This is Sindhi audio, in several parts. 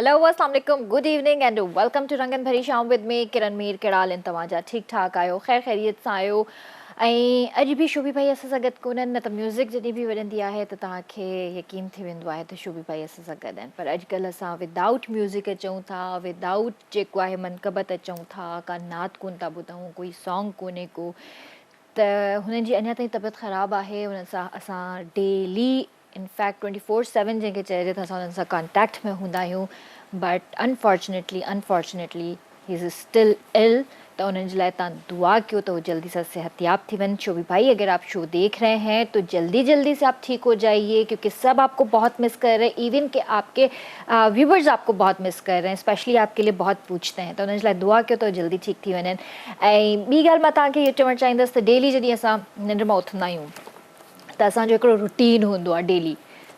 هيلو اسلام عليڪم good evening and welcome to رنگن ڀري شام ود مي ڪرن مير ڪهڙا حال آهن توهان جا ٺيڪ ٺاڪ آهيو خير خيريت سان آهيو ۽ اڄ به شوڀي ڀائي اسان سان گڏ ڪونهن نه ته ميوزڪ جڏهن به وڄندي آهي ته توهان کي يقين ٿي ويندو آهي ته شوڀي ڀائي اسان سان گڏ آهن پر اڄڪلهه اسان ودائوٽ ميوزڪ اچون ٿا ودائوٽ جيڪو آهي منقبت اچون ٿا ڪا نعت ڪون ٿا ٻڌون ڪوئي سانگ ڪونهي ڪو ته هنن جي اڃا تائين طبيعت خراب آهي انهن سان اسان daily infect twenty four seven جنهن کي چئجي ته اسان انهن سان ڪانٽيڪٽ ۾ هوندا آهيون but unfortunately unfortunately he is still ill ته انهن جي لاء تان دعا ڪيو ته هو جلدي سان صحتياب ٿي وڃن شوبي ڀائي اگر آپ شو ديک رهي هين تو جلدي جلدي سي آپ ٺيڪ هو جائيي ڪيونڪه سب آپ ڪو بهت مس ڪر رهي ايون ڪي آپ ڪي ويورز آپ ڪو بهت مس ڪر رهي هين اسپيشلي آپ ڪي لئي بهت پوڇتي هين ته انهن جي لاء دعا ڪيو ته هو جلدي ٺيڪ ٿي وڃن ۽ ٻي ڳالهه مان توهان کي اهو چوڻ چاهيندس ته ڊيلي جڏهن اسان ننڊ مان اٿندا آهيون ته اسان جو هڪڙو روٽين هوندو آهي ڊيلي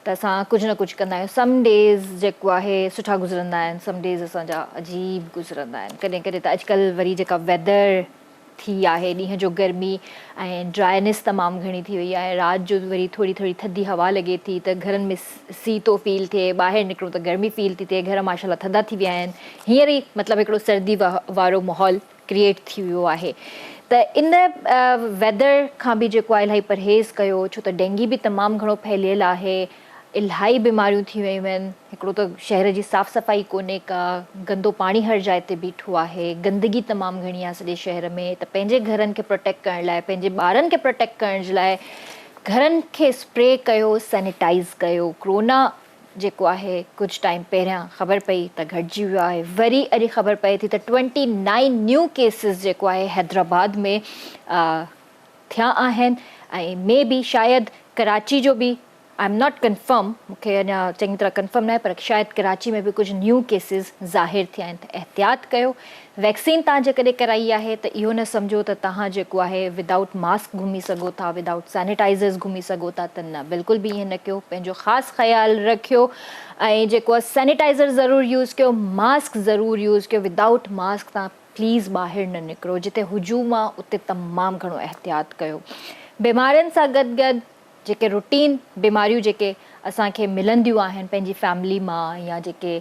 ته اسان ڪجهه نه ڪجهه ڪندا آهيون سم ڊيز جيڪو آهي سٺا گذرندا آهن سم ڊيز اسان جا عجيب گذرندا آهن ڪڏهن ڪڏهن ته اڄڪلهه وري جيڪا ويدر ٿي آهي ڏينهن جو گرمي ۽ ڊرائنس تمام گهڻي ٿي وئي آهي رات جو وري ٿوري ٿوري ٿڌي هوا لڳي ٿي ته گهرن ۾ سي ٿو فيل ٿئي ٻاهر نڪرون ته گرمي فيل ٿي ٿئي گهر ماشاء الله ٿڌا ٿي ويا آهن هينئر ئي مطلب هڪڙو سردي وارو ماحول ڪريئيٽ ٿي ويو آهي ته ان ويدر کان به جيڪو آهي الاهي پرهيز ڪيو ڇو ته ڊينگي به تمام گهڻو ڦهليل آهي الاهي بيماريون ٿي ويون آهن هڪڙو ته شهر جي صاف صفائي ڪونهي ڪا گندو پاڻي هر جاء تي بيٺو آهي گندگي تمام گهڻي آهي سڄي شهر ۾ ته پنهنجي گهرن کي پروٽيڪٽ ڪرڻ لاء پنهنجي ٻارن کي پروٽيڪٽ ڪرڻ جي لاء گهرن کي اسپري ڪيو سينيٽائز ڪيو ڪرونا جيڪو آهي ڪجهه ٽائيم پهريان خبر پئي ته گهٽجي ويو آهي وري اڄ خبر پئي ٿي ته ٽوئنٽي نائين نيو ڪيسز جيڪو آهي حيدرآباد ۾ ٿيا آهن ۽ مي بي شايد ڪراچي جو به I am not confirm مون کي اڃا چڱي طرح ڪنفرم ناهي پر شايد ڪراچي ۾ به ڪجهه نيو ڪيسز ظاهر ٿيا آهن ته احتياط ڪيو ويڪسين توهان جيڪڏهن ڪرائي آهي ته اهو نه سمجهو ته توهان جيڪو آهي ودائوٽ ماسڪ گهمي سگهو ٿا ودائوٽ سينيٽائزرز گهمي سگهو ٿا ته نه بلڪل به ائين نه ڪيو پنهنجو خاص خيال رکيو ۽ جيڪو آهي سينيٽائزر ضرور يوز ڪيو ماسڪ ضرور يوز ڪيو ودائوٽ ماسڪ توهان پليز ٻاهر نه نڪرو جتي هجوم آ اتي تمام گهڻو احتياط ڪيو بيمارين سان گڏ گڏ جيڪي روٽين بيماريون جيڪي اسان کي ملنديون آهن پنهنجي فيملي مان يا جيڪي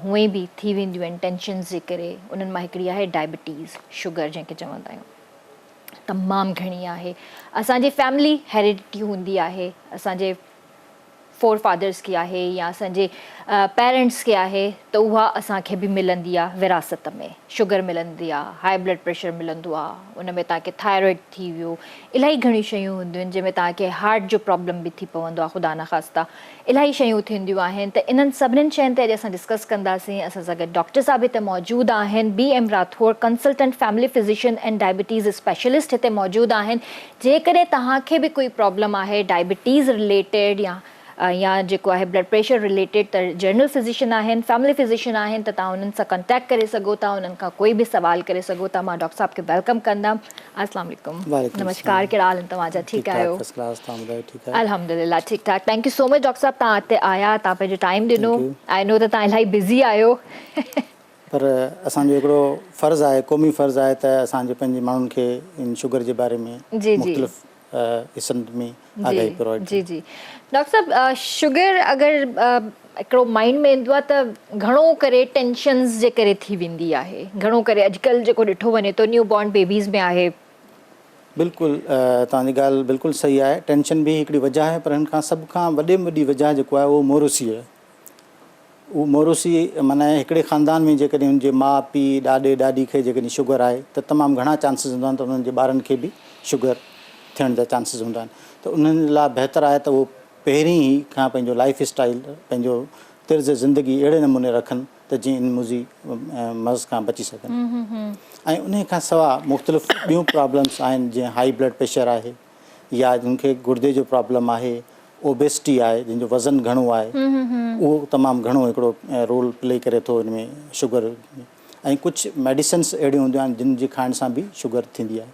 هونئن به ٿي وينديون آهن ٽينشنز جي ڪري انهن مان هڪڙي آهي ڊائبٽيز شگر جنهن کي چوندا آهيون تمام گهڻي آهي اسان جي فيملي هيريڊٽي هوندي آهي اسان جي فور فادرس کي آهي يا اسان جي پيرنٽس کي آهي ته اها اسان کي به ملندي آهي وراثت ۾ شگر ملندي آهي هاء بلڊ پريشر ملندو آهي ان ۾ توهان کي ٿائرائيڊ ٿي ويو الاهي گهڻيون شيون هونديون آهن جنهن ۾ توهان کي هارٽ جو پرابلم به ٿي پوندو آهي خدا نخواسته الاهي شيون ٿينديون آهن ته انهن سڀنين شين تي اڄ اسان ڊسڪس ڪنداسين اسان سان گڏ ڊاڪٽر صاحب هتي موجود آهن B M Rathore consultant family physician and diabetes specialist هتي موجود آهن جيڪڏهن توهان کي به ڪوئي پرابلم آهي ڊائبٽيز رليٽيڊ يا يا جيڪو آهي بلڊ پريشر رليٽيڊ ته جنرل فزيشن آهن فيملي فزيشن آهن ته توهان انهن سان ڪانٽيڪٽ ڪري سگهو ٿا انهن کان ڪوئي به سوال ڪري سگهو ٿا مان ڊاڪٽر صاحب کي welcome ڪندم السلام عليڪم نمشڪار ڪهڙا حال آهن توهان جا ٺيڪ آهيو الحمدلله ٺيڪ ٺاڪ thank you so much doctor صاحب توهان هتي آيا توهان پنهنجو ٽائيم ڏنو آئي نو ته توهان الاهي بزي آهيو پر اسان جو هڪڙو فرض آهي قومي فرض آهي ته اسان جي پنهنجي ماڻهن کي ان شگر جي باري ۾ مختلف حصن ۾ آگاهي پرووائيڊ جي جي ڊاڪٽر صاحب شگر اگر هڪڙو مائنڊ ۾ ايندو آهي ته گهڻو ڪري ٽينشنز جي ڪري ٿي ويندي آهي گهڻو ڪري اڄڪلهه جيڪو ڏٺو وڃي ٿو نيو بورن بيبيز ۾ آهي. بلڪل توهان جي ڳالهه بلڪل صحيح آهي ٽينشن به هڪڙي وجه آهي پر هن کان سڀ کان وڏي ۾ وڏي وجه جيڪو آهي اهو موروثي آهي. اهو موروثي معنيٰ هڪڙي خاندان ۾ جيڪڏهن ان جي ماء پيء، ڏاڏي ڏاڏي کي جيڪڏهن شگر آهي ته تمام گهڻا چانسز هوندا آهن ته انهن جي ٻارن کي به شگر ٿيڻ جا چانسز هوندا آهن ته انهن لاء بهتر آهي ته اهو پهرين ئي کان پنهنجو لائف اسٽائيل پنهنجو طرز زندگي اهڙي نموني رکن ته جيئن ان موذي مرض کان بچي سگهن ۽ انهي کان سواء مختلف ٻيون پرابلمس آهن جيئن هائي بلڊ پريشر آهي يا جن کي گردي جو پرابلم آهي، اوبيسٽي آهي جن جو وزن گهڻو آهي اهو تمام گهڻو هڪڙو رول پلي ڪري ٿو ان ۾ شگر ۽ ڪجهه ميڊيسنس اهڙيون هونديون آهن جن جي کائڻ سان به شگر ٿيندي آهي.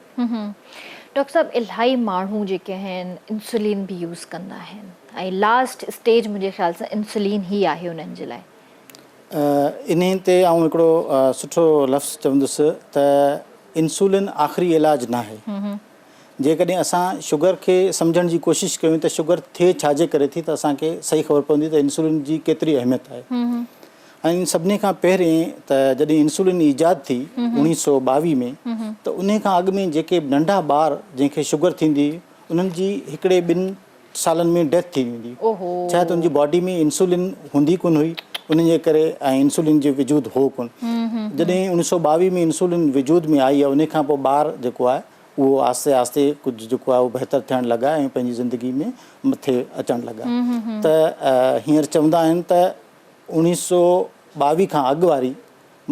ڊاڪٽر صاحب الاهي ماڻهو جيڪي آهن انسولين به يوز ڪندا آهن ۽ لاسٽ اسٽيج منهنجي خيال سان انسولين ئي آهي انهن جي لاء. انهي تي آئون هڪڙو سٺو لفظ چوندس ته انسولين آخري علاج ناهي. جيڪڏهن اسان شگر کي سمجهڻ جي ڪوشش ڪيون ته شگر ٿئي ڇا جي ڪري ٿي ته اسان کي صحيح خبر پوندي ته انسولين جي ڪيتري اهميت آهي. ۽ سڀني کان پهرين ته جڏهن انسولين ايجاد ٿي 1922 ۾ ته انهي کان اڳ ۾ جيڪي به ننڍا ٻار جنهن کي شگر ٿيندي هئي انهن جي هڪڙي ٻن سالن ۾ ڊيٿ ٿي ويندي هئي ڇا ته ان جي باڊي ۾ انسولين هوندي ڪونه هئي انهن جي ڪري ۽ انسولين جو وجود هو ڪونه. جڏهن 1922 ۾ انسولين وجود ۾ آئي انهي کان پوء ٻار جيڪو آهي اهو آهستي آهستي ڪجهه جيڪو آهي اهو بهتر ٿيڻ لڳا ۽ پنهنجي زندگي ۾ مٿي اچڻ لڳا ته هينئر چوندا آهن ته 1922 کان اڳ واري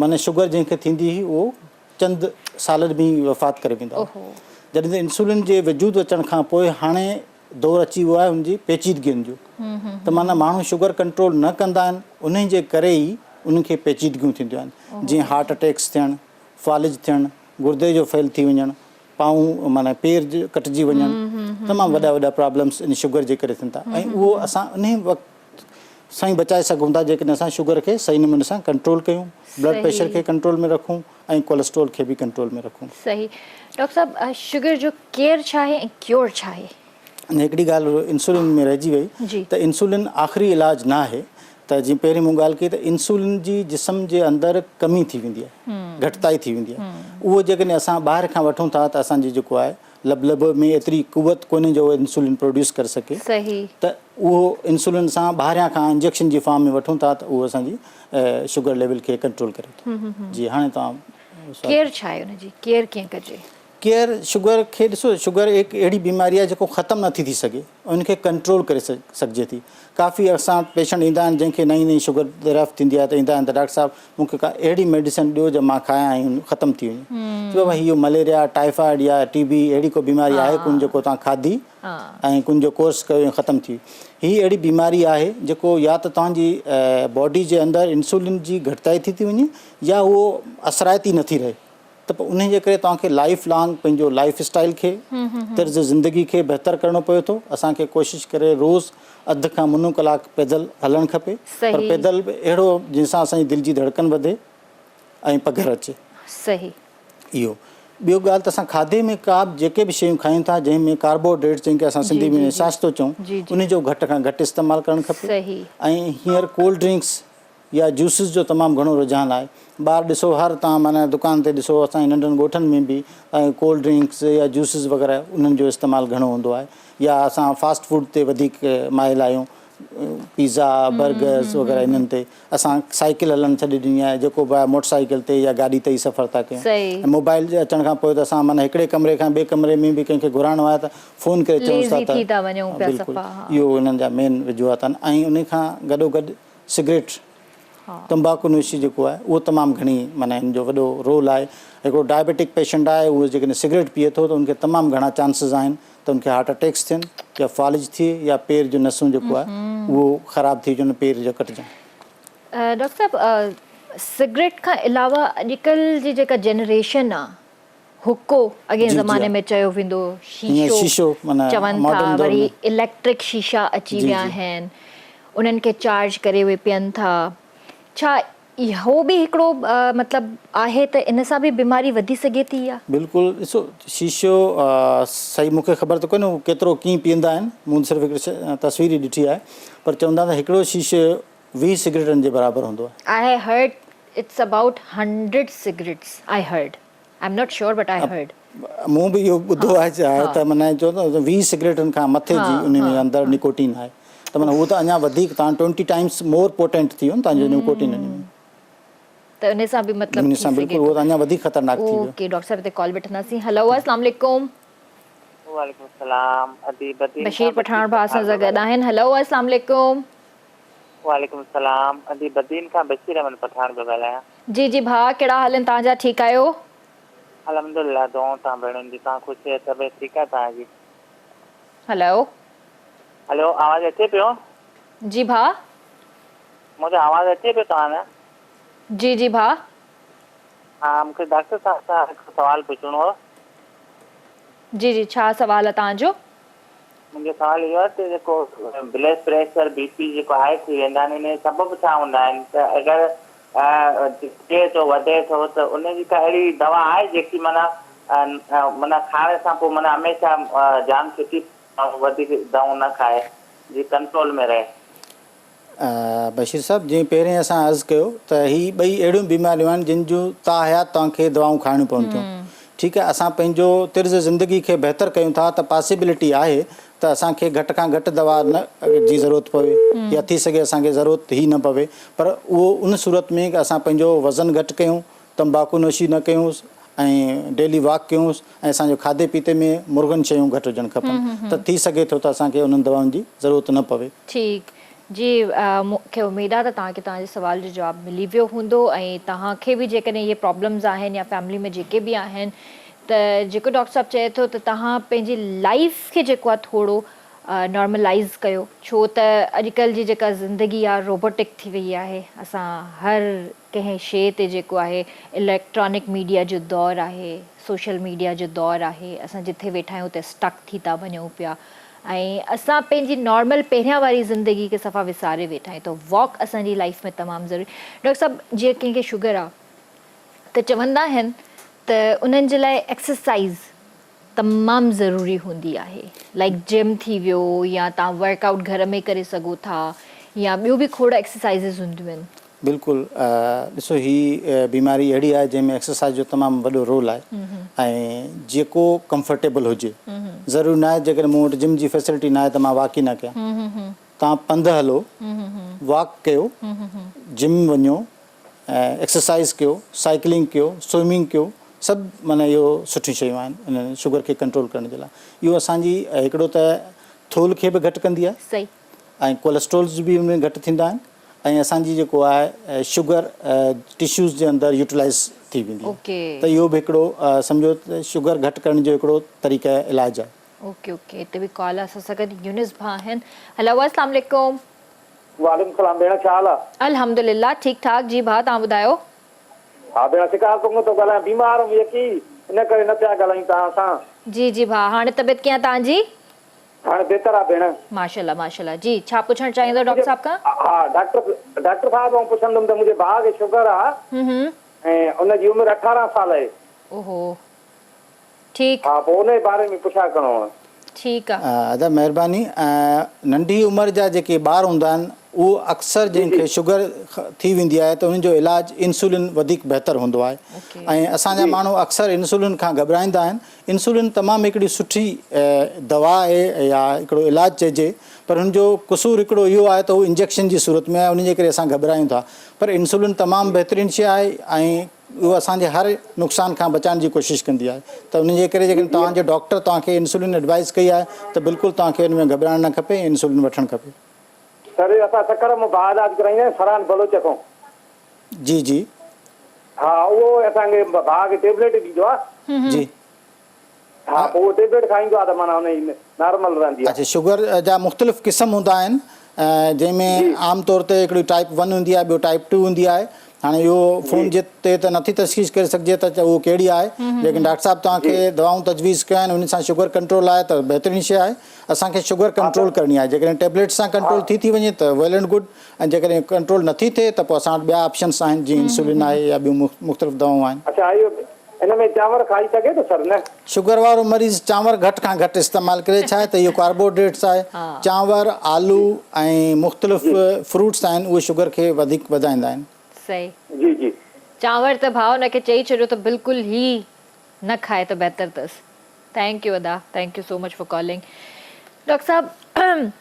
معنيٰ شگر جنهن کي ٿيندي هئي اهو چند سالن ۾ ئي وفات ڪري ويندا هئا. جڏهن ته انسولين جي وجود اچڻ کان پوء هاڻي دور اچي ويو آهي ان جي پيچيدگين جو ته معنيٰ ماڻهو شگر ڪنٽرول نه ڪندا آهن انهي جي ڪري ئي انهن کي پيچيدگيون ٿينديون آهن جيئن هارٽ اٽيڪس ٿيڻ، فالج ٿيڻ، گردي جو فيل ٿي وڃڻ، پائون معنيٰ پير ڪٽجي وڃڻ تمام وڏا وڏا پرابلمس ان شگر جي ڪري ٿين ٿا ۽ اهو اسان انهي وقت سان ئي بچائي سگهون ٿا جيڪڏهن اسان شگر کي صحيح نموني سان ڪنٽرول ڪيون، بلڊ پريشر کي ڪنٽرول ۾ رکون ۽ ڪولسٽرول کي به ڪنٽرول ۾ رکون. صحيح ڊاڪٽر صاحب شگر جو ڪيئر ڇا آهي ۽ ڪيور ڇا آهي؟ ۽ هڪڙي ڳالهه انسولين ۾ رهجي وئي ته انسولين آخري علاج نه آهي ته جيئن پهرين مون ڳالهه ڪئي ته انسولين جي جسم جي اندر ڪمي ٿي ويندي آهي گهٽتائي ٿي ويندي آهي اهو جيڪڏهن اسان ٻاهر کان وٺون ٿا ته اسان جي جيڪو آهي لبلب ۾ ايتري قوت ڪونهي جو اهو انسولين پروڊيوس ڪري سگهي ته اهو انسولين اسان ٻاهريان کان انجيڪشن جي فارم ۾ وٺون ٿا ته اهو اسان جي شگر ليول کي ڪنٽرول ڪري ٿو. جي هاڻي توهان ڪيئر ڇا آهي ان جي ڪيئر ڪيئن ڪجي؟ ڪيئر شگر کي ڏسو شگر هڪ اهڙي بيماري آهي جيڪو ختم نٿي ٿي سگهي ان کي ڪنٽرول ڪري سگهجي ٿي. ڪافي اسان وٽ پيشنٽ ايندا آهن جنهن کي نئين نئين شگر دريافت ٿيندي آهي ته ايندا آهن ته ڊاڪٽر صاحب مون کي ڪا اهڙي ميڊيسن ڏيو جا مان کايان ۽ ختم ٿي وڃي. چئبو آهي ڀائي اهو مليريا، ٽائيفائيڊ يا ٽي بي اهڙي ڪو بيماري آهي ڪونه جيڪو توهان کاڌي ۽ ڪن جو ڪورس ڪيو ۽ ختم ٿي وئي. هي اهڙي بيماري آهي جيڪو يا ته توهان جي باڊي جي اندر انسولين جي گهٽتائي ٿي ٿي وڃي يا اهو اثرائتي نٿي رهي. ته پوء انهي جي ڪري توهان کي لائيف لانگ پنهنجو لائيف اسٽائيل کي، طرز زندگي کي بهتر ڪرڻو پوي ٿو. اسان کي ڪوشش ڪري روز اڌ کان منو ڪلاڪ پيدل هلڻ کپي پر پيدل به اهڙو جنهن سان اسان جي دل جي ڌڙڪن وڌي ۽ پگهر اچي. صحيح. اهو ٻيو ڳالهه ته اسان کاڌي ۾ ڪا به جيڪي به شيون کايون ٿا جنهن ۾ ڪاربوهائيڊريٽس جنهن کي اسان سنڌي ۾ نشاستو چئون انهي جو گهٽ کان گهٽ استعمال ڪرڻ کپي ۽ هينئر ڪولڊ ڊرنڪس يا جوسز جو تمام گهڻو رجحان آهي. ٻاهر ڏسو هر تان معنيٰ دڪان تي ڏسو اسان جي ننڍن ڳوٺن ۾ به تان ڪولڊ ڊرنڪس يا جوسز وغيره انهن جو استعمال گهڻو هوندو آهي يا اسان فاسٽ فوڊ تي وڌيڪ مائل آهيون پيزا برگرز وغيره انهن تي اسان سائيڪل هلڻ ڇڏي ڏني آهي جيڪو به آهي موٽر سائيڪل تي يا گاڏي تي ئي سفر ٿا ڪيون ۽ موبائل جي اچڻ کان پوء ته اسان معنيٰ هڪڙي ڪمري کان ٻئي ڪمري ۾ به ڪنهن کي گهرائڻو آهي ته فون ڪري چئون ٿا ته بلڪل اهو انهن جا مين وجوهات آهن ۽ انهي کان گڏو گڏ سگريٽ، تمباڪو نوشي جيڪو آهي اهو تمام گهڻي معنيٰ ان جو وڏو رول آهي. هڪڙو ڊائبيٽڪ پيشنٽ آهي اهو جيڪڏهن سگريٽ پيئي ٿو ته ان کي تمام گهڻا چانسز آهن ته ان کي هارٽ اٽيڪس ٿين يا فالج ٿئي يا پير جون نسون جيڪو آهي اهو خراب ٿي وڃن پير جا ڪٽجن. ڊاڪٽر صاحب سگريٽ کان علاوه اڄڪلهه جي جيڪا جنريشن آ حقو اڳئين زماني ۾ چيو ويندو هو، شيشو چون ٿا، وري اليڪٽرڪ شيشا اچي ويا آهن، انهن کي چارج ڪري اهي پين ٿا. ڇا اهو به هڪڙو مطلب آهي ته ان سان به بيماري وڌي سگهي ٿي يا؟ بلڪل ڏسو شيشو صحيح مون کي خبر ته ڪونهي هو ڪيترو ڪيئن پيئندا آهن مون صرف هڪڙي تصوير ئي ڏٺي آهي پر چوندا آهن ته هڪڙو شيشو 20 سگريٽن جي برابر هوندو آهي. I heard it's about 100 cigarettes I heard I am not sure but I heard. مون به اهو ٻڌو آهي ته معنيٰ چون ٿا 20 سگريٽن کان مٿي جي ان ۾ اندر نڪوٽين آهي ته معنيٰ اهو ته اڃا وڌيڪ تان 20 ٽائمس مور پوٽينٽ ٿي ويو نه تان جو نڪوٽين ان ۾. ته ان سان به مطلب ٿي سگهي ٿو. اهو ته اڃا وڌيڪ خطرناڪ ٿي ويو. اوڪي ڊاڪٽر صاحب هتي ڪال وٺنداسين هلو اسلام عليڪم. وعليڪم السلام ادي بدين بشير پٺاڻ ڀاء اسان سان گڏ آهن هلو اسلام عليڪم. وعليڪم السلام ادي بدين کان بشير احمد پٺاڻ پيو ڳالهايان. جي جي ڀاء ڪهڙا حال آهن توهان جا ٺيڪ آهيو. الحمدلله دعائون توهان ڀيڻن جون توهان خوش آهيو طبيعت ٺيڪ آهي توهان جي. هلو. هلو آواز اچي پيو. جي ڀاء. منهنجو آواز اچي پيو توهان ڏانهن. جي جي ڀاء. ها مونکي ڊاڪٽر صاحب سان هڪ سوال پڇڻو هو. جي جي ڇا سوال آهي توهان جو. منهنجو سوال اهو آهي ته جيڪو بلڊ پريشر، بي پي، جيڪو هاء ٿي ويندا آهن ان جو سبب ڇا هوندا آهن ته اگر ٿئي ٿو وڌي ٿو ته ان جي ڪا اهڙي دوا آهي جيڪي معنيٰ معنيٰ کائڻ سان پوء معنيٰ هميشه جان ڇٽي ماڻهو وڌيڪ دوائون نه کائي جي ڪنٽرول ۾ رهي. بشير صاحب جيئن پهرين اسان عرض ڪيو ته هي ٻئي اهڙيون بيماريون آهن جن جون تاحيات توهان کي دوائون کائڻيون پون ٿيون ٺيڪ آهي اسان پنهنجو طرز زندگي کي بهتر ڪيون ٿا ته پاسيبلٽي آهي ته اسان کي گهٽ کان گهٽ دوا نه جي ضرورت پوي يا ٿي سگهي اسان کي ضرورت ئي نه پوي پر اهو ان صورت ۾ اسان پنهنجو وزن گهٽ ڪيون تمباڪو نوشي نه ڪيون ۽ ڊيلي واڪ ڪيون ۽ اسان جو کاڌي پيتي ۾ مرغن شيون گهٽ هجڻ کپن ته ٿي سگهي ٿو ته اسان کي انهن دوائن جي ضرورت نه پوي. ٺيڪ جي مون کي اميد آ ته توهان کي توهان جي سوال جو جواب ملي ويو هوندو ۽ توهان کي به جيڪڏهن اهي پرابلمز آهن يا فيملي ۾ جيڪي به آهن ته جيڪو ڊاڪٽر صاحب چئي ٿو ته توهان پنهنجي لائيف کي جيڪو آ ٿورو نارملائيز ڪيو ڇو ته اڄڪلهه جي جيڪا زندگي آ روبوٽڪ ٿي وئي آهي اسان هر ڪنهن شيء تي جيڪو آهي اليڪٽرانڪ ميڊيا جو دور آهي سوشل ميڊيا جو دور آهي اسان جٿي ويٺا آهيون اتي اسٽڪ ٿي ٿا وڃون پيا ۽ اسان پنهنجي نارمل پهريان واري زندگي کي صفا وساري ويٺا آهيون ته واڪ اسان جي لائف ۾ تمام ضروري ڊاڪٽر صاحب جيئن ڪنهن کي شگر آ ته چوندا آهن ته انهن جي لاء ايڪسرسائز تمام ضروري هوندي آهي لائيڪ جم ٿي ويو يا توهان ورڪ آئوٽ گهر ۾ ڪري سگهو ٿا يا ٻيو به کوڙ ايڪسرسائيزز هونديون آهن. بلڪل ڏسو هي بيماري اهڙي آهي جنهن ۾ ايڪسرسائيز جو تمام وڏو رول آهي ۽ جيڪو ڪمفرٽيبل هجي ضروري ناهي جيڪڏهن مون وٽ جم جي فيسلٽي ناهي ته مان واڪ ئي نه ڪيان توهان پنڌ هلو واڪ ڪيو جم وڃو ايڪسرسائيز ڪيو سائيڪلنگ ڪيو سوئمنگ ڪيو سڀ معنيٰ اهو سٺيون شيون آهن ان شگر کي ڪنٽرول ڪرڻ جي لاء اهو اسان جي هڪڙو ته ٿولهه کي به گهٽ ڪندي آهي ۽ ڪولسٽرولز به ان ۾ گهٽ ٿيندا آهن ۽ اسان جي جيڪو آهي شگر ٽشوز جي اندر يوٽيلائز ٿي ويندي آهي ته اهو به هڪڙو سمجهو ته شگر گهٽ ڪرڻ جو هڪڙو طريقه علاج آهي. اوڪي اوڪي هتي به ڪال اسان سان گڏ يونس ڀاء آهن هلو اسلام عليڪم. وعليڪم السلام ڀيڻ ڇا حال آ. الحمدلله ٺيڪ ٺاڪ جي ڀاء توهان ٻڌايو. ها ڀيڻ شڪارپور مان ٿو ڳالهايان بيمار هيم يڪي ان ڪري نه پيا ڳالهايون توهان سان. جي جي ڀاء هاڻي طبيعت ڪيئن آ توهان جي. هاڻي بهتر آ ڀيڻ. ماشاءالله ماشاءالله جي ڇا پڇڻ چاهيندو ڊاڪٽر صاحب کان. ها ڊاڪٽر ڊاڪٽر صاحب آئون پڇندم ته منهنجي ڀاء کي شگر آ ۽ ان جي عمر 18 سال اهي. اوهو ٺيڪ. ها پوء ان جي باري ۾ پڇا ڪرڻو هو. ٺيڪ آ. ادا مهرباني ننڍي عمر جا جيڪي ٻار هوندا آهن اهو اڪثر جن کي شگر ٿي ويندي آهي ته انهن جو علاج انسولين وڌيڪ بهتر هوندو آهي ۽ اسان جا ماڻهو اڪثر انسولين کان گهٻرائيندا آهن انسولين تمام هڪڙي سٺي دوا آهي يا هڪڙو علاج چئجي پر هن جو قصور هڪڙو اهو آهي ته هو انجيڪشن جي صورت ۾ آهي ان جي ڪري اسان گهٻرايون ٿا پر انسولين تمام بهترين شيء آهي ۽ اهو اسان جي هر نقصان کان بچائڻ جي ڪوشش ڪندي آهي ته ان جي ڪري جيڪڏهن توهان جو ڊاڪٽر توهان کي انسولين ايڊوائز ڪئي آهي ته بلڪل توهان کي ان ۾ گهٻرائڻ نه کپي ۽ انسولين وٺڻ کپي. سر اسان سکر مان ڀاء علاج ڪرائيندا آهيون فرحان بلوچ کان. جي جي. ها اهو اسان کي ڀاء کي ٽيبليٽ ڏيندو آهي. جي. ها پوء اهو ٽيبليٽ کائيندو آهي ته معنيٰ ان جي نارمل رهندي آهي. اڇا شگر جا مختلف قسم هوندا آهن جنهن ۾ عام طور تي هڪڙي ٽائيپ ون هوندي آهي ٻيو ٽائيپ ٽو هوندي آهي هاڻي اهو فون جي تي ته نٿي تشخيص ڪري سگهجي ته اهو ڪهڙي آهي ليڪن ڊاڪٽر صاحب توهان کي دوائون تجويز ڪيون آهن ان سان شگر ڪنٽرول آهي ته بهترين شيء آهي اسان کي شگر ڪنٽرول ڪرڻي آهي جيڪڏهن ٽيبليٽ سان ڪنٽرول ٿي ٿي وڃي ته ويل اينڊ گڊ ۽ جيڪڏهن ڪنٽرول نٿي ٿئي ته پوء اسان وٽ ٻيا آپشنس آهن جيئن انسولين آهي يا ٻيون مختلف دوائون آهن. اڇا اهو ان ۾ چانور کائي سگهي ٿو سر نه؟ شگر وارو مريض چانور گهٽ کان گهٽ استعمال ڪري ڇا آهي ته اهو ڪاربوهائيڊريٽس آهي چانور آلو ۽ مختلف فروٽس آهن اهي شگر کي وڌيڪ وڌائيندا آهن. صحيح. جي جي. چانور ته ڀاء ان کي چئي ڇڏيو ته بلڪل ئي نه کائي ته بهتر اٿس. Thank you ادا thank you so much for calling. Doctor صاحب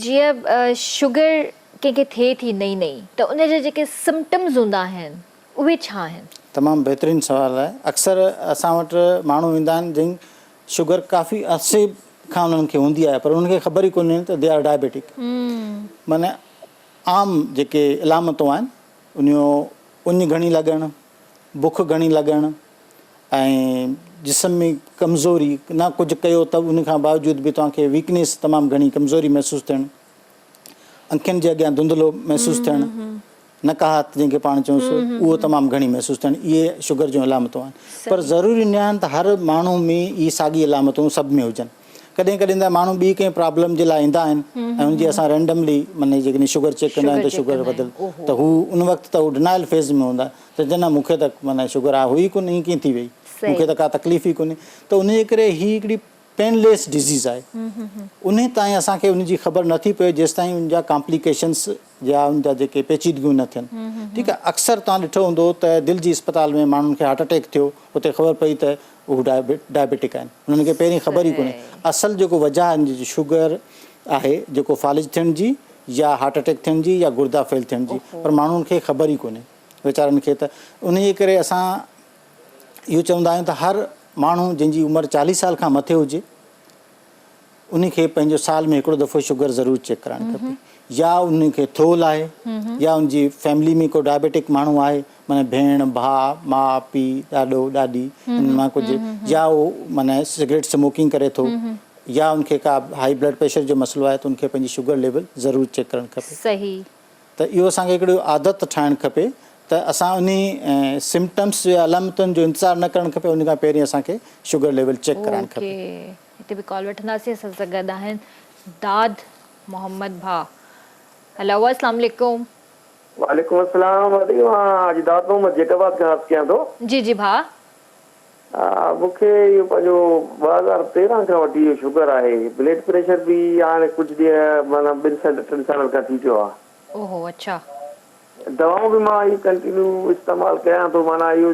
جيئن شگر ڪنهن کي ٿئي ٿي نئين نئين ته ان جا جيڪي سمپٽمز هوندا آهن اهي ڇا آهن؟ تمام بهترين سوال آهي اڪثر اسان وٽ ماڻهو ايندا آهن جن شگر ڪافي عرصي کان انهن کي هوندي آهي پر انهن کي خبر ئي ڪونهي ته they are diabetic معنی عام جيڪي علامتون آهن ان جو اڃ گهڻي لڳڻ بک گهڻي لڳڻ ۽ جسم ۾ ڪمزوري نه ڪجهه ڪيو ته ان کان باوجود به توهان کي ويڪنيس تمام گهڻي ڪمزوري محسوس ٿيڻ اکين جي اڳيان ڌنڌلو محسوس ٿيڻ نقاهت جنهن کي پاڻ چئون سو اهو تمام گهڻي محسوس ٿيڻ اهي شگر جون علامتون آهن پر ضروري نه آهن ته هر ماڻهو ۾ اهي ساڳي علامتون سڀ ۾ هجن ڪڏهن ڪڏهن ته ماڻهو ٻي ڪنهن پرابلم جي لاء ايندا آهن ۽ ان جي اسان رينڊملي معني جيڪڏهن شگر چيڪ ڪندا آهيون ته شگر وڌل ته هو ان وقت ته هو ڊنائل فيز ۾ هوندا ته چوندا آهن مون کي ته معني شگر آهي هئي ڪونه ائين ڪيئن ٿي وئي مون کي ته ڪا تڪليف ئي ڪونهي ته ان جي ڪري هي هڪڙي پينليس ڊزيز آهي انهي تائين اسان کي ان جي خبر نه ٿي پوي جيستائين ان جا ڪامپليڪيشنس يا ان جا جيڪي پيچيدگيون نه ٿين ٺيڪ آهي اڪثر توهان ڏٺو هوندو ته دل جي اسپتال ۾ ماڻهن کي هارٽ اٽيڪ ٿيو اتي خبر پئي ته هو ڊائبيٽڪ آهن انهن کي پهرين خبر ئي ڪونهي اصل جيڪو وجه آهي ان جي شگر آهي جيڪو فالج ٿيڻ جي يا هارٽ اٽيڪ ٿيڻ جي يا گردا فيل ٿيڻ جي پر ماڻهن کي خبر ئي ڪونهي ويچارن کي ته انهي جي ڪري اسان اهو چوندا آهيون ته هر ماڻهو جنهن جي عمر 40 سال کان مٿي هجي ان کي پنهنجو سال ۾ هڪڙو دفعو شگر ضرور چيڪ ڪرائڻ کپي يا ان کي ٿول آهي يا ان جي فيملي ۾ ڪو ڊائبيٽڪ ماڻهو آهي معنی ڀيڻ ڀاء ماء پيء ڏاڏو ڏاڏي ان مان ڪجهه يا هو معنی سگريٽ سموڪنگ ڪري ٿو يا ان کي ڪا هائي بلڊ پريشر جو مسئلو آهي ته ان کي پنهنجي شگر ليول ضرور چيڪ ڪرڻ کپي. صحيح. ته اهو اسان کي هڪڙي عادت ٺاهڻ کپي ته اسان انهي سمپٽمس يا علامتن جو انتظار نه ڪرڻ کپي ان کان پهرين اسان کي شگر ليول چيڪ ڪرائڻ کپي. اوڪي هتي به ڪال وٺنداسين اسان سان گڏ آهن داد محمد ڀاء هلو اسلام عليڪم. وعليڪم السلام ادي مان حاجي داد محمد جيڪب آباد کان عرض ڪيان ٿو. جي جي ڀاء. مون کي اهو پنهنجو 2013 کان وٺي اهو شگر آهي بليڊ پريشر به هاڻي ڪجهه ڏينهن معنيٰ ٻن سال ٽن سالن کان ٿي پيو آهي. اوهو اڇا. دوائون به مان اهي ڪنٽينيو استعمال ڪيان ٿو معنيٰ اهو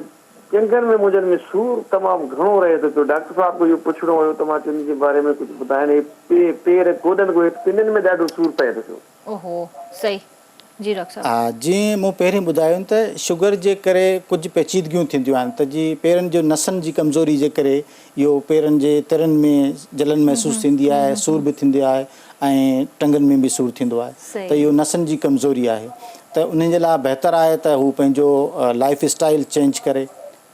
ڄنگهن ۾ منهنجن ۾ سور تمام گهڻو رهي ٿو پيو ڊاڪٽر صاحب کان اهو پڇڻو هيو ته مان چيو ان جي باري ۾ ڪجهه ٻڌائين هي پير گوڏن کان هيٺ پنين ۾ ڏاڍو سور پئي ٿو پيو. اوهو صحيح جي ڊاڪٽر صاحب. ها جيئن مون پهرين ٻڌايو ته شگر جي ڪري ڪجهه پيچيدگيون ٿينديون آهن ته جي پيرن جو نسن جي ڪمزوري جي ڪري اهو پيرن جي ترن ۾ جلن محسوس ٿيندي آهي سور به ٿيندي آهي ۽ ٽنگن ۾ به سور ٿيندو آهي ته اهو نسن جي ڪمزوري آهي ته انهن جي لاء بهتر آهي ته هو پنهنجو لائف اسٽائل چينج ڪري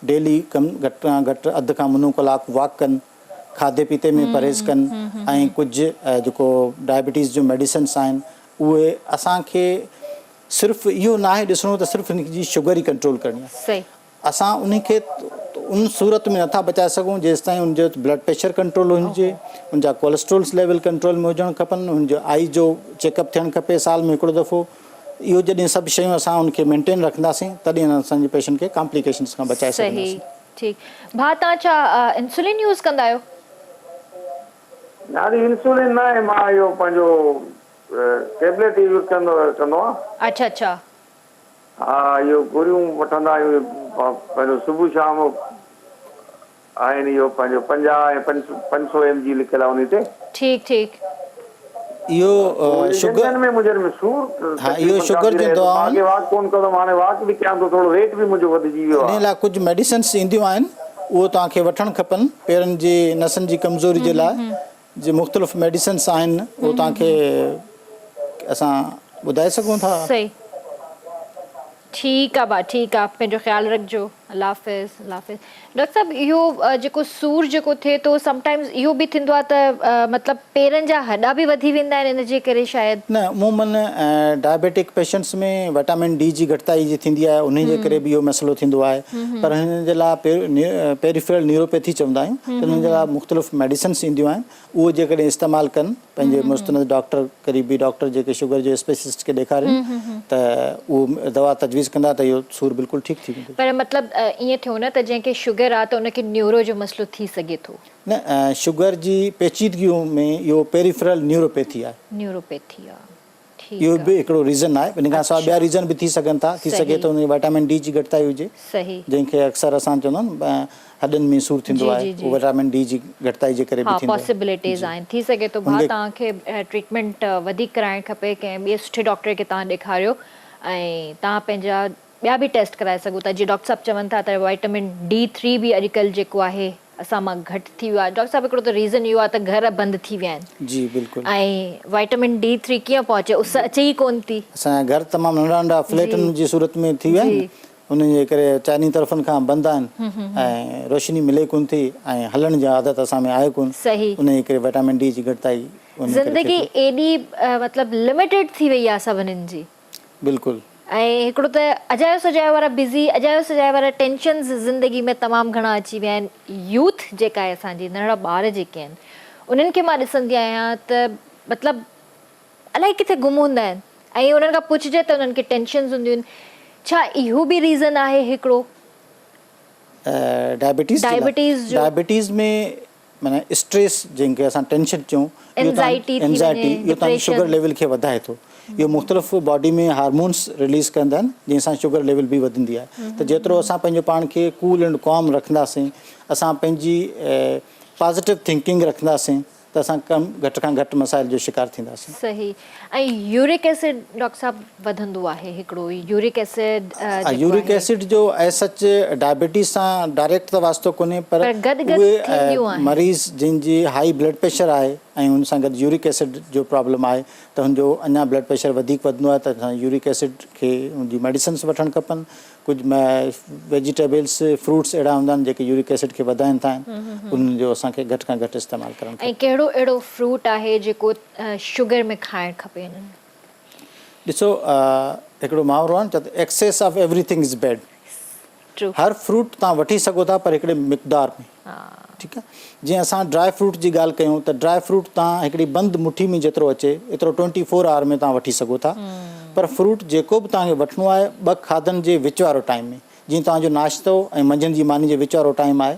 ڊيلي ڪم گهٽ کان گهٽ اڌ کان منو ڪلاڪ واڪ ڪن کاڌي پيتي ۾ پرهيز ڪن ۽ ڪجهه جيڪو ڊائبٽيز جون ميڊيسنس آهن اهي اسان کي صرف اهو ناهي ڏسڻو ته صرف هن جي شگر ئي ڪنٽرول ڪرڻي آهي اسان ان کي ان صورت ۾ نٿا بچائي سگهون جيستائين ان جو بلڊ پريشر ڪنٽرول هجي ان جا ڪولسٽرولس ليول ڪنٽرول ۾ هجڻ کپن ان جو آئي جو چيڪ اپ ٿيڻ کپي سال ۾ هڪڙو دفعو اهو جڏهن سڀ شيون اسان ان کي مينٽين رکنداسين تڏهن اسان جي پيشنٽ کي ڪامپليڪيشنس کان بچائي سگهنداسين. ٺيڪ ڀاء توهان ڇا انسولين يوز ڪندا آهيو؟ نه ادي انسولين ناهي مان اهو پنهنجو ٽيبليٽ يوز ڪندو ڪندو آهيان. اڇا اڇا. ها اهو گوريون وٺندا آهيون پنهنجو صبح شام آهن اهو پنهنجو 50 ۽ 500 ايم جي لکيل آهي انهي تي. ٺيڪ ٺيڪ. اهو شگر ڄنگهن ۾ منهنجن ۾ سور ها اهو تقريبن شگر ڪافي جون رهي ٿو مان دوائون اڳي واڪ ڪون ڪندو هوم هاڻي واڪ به ڪيان ٿو ٿورو ويٽ به منهنجو وڌجي ويو انهي آهي. لاء ڪجهه ميڊيسنس اينديون آهن اهو توهان کي وٺڻ کپن پيرن جي نسن جي ڪمزوري جي لاء جي مختلف ميڊيسنس آهن اهو توهان کي اسان ٻڌائي سگهون ٿا. صحيح ٺيڪ آ ڀاء ٺيڪ آ پنهنجو خيال رکجو الله حافظ الله حافظ ڊاڪٽر صاحب اهو جيڪو سور جيڪو ٿئي ٿو سم ٽائمز اهو به ٿيندو آ ته مطلب پيرن جا هڏا به وڌي ويندا آهن ان جي ڪري شايد. نه عموماً ڊائبيٽڪ پيشنٽس ۾ وٽامن ڊي جي گهٽتائي جي ٿيندي آهي انهي جي ڪري به اهو مسئلو ٿيندو آهي پر هنن جي لاء پيريفرل نيوروپيٿي چوندا آهيون ته انهن جي لاء مختلف ميڊيسنس اينديون آهن اهو جيڪڏهن استعمال ڪن پنهنجي مستند ڊاڪٽر قريبي ڊاڪٽر جيڪي شگر جو اسپيشلسٽ کي ڏيکارين ته اهو دوا تجويز ڪندا ته اهو سور بلڪل ٺيڪ ٿي ويندو. پر مطلب ائين ٿيو نه ته جنهن کي شگر آ ته ان کي نيورو جو مسئلو ٿي سگهي ٿو. نه شگر جي پيچيدگيون ۾ اهو پيريفرل نيوروپيٿي آهي. نيوروپيٿي آ. ٺيڪ اهو آ. به هڪڙو ريزن آهي ان کان سواء ٻيا اڇا. ريزن به ٿي سگهن ٿا ٿي سگهي صحيح. ٿو ان کي وائٽامن ڊي جي گهٽتائي هجي صحيح. جنهن کي اڪثر اسان چوندا آهيون هڏن ۾ سور ٿيندو جي آهي جي جي. اهو وائٽامن ڊي جي گهٽتائي جي ڪري ها به ٿيندو آهي پاسيبلٽيز جي آهن ٿي سگهي ٿو ان ڀاء کي توهان کي ٽريٽمينٽ وڌيڪ ڪرائڻ کپي ڪنهن ٻئي سٺي ڊاڪٽر کي توهان ڏيکاريو ۽ توهان پنهنجا ٻيا به ٽيسٽ ڪرائي سگهو ٿا جيئن ڊاڪٽر صاحب چون ٿا ته وائٽامن ڊي ٿري به اڄڪلهه جيڪو آهي اسان مان گهٽ ٿي ويو آهي ڊاڪٽر صاحب هڪڙو ته ريزن اهو آهي ته گهر بند ٿي ويا آهن جي بلڪل ۽ وائٽامن ڊي ٿري ڪيئن پهچي اس اچي ئي ڪون ٿي. اسان جا گهر تمام ننڍا ننڍا فليٽن جي جي صورت ۾ ٿي ويا جي آهن انهن جي ڪري چئني طرفن کان بند آهن ۽ روشني ملي ڪون ٿي ۽ هلڻ جي عادت اسان ۾ آهي ڪون صحيح. انهي جي ڪري وائٽامن ڊي جي گهٽتائي انهي ڪري ٿئي زندگي ٿي. ايڏي مطلب لميٽيڊ ٿي وئي آهي سڀنين جي. بلڪل. ۽ هڪڙو ته اجايو سجايو وارا بزي اجايو سجايو وارا ٽينشنز زندگي ۾ تمام گهڻا اچي ويا آهن يوٿ جيڪا آهي اسان جي ننڍڙا ٻار جيڪي آهن انهن کي مان ڏسندي آهيان ته مطلب الائي ڪٿي گم هوندا آهن ۽ انهن کان پڇجي ته انهن کي ٽينشنز هونديون آهن ڇا اهو به ريزن آهي هڪڙو ڊائبٽيز جي لاء ڊائبٽيز جو ڊائبٽيز ۾ معنيٰ اسٽريس جنهن کي اسان ٽينشن چئون اهو توهان اينزائٽي اهو توهان جي شگر ليول کي وڌائي ٿو. اهو مختلف باڊي ۾ هارمونس رليز ڪندا آهن جنهن سان شگر ليول به وڌندي آهي ته جيترو اسان پنهنجو پاڻ کي ڪول اينڊ ڪام رکنداسين اسان پنهنجي پازيٽو ٿنڪنگ رکنداسين ته اسان ڪم گهٽ کان گهٽ مسائل جو شڪار ٿينداسين. صحيح ۽ يورڪ ايسڊ ڊاڪٽر صاحب وڌندو آهي هڪڙو يورڪ ايسڊ جيڪو آهي. يورڪ ايسڊ جو ايز سچ ڊائبيٽيز سان ڊائريڪٽ ته واسطو ڪونهي پر گڏ گڏ اهي ٿينديون آهن. مريض جن جي هائي بلڊ پريشر آهي ۽ ان سان گڏ يورڪ ايسڊ جو پرابلم آهي ته هن جو اڃا بلڊ پريشر وڌيڪ وڌندو آهي ته اسان يورڪ ايسڊ کي ان جي ميڊيسنس وٺڻ کپن ڪجهه ويجيٽيبلس فروٽس اهڙا هوندا آهن جيڪي يورڪ ايسڊ کي وڌائين ٿا انهن جو اسان کي گهٽ کان گهٽ استعمال ڪرڻ کپي. ۽ ڪهڙو اهڙو فروٽ آهي جيڪو شگر ۾ کائڻ کپي انهن؟ ڏسو هڪڙو محاورو آهي نه چون ٿا excess of everything is bad هر فروٽ توهان وٺي سگهو ٿا پر هڪڙي مقدار ۾ ٺيڪ آهي جيئن اسان ڊرائي فروٽ جي ڳالهه ڪيون ته ڊرائي فروٽ توهان هڪڙي بند مٺي ۾ جيترو اچي ايترو ٽوئنٽي فور آور ۾ توهان وٺي سگهو ٿا پر فروٽ جيڪو به توهان کي وٺڻو آهي ٻه کاڌن جي وچ وارو ٽائيم ۾ جيئن توهان جو ناشتو ۽ منجهند جي ماني جي وچ وارو ٽائيم آهي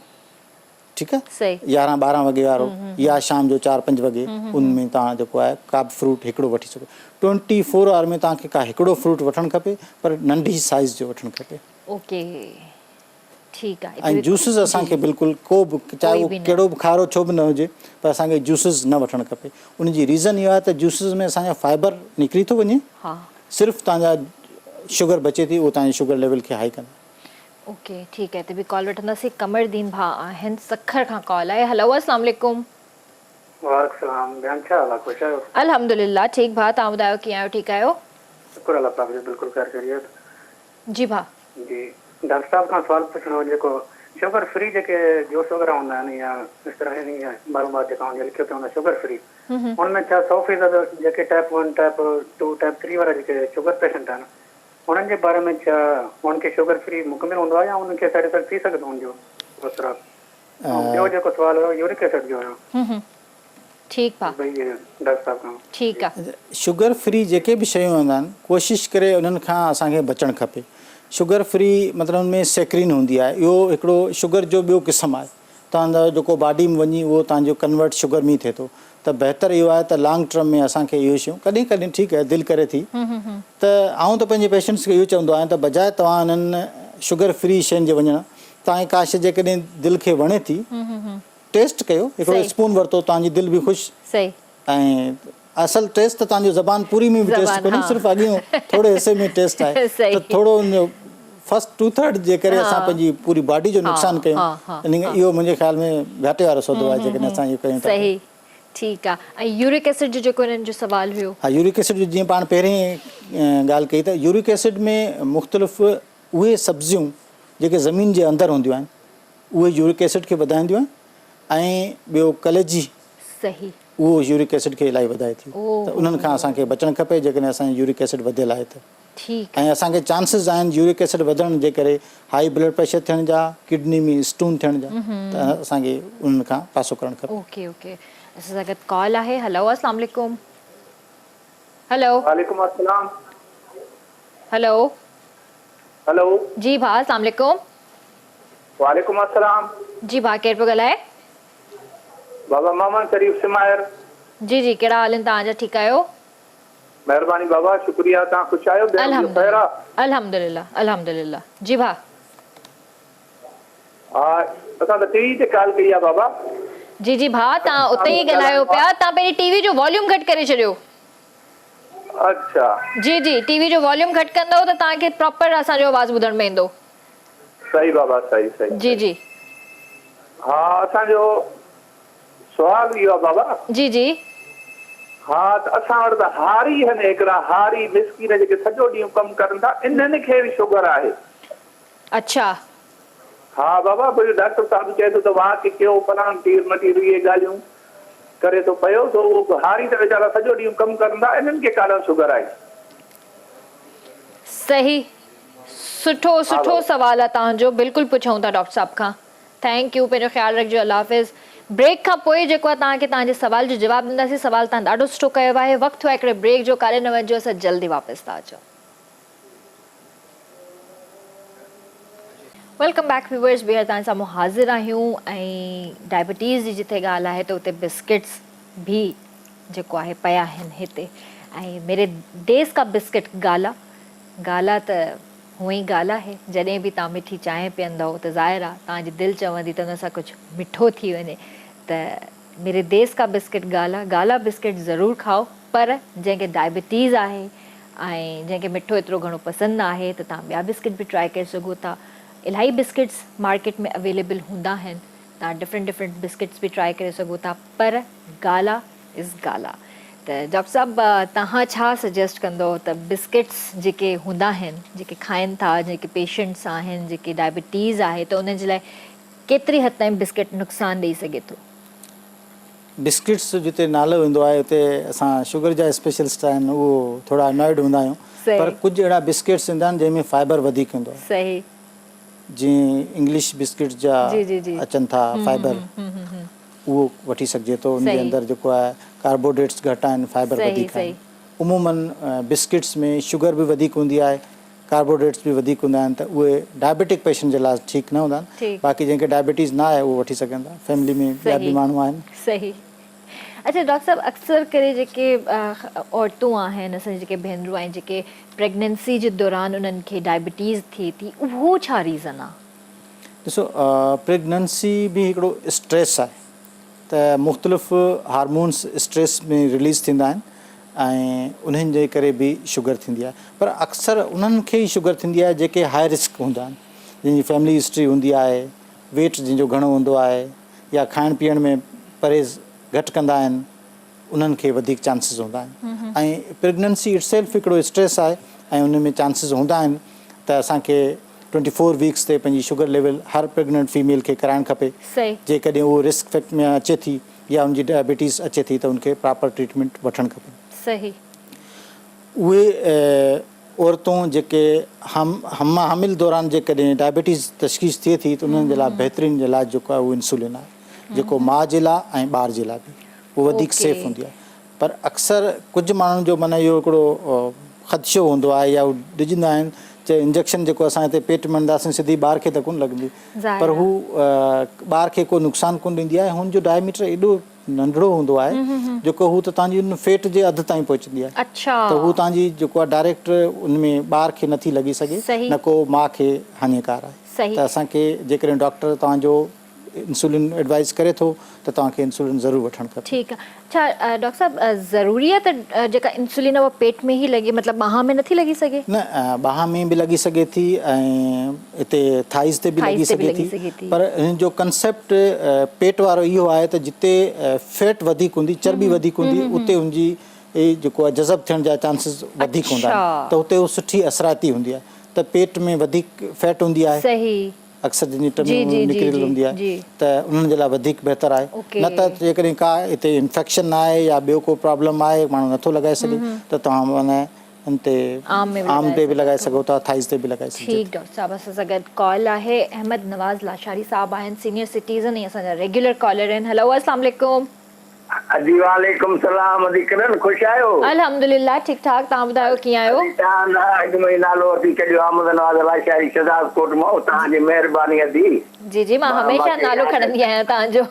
ٺيڪ آهي يارهن ٻارهن وڳي وارو يا شام جو چار پنج وڳي ان ۾ توهان جيڪو آهي ڪا به فروٽ هڪڙو وٺي سگهو ٽوئنٽي فور آور ۾ توهان کي ڪا هڪڙو فروٽ وٺڻ کپي پر ننڍي سائيز جو وٺڻ کپي. اوڪي ٺيڪ آ ۽ جوسز اسان کي بلڪل ڪو به چاهي اهو ڪهڙو به کارو ڇو به نه هجي پر اسان کي جوسز نه وٺڻ کپي ان جي ريزن اهو آهي ته جوسز ۾ اسان جو فائبر نڪري ٿو وڃي صرف توهان جا شگر بچي ٿي اهو توهان جي شگر ليول کي هائي ڪندو. اوڪي ٺيڪ آهي هتي به ڪال وٺنداسين قمر الدين ڀاء آهن سکر کان ڪال آهي هلو اسلام عليڪم. وعليڪم السلام ڀيڻ ڇا حال آ خوش آهيو. الحمدلله ٺيڪ ڀاء توهان ٻڌايو ڪيئن آهيو ٺيڪ آهيو. شڪر الله پاڪ جو بلڪل خير خيريت. جي ڀاء. جي ڊاڪٽر صاحب کان سوال پڇڻو هو جيڪو شگر فري جيڪي جوس وغيره هوندا آهن يا اس طرح يعني معلومات جيڪا هوندي آهي لکيو پيو هوندو آهي شگر فري ان ۾ ڇا 100% جيڪي ٽائپ 1 ٽائپ 2 ٽائپ 3 وارا جيڪي شگر پيشنٽ آهن انهن جي باري ۾ ڇا انهن کي شگر فري مڪمل هوندو آهي يا انهن کي سائيڊ افيڪٽ ٿي سگهي ٿو ان جو اثرات ۽ ٻيو جيڪو سوال هيو يورڪ ايسڊ جو هيو. ٺيڪ ڀاء. ڊاڪٽر صاحب کان. ٺيڪ آ. شگر فري جيڪي به شيون هوندا آهن ڪوشش ڪري انهن کان اسان کي بچڻ کپي شگر فري مطلب ان ۾ سيڪرين هوندي آهي اهو هڪڙو شگر جو ٻيو قسم آهي توهان جو جيڪو باڊي ۾ وڃي اهو توهان جو ڪنورٽ شگر ۾ ٿئي ٿو ته بهتر اهو آهي ته لانگ ٽرم ۾ اسان کي اهي شيون ڪڏهن ڪڏهن ٺيڪ آهي دل ڪري ٿي ته آئون ته پنهنجي پيشنٽس کي اهو چوندو آهيان ته بجاء توهان انهن شگر فري شين جي وڃڻ توهان کي ڪا شي جيڪڏهن دل کي وڻي ٿي ٽيسٽ ڪيو هڪڙو اسپون ورتو توهان جي دل به خوش ۽ اصل ٽيسٽ ته توهان جو زبان پوري ۾ به ٽيسٽ ڪونهي صرف اڳيون ٿوري حصي ۾ ٽيسٽ آهي ته ٿورو ان جو فرسٽ ٽو ٿرڊ جي ڪري اسان پنهنجي پوري باڊي جو نقصان ڪيون اهو منهنجي خيال ۾ گهاٽي وارو سودو آهي جيڪڏهن اسان اهو ڪيون ٿا صحيح ٺيڪ آ ۽ يورڪ ايسڊ جو جيڪو انهن جو سوال هيو. ها يورڪ ايسڊ جو جيئن پاڻ پهرين ڳالهه ڪئي ته يورڪ ايسڊ ۾ مختلف اهي سبزيون جيڪي زمين جي اندر هونديون آهن اهي يورڪ ايسڊ کي وڌائينديون آهن ۽ ٻيو ڪليجي صحيح. اهو يورڪ ايسڊ کي الاهي وڌائي ٿي ته انهن کان اسان کي بچڻ کپي جيڪڏهن اسان جو يورڪ ايسڊ وڌيل آهي ته ٺيڪ. ۽ اسان کي چانسز آهن يورڪ ايسڊ وڌڻ جي ڪري هائي بلڊ پريشر ٿيڻ جا ڪڊني ۾ اسٽون ٿيڻ جا ته اسان کي انهن کان پاسو ڪرڻ کپي. اوڪي اوڪي اسان سان گڏ ڪال آهي هلو اسلام عليڪم هلو. وعليڪم السلام. هلو. هلو. جي ڀاء اسلام عليڪم. وعليڪم السلام. جي ڀاء ڪير پيو ڳالهائي. بابا محمد شريف سمائر. جي جي ڪهڙا حال آهن توهان جا ٺيڪ آهيو. مهرباني بابا شڪريه توهان خوش آهيو ٻيو ٻيو خير آ. الحمدلله الحمدلله جي ڀاء. ها اسان ته ٽي وي تي ڪال ڪئي آ بابا. جي جي ڀاء توهان اتي ئي ڳالهايو پيا توهان پهرين ٽي وي جو واليوم گهٽ ڪري ڇڏيو. اڇا. جي جي ٽي وي جو واليوم گهٽ ڪندؤ ته توهان کي پراپر اسان جو آواز ٻڌڻ ۾ ايندو. صحيح بابا صحيح صحيح جي جي. ها اسان جو سوال اهو آ بابا. جي جي. ها ته اسان وٽ ته هاري هن هڪڙا هاري مسڪين جيڪي سڄو ڏينهن ڪم ڪرن ٿا انهن کي به شگر آهي. اڇا. ها بابا پوء ڊاڪٽر صاحب چئي ٿو ته واڪ ڪيو فلاڻ ٽير مٽير اهي ڳالهيون ڪري ٿو پيو سو اهو هاري ته ويچارا سڄو ڏينهن ڪم ڪرن ٿا انهن کي ڪاڏانهن شگر آئي. صحيح سٺو سٺو سوال آ توهان جو بلڪل پڇون ٿا ڊاڪٽر صاحب کان thank you پنهنجو خيال رکجو الله حافظ بريڪ کان پوء جيڪو آ توهان کي توهان جي سوال جو جواب ڏينداسين سوال توهان ڏاڍو سٺو ڪيو آهي وقت ٿيو آهي هڪڙي بريڪ جو ڪاڏي نه وڃجو اسان جلدي واپس ٿا اچون. Welcome back viewers ٻيهر توهان جي سامهون حاضر آهيون ۽ ڊائبٽيز جي جتي ڳالهه آهي ته اتي بسڪٽس به جيڪو آهي پيا آهن هتي ۽ ميري ديس ڪا بسڪٽ گالا گالا ته هونئن ئي گالا آهي جڏهن به توهان مٺي چانهه پيئندؤ ته ظاهر آهي توهان جي دل چوندي ته ان سان ڪجهه مٺو ٿي وڃي ته ميري ديس ڪا بسڪٽ گالا گالا بسڪٽ ضرور کائو پر جنهن کي ڊائبٽيز آهي ۽ جنهن کي مٺو ايترو گهڻو پسند نه آهي ته توهان ٻيا بسڪٽ به ٽرائي ڪري سگهو ٿا الاهي بسڪٽس مارڪيٽ ۾ اويليبل هوندا آهن توهان ڊفرنٽ ڊفرنٽ بسڪٽس به ٽرائي ڪري سگهو ٿا پر گالا از گالا ته ڊاڪٽر صاحب توهان ڇا سجيسٽ ڪندو ته بسڪٽس جيڪي هوندا آهن جيڪي کائن ٿا جيڪي پيشنٽس آهن جيڪي ڊائبٽيز آهي ته انهن جي لاء ڪيتري حد تائين بسڪٽ نقصان ڏئي سگهي ٿو؟ بسڪٽس جو جتي نالو ايندو آهي اتي اسان شگر جا اسپيشلسٽ آهن اهو ٿورا انوائڊ هوندا آهيون پر ڪجهه اهڙا بسڪٽس ايندا آهن جنهن ۾ فائبر وڌيڪ هوندو آهي صحيح جيئن انگلش بسڪٽس جا اچن ٿا فائبر اهو وٺي سگهجي ٿو ان جي اندر جيڪو آهي ڪاربوهائيڊريٽس گهٽ آهن فائبر وڌيڪ آهن عمومن بسڪٽس ۾ شگر به وڌيڪ هوندي آهي ڪاربوهائيڊريٽس به وڌيڪ هوندا آهن ته اهي ڊائبيٽڪ پيشنٽ جي لاء ٺيڪ نه هوندا آهن باقي جنهن کي ڊائبيٽيز نه آهي اهو وٺي سگهن ٿا فيملي ۾ ٻيا به ماڻهو آهن. صحيح اڇا ڊاڪٽر صاحب اڪثر ڪري جيڪي عورتون آهن اسان جي جيڪي ڀينرون آهن جيڪي پريگننسي جي دوران انهن کي ڊائبيٽيز ٿئي ٿي اهو ڇا ريزن آهي؟ ڏسو پريگننسي به هڪڙو اسٽريس آهي ته مختلف هارمونس اسٽريس ۾ رليز ٿيندا آهن ۽ انهن جي ڪري به شگر ٿيندي آهي پر اڪثر انهن کي ئي شگر ٿيندي آهي جيڪي هاء رسڪ هوندا آهن جن جي فيملي هسٽري هوندي آهي ويٽ جن جو گهڻو هوندو آهي يا کائڻ پيئڻ ۾ پرهيز گهٽ ڪندا آهن انهن کي وڌيڪ چانسز هوندا آهن ۽ پريگننسي it self هڪڙو اسٽريس آهي ۽ ان ۾ چانسز هوندا آهن ته اسان کي ٽوئنٽي فور ويڪس تي پنهنجي شگر ليول هر پريگننٽ فيميل کي ڪرائڻ کپي جيڪڏهن اهو رسڪ فيڪٽ ۾ اچي ٿي يا ان جي ڊائبيٽيز اچي ٿي ته ان کي پراپر ٽريٽمينٽ وٺڻ کپي. صحيح. اهي عورتون جيڪي حمل دوران جيڪڏهن ڊائبيٽيز تشخيص ٿئي ٿي ته انهن جي لاء بهترين علاج جيڪو آهي اهو انسولين آهي جيڪو ماء جي لاء ۽ ٻار جي لاء به اهو وڌيڪ سيف هوندي آهي پر اڪثر ڪجهه ماڻهن جو معنيٰ اهو هڪڙو خدشو هوندو آهي يا هو ڊڄندا آهن چي انجيڪشن جيڪو اسان هتي پيٽ ۾ هڻنداسين سڌي ٻار کي ته ڪونه لڳندي پر هو ٻار کي ڪو نقصان ڪونه ڏيندي آهي هن جو ڊائميٽر ايڏو ننڍڙو هوندو آهي جيڪو هو ته تنهنجي ان فيٽ جي اڌ تائين پهچندي آهي ته هو تنهنجي جيڪو آهي ڊائريڪٽ ان ۾ ٻار کي نٿي لڳي سگهي نه ڪو ماء کي هاڃيڪار آهي ته اسان کي جيڪڏهن ڊاڪٽر توهان جو انسولين ايڊوائز ڪري ٿو ته توهان کي انسولين ضرور وٺڻ کپي. ٺيڪ آ ڇا ڊاڪٽر صاحب ضروري آ ته جيڪا انسولين آ اها پيٽ ۾ ئي لڳي مطلب ٻانهن ۾ نٿي لڳي سگهي؟ نه ٻانهن ۾ به لڳي سگهي ٿي ۽ هتي ٿائيز تي به لڳي سگهي ٿي پر هن جو ڪنسيپٽ پيٽ وارو اهو آهي ته جتي فيٽ وڌيڪ هوندي چرٻي وڌيڪ هوندي اتي هن جي جيڪو آهي جذب ٿيڻ جا چانسز وڌيڪ هوندا آهن ته اتي هو سٺي اثرائتي هوندي آهي ته پيٽ ۾ وڌيڪ فيٽ هوندي آهي. اڪثر جن جي ٽمي نڪريل هوندي آهي ته انهن جي لاء وڌيڪ بهتر آهي نه ته جيڪڏهن ڪا هتي انفيڪشن آهي يا ٻيو ڪو پرابلم آهي ماڻهو نٿو لڳائي سگهي ته توهان معنيٰ ان تي آم تي به لڳائي سگهو ٿا ٿائيز تي به لڳائي سگهجي ٿو. ٺيڪ ڊاڪٽر صاحب اسان سان گڏ ڪال آهي احمد نواز لاشاري صاحب آهن سينيئر سٽيزن ۽ اسان جا ريگيولر ڪالر آهن هلو اسلام عليڪم. ادي وعليڪم سلام ادي ڪرن خوش آهيو. الحمدلله ٺيڪ ٺاڪ توهان ٻڌايو ڪيئن آهيو. ادي توهان نه اڳ ۾ ئي نالو وٺي ڇڏيو احمد نواز لاشاري شھداد ڪوٽ مان توهان جي مهرباني ادي. جي جي مان هميشه نالو کڻندي آهيان توهان جو.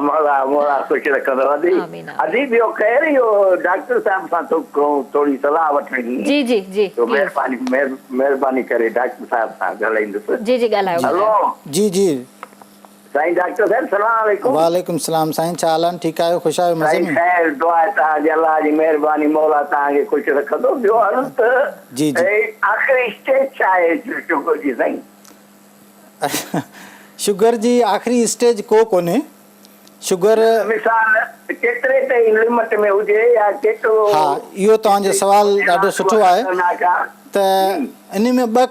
مولا مولا خوش رکندو ادي. آمين آمين. ادي ٻيو خير اهو ڊاڪٽر صاحب سان ٿوري صلاح وٺڻي هئي. جي جي جي تو پليز. مهرباني مهرباني ڪري ڊاڪٽر صاحب سان ڳالهائيندس. جي جي ڳالهايو هلو. ڳالهايو. جي جي. سائين ڊاڪٽر صاحب سلام عليڪم. وعليڪم السلام سائين ڇا حال آهن ٺيڪ آهيو خوش آهيو مزي سائين ۾. خير دعا آهي توهان جي الله جي مهرباني مولا توهان کي خوش رکندو ٻيو عرض ته جي جي. هي آخري اسٽيج ڇا آهي شگر جي سائين. شگر جي آخري اسٽيج ڪو ڪونهي شگر. مثال ڪيتري تائين لمٽ ۾ هجي يا ڪيترو. ها اهو توهان جو سوال ڏاڍو سٺو آهي ته انهي ۾ ٻه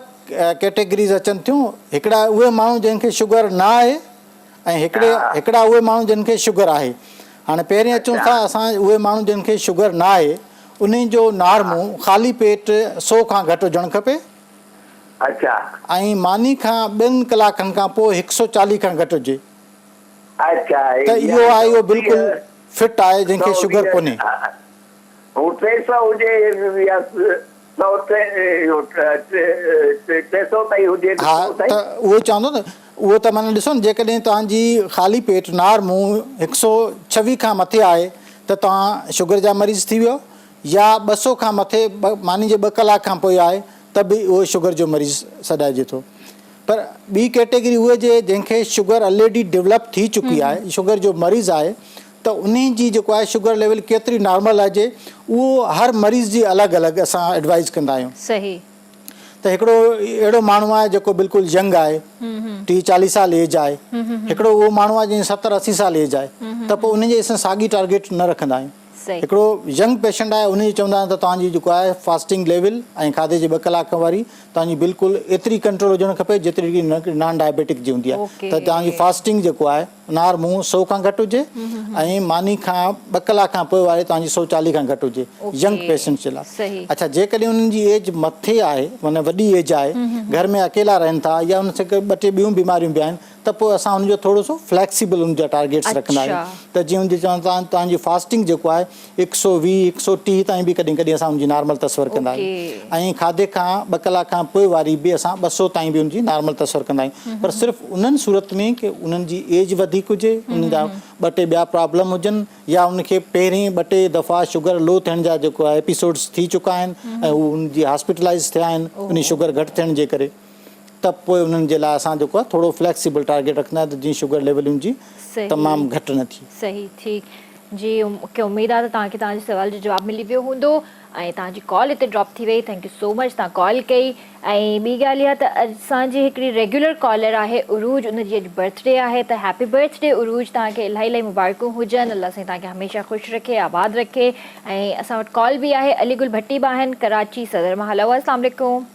ڪيٽيگريز اچن ٿيون هڪڙا اهي ماڻهو جن کي شگر نه آهي ۽ هڪڙي هڪڙا اهي ماڻهو جن کي شگر آهي هاڻي پهرين اچون ٿا اسان اهي ماڻهو جن کي شگر نه آهي انهي جو نارمو خالي پيٽ سو کان گهٽ هجڻ کپي اڇا ۽ ماني کان ٻن ڪلاڪن کان پوء هڪ سو چاليهه کان گهٽ هجي اڇا ته اهو آهي اهو بلڪل فٽ آهي جنهن کي شگر ڪونهي هو 300 هجي يا. سو اهو 300 تائين هجي ته ها سائين. ته اهو چوان ٿو ته اهو ته معنيٰ ڏسو نه جيڪڏهن توهان جي خالي پيٽ نار منهن 126 کان مٿي آهي ته توهان شگر جا مريض ٿي ويو يا 200 کان مٿي ماني جي ٻه ڪلاڪ کان پوء آهي ته به اهو شگر جو مريض سڏائجي ٿو پر ٻي ڪيٽيگري اهي جي جنهن کي شگر الريڊي ڊولپ ٿي چڪي آهي شگر جو مريض آهي ته انهي جي جيڪو آهي شگر ليول ڪيتري نارمل هجي اهو هر مريض جي الڳ الڳ اسان ايڊوائز ڪندا آهيون. صحيح. ته هڪڙو اهڙو ماڻهو آهي جيڪو بلڪل ينگ آهي 30 40 سال ايج آهي هڪڙو اهو ماڻهو آهي جنهن جي 70 80 سال ايج آهي ته پوء انهي جي اسان ساڳي ٽارگيٽ نه رکندا آهيون. هڪڙو ينگ پيشنٽ آهي انهي جي چوندا آهيون ته توهان جي جيڪو آهي فاسٽنگ ليول ۽ کاڌي جي ٻه ڪلاڪ واري توهان جي بلڪل ايتري ڪنٽرول هجڻ کپي جيتري نان ڊائبيٽڪ جي هوندي آهي ته توهان جي فاسٽنگ جيڪو آهي نار منهن سو کان گهٽ هجي ۽ ماني کان ٻه ڪلاڪ کان پوء واري توهان جي 140 کان گهٽ هجي ينگ پيشنٽس جي لاء. اڇا جيڪڏهن انهن جي ايج مٿي آهي معنيٰ وڏي ايج آهي گهر ۾ اڪيلا رهن ٿا يا ان سان گڏ ٻه ٽي ٻيون بيماريون به آهن ته پوء اسان ان جو ٿورو سو فليڪسيبل ان جا ٽارگيٽس رکندا آهيون ته جيئن ان جي چون ٿا توهان جي فاسٽنگ جيڪو آهي 120 130 تائين به ڪڏهن ڪڏهن اسان ان جي نارمل تصور ڪندا آهيون ۽ کاڌي کان ٻه ڪلاڪ کان پوء واري به اسان 200 تائين به ان جي نارمل تصور ڪندا آهيون پر صرف انهن صورت ۾ ڪي انهن جي ايج وڌيڪ هجي انهن جا ٻه ٽي ٻيا پرابلم هجن يا ان کي پهرين ٻه ٽي دفعا شگر لو ٿيڻ جا جيڪو آهي ايپيسوڊس ٿي چڪا آهن ۽ هو ان جي هاسپيٽلائز ٿيا آهن ان شگر گهٽ ٿيڻ جي ڪري ته پوء انهن جي لاء اسان جيڪو آهي ٿورو فليڪسيبل ٽارگيٽ رکندا آهيون ته جيئن شگر ليول ان جي تمام گهٽ نه ٿئي. صحيح ٺيڪ جي مونکي اميد آهي ته توهان کي توهان جي سوال جو جواب ملي ويو هوندو ۽ توهان جي ڪال هتي ڊراپ ٿي وئي thank you سو مچ توهان ڪال ڪئي ۽ ٻي ڳالهه اها ته اسان جي هڪڙي ريگيولر ڪالر آهي عروج ان جي اڄ برٿ ڊي آهي ته هيپي برٿ ڊي عروج توهان کي الاهي الاهي مبارڪون هجن الله سائين توهان کي هميشه خوش رکي آباد رکي ۽ اسان وٽ ڪال به آهي علي گل ڀٽي به آهن ڪراچي صدر مان هلو السلام عليڪم.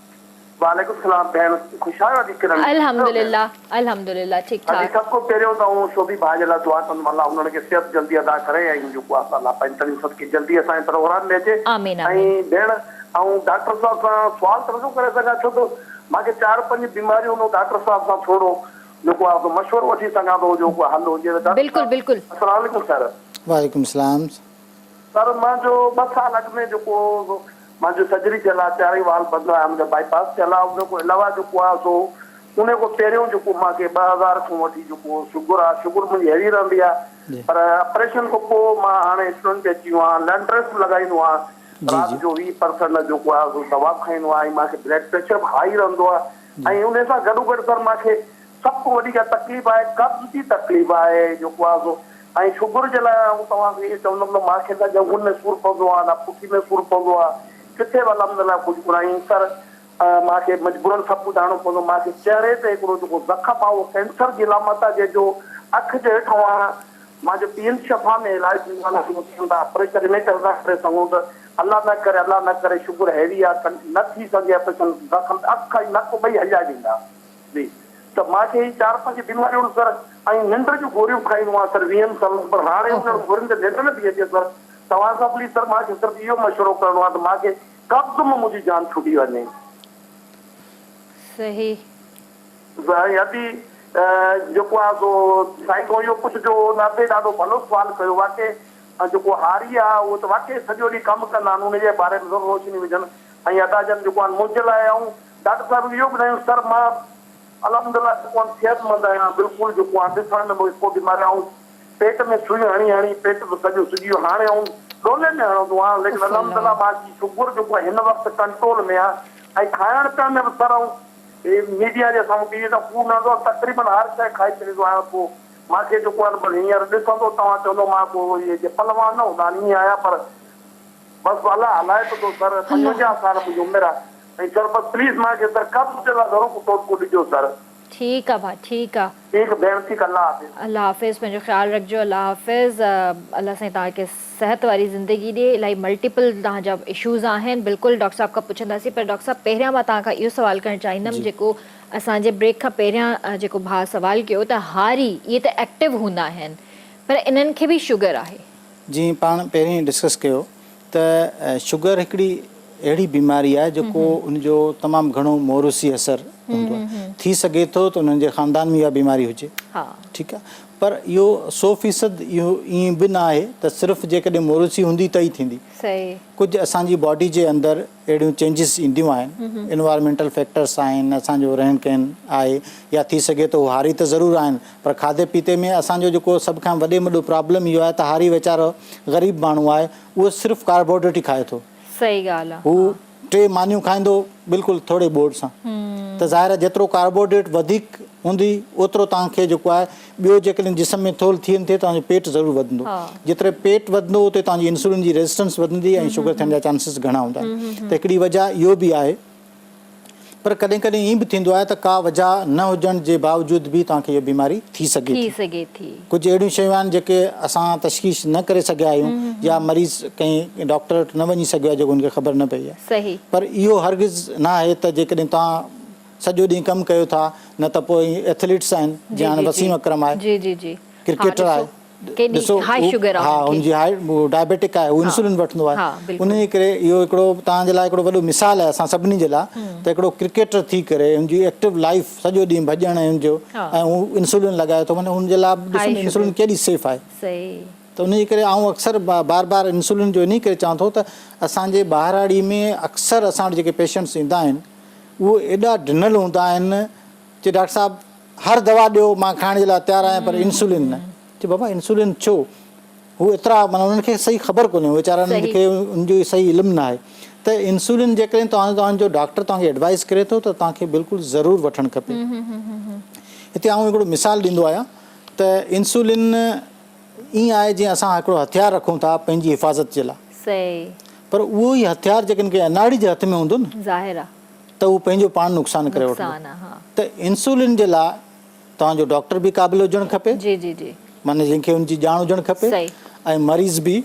وعليڪم السلام ڀيڻ خوش آهيو ادي ڪرن الحمدلله الحمدلله ٺيڪ ادي ٺاڪ. سڀ کان پهريون ته آئون شوبي ڀاء جي لاء دعا ڪندم الله انهن کي صحت جلدي عطا ڪري ۽ جيڪو آهي سو الله پنهنجي تنهنجي صدقي جلدي اسان جي پروگرام ۾ اچي آمين ۽ آمين. ڀيڻ آئون ڊاڪٽر صاحب سان سوال ته نٿو ڪري سگهان ڇو ته مان کي چار پنج بيماريون آهن ڊاڪٽر صاحب سان ٿورو جيڪو آهي سو مشورو وٺي سگهان ٿو جو ڪو حل هجي ته ڊاڪٽر بلڪل صاحب بلڪل. السلام عليڪم سر. وعليڪم السلام. سر مانجو ٻه سال اڳ ۾ جيڪو مانجو سرجري ٿيل آ چارئي وال بند آ منهنجا بائي پاس ٿيل آ ان کان علاوه جيڪو آ سو ان کان پهريون جيڪو مانکي 2000 کان وٺي جيڪو شگر آ شگر منهنجي هيوي رهندي آ پر آپريشن کان پوء مان هاڻي انسولين تي اچي ويو آهيان لينٽرس به لڳائيندو آهيان رات جو 20 پرسنٽ جيڪو آ سو دوا به کائيندو آهيان ۽ مانکي بلڊ پريشر به هائي رهندو آ ۽ ان سان گڏو گڏ سر مانکي سڀ کان وڏي ڪا تڪليف آهي قبض جي تڪليف آهي جيڪو آهي سو ۽ شگر جي لاء آئون توهان کي اهو چوندم ته مان کي نه ڄنگهن ۾ سور پوندو آهي نه پٺي ۾ سور پوندو آهي ڪٿي به الحمد لله ڪجهه ڪونه ۽ سر مان کي مجبورن سڀ ٻڌائڻو پوندو مان کي چهري تي هڪڙو جيڪو زخم آهي اهو ڪينسر جي علامت آهي جنهن جو اک جي هيٺان آهي مان جو پي ايم شفا ۾ علاج ٿيندو آهي ليڪن چون ٿا آپريشن انهي ڪري نه ڪري سگهون ته الله نه ڪري الله نه ڪري شگر هيوي آهي نه ٿي سگهي آپريشن زخم اک ۽ نڪ ٻئي هليا ويندا. جي ته مان کي هي چار پنج بيماريون آهن سر ۽ ننڊ جون گوريون کائيندو آهيان سر ويهن سالن پر هاڻي انهن گورين تي ننڊ نه ٿي اچي سر توهان کان پليز سر مان کي صرف اهو مشورو ڪرڻو آهي ته مان کي قبض مان منهنجي جان ڇٽي وڃي. صحيح. سائين ادي جيڪو آهي سو سائين کان اهو پڇجو هو نه ادي ڏاڍو ڀلو سوال ڪيو واقعي جيڪو هاري آهي اهو ته واقعي سڄو ڏينهن ڪم ڪندا آهن ان جي باري ۾ ضرور روشني وجهن ۽ ادا جن جيڪو آهن منهنجي لاء آئون ڊاڪٽر صاحب اهو ٻڌايون سر مان الحمدالله جيڪو آهن صحت مند آهيان بلڪل جيڪو آهن ڏسڻ ۾ مونکي ڪو بيماري آئون پيٽ ۾ سوئي هڻي هڻي پيٽ به سڄو سڄي ويو هاڻي آئون ڏولي ۾ هڻندو آهيان ليڪن اف الله. الحمدالله مان جي شگر جيڪو آهي هن وقت ڪنٽرول ۾ آهي ۽ کائڻ پيئڻ ۾ به سر آئون ميڊيا جي سامهون ٽي وي تان ڪوڙ نه هڻندو آهيان تقريبن هر شيء کائي ڇڏيندو آهيان پوء مان کي جيڪو آهن بس هينئر ڏسندو توهان چوندو مان ڪو اهي جي پهلوان نه هوندا آهن ائين آهيان پر بس الله هلائي ته ٿو سر 55 سال منهنجي عمر آهي ۽ سر بس پليز مان کي سر قبض جي لاء گهڻو ڪو ٽوٽڪو ڏجو سر. ٺيڪ آ ڀاء ٺيڪ آ. ٺيڪ ڀيڻ ٺيڪ الله حافظ. الله حافظ پنهنجو خيال رکجو الله حافظ الله سائين توهان کي صحت واري زندگي ڏي الاهي ملٽيپل توهان جا اشوز آهن بلڪل ڊاڪٽر صاحب کان پڇنداسين پر ڊاڪٽر صاحب پهريان مان توهان کان اهو سوال ڪرڻ چاهيندم جيڪو اسان جي بريڪ کان پهريان جيڪو ڀاء سوال ڪيو ته هاري اهي ته ايڪٽو هوندا آهن پر انهن کي به شگر آهي. جيئن پاڻ پهرين ڊسڪس ڪيو ته شگر هڪڙي اهڙي بيماري آهي جيڪو ان جو تمام گهڻو موروثي اثر هوندو آهي. ٿي سگهي ٿو ته انهن جي خاندان ۾ اها بيماري هجي. ٺيڪ آهي. پر اهو سو فيصد اهو ائين به نه آهي ته صرف جيڪڏهن موروثي هوندي ته ئي ٿيندي. صحيح. ڪجهه اسان جي باڊي جي اندر اهڙيون چينجز اينديون آهن، انوائرمينٽل فيڪٽرس آهن، اسان جو رهڻ ڪهڻ آهي يا ٿي سگهي ٿو هو هاري ته ضرور آهن پر کاڌي پيتي ۾ اسان جو جيڪو سڀ کان وڏي ۾ وڏو پرابلم اهو آهي ته هاري ويچارو غريب ماڻهو آهي اهو صرف ڪاربوهائيڊريٽ ئي کائي ٿو. صحيح ڳالهه آ. هو ٽي مانيون کائيندو بلڪل ٿوري ٻوڙ سان ته ظاهر آهي جيترو ڪاربوهائيڊريٽ وڌيڪ هوندي اوترو توهان کي جيڪو آهي ٻيو جيڪڏهن جسم ۾ ٿولهه ٿئي نٿي توهان جو پيٽ ضرور وڌندو جيتري پيٽ وڌندو اوتري توهان جي انسولين جي ريزسٽنس وڌندي ۽ شگر ٿيڻ جا چانسز گهڻا هوندا آهن ته هڪڙي وجهه اهو به آهي پر ڪڏهن ڪڏهن ائين به ٿيندو آهي ته ڪا وجهه نه هجڻ جي باوجود به توهان کي اها بيماري ٿي سگهي ٿي سگهي ٿي. ڪجهه اهڙيون شيون آهن جيڪي اسان تشخيص نه ڪري سگهيا آهيون يا مريض ڪنهن ڊاڪٽر وٽ نه وڃي سگهيو آهي جيڪو هن کي خبر نه پئي آهي. صحيح. پر اهو هرگز نه آهي ته جيڪڏهن توهان سڄو ڏينهن ڪم ڪيو ٿا نه ته پوء ايٿليٽس آهن جيئن هاڻي وسيم اڪرم آهي جي جي جي ڪرڪيٽر آهي ڏسو هاء شگر ها ان جي هاء ڊائبيٽڪ آهي هو انسولين وٺندو آهي ان جي ڪري اهو هڪڙو توهان جي لاء هڪڙو وڏو مثال آهي اسان سڀني جي لاء ته هڪڙو ڪرڪيٽر ٿي ڪري ان جي ايڪٽو لائف سڄو ڏينهن ڀڄڻ ۽ ان جو ۽ هو انسولين لڳائي ٿو معنيٰ ان جي لاء ڏسو نه انسولين ڪيڏي سيف آهي ته ان جي ڪري آئون اڪثر بار بار انسولين جو ان ڪري چوان ٿو ته اسان جي ٻهراڙي ۾ اڪثر اسان وٽ جيڪي پيشنٽس ايندا آهن اهو ايڏا ڊنل هوندا آهن چي ڊاڪٽر صاحب هر دوا ڏيو مان کائڻ جي لاء تيار آهيان پر انسولين نه. چي بابا انسولين ڇو؟ هو ايترا معنيٰ انهن کي صحيح خبر ڪونهي ويچارن کي ان جو صحيح علم نه آهي ته انسولين جيڪڏهن توهان توهان جو ڊاڪٽر توهان کي ايڊوائز ڪري ٿو ته توهان کي بلڪل ضرور وٺڻ کپي. هتي آئون هڪڙو مثال ڏيندو آهيان ته انسولين ائين آهي جيئن اسان هڪڙو هٿيار رکون ٿا پنهنجي حفاظت جي لاء پر اهو ئي هٿيار جيڪڏهن ڪنهن اناڙي جي هٿ ۾ هوندو نه ظاهر آهي ته هو پنهنجو پاڻ نقصان ڪري وٺندو ته انسولين جي لاء توهان جو ڊاڪٽر به قابل هجڻ کپي جي جي جي معنيٰ جنهن کي ان جي ڄاڻ هجڻ کپي ۽ مريض به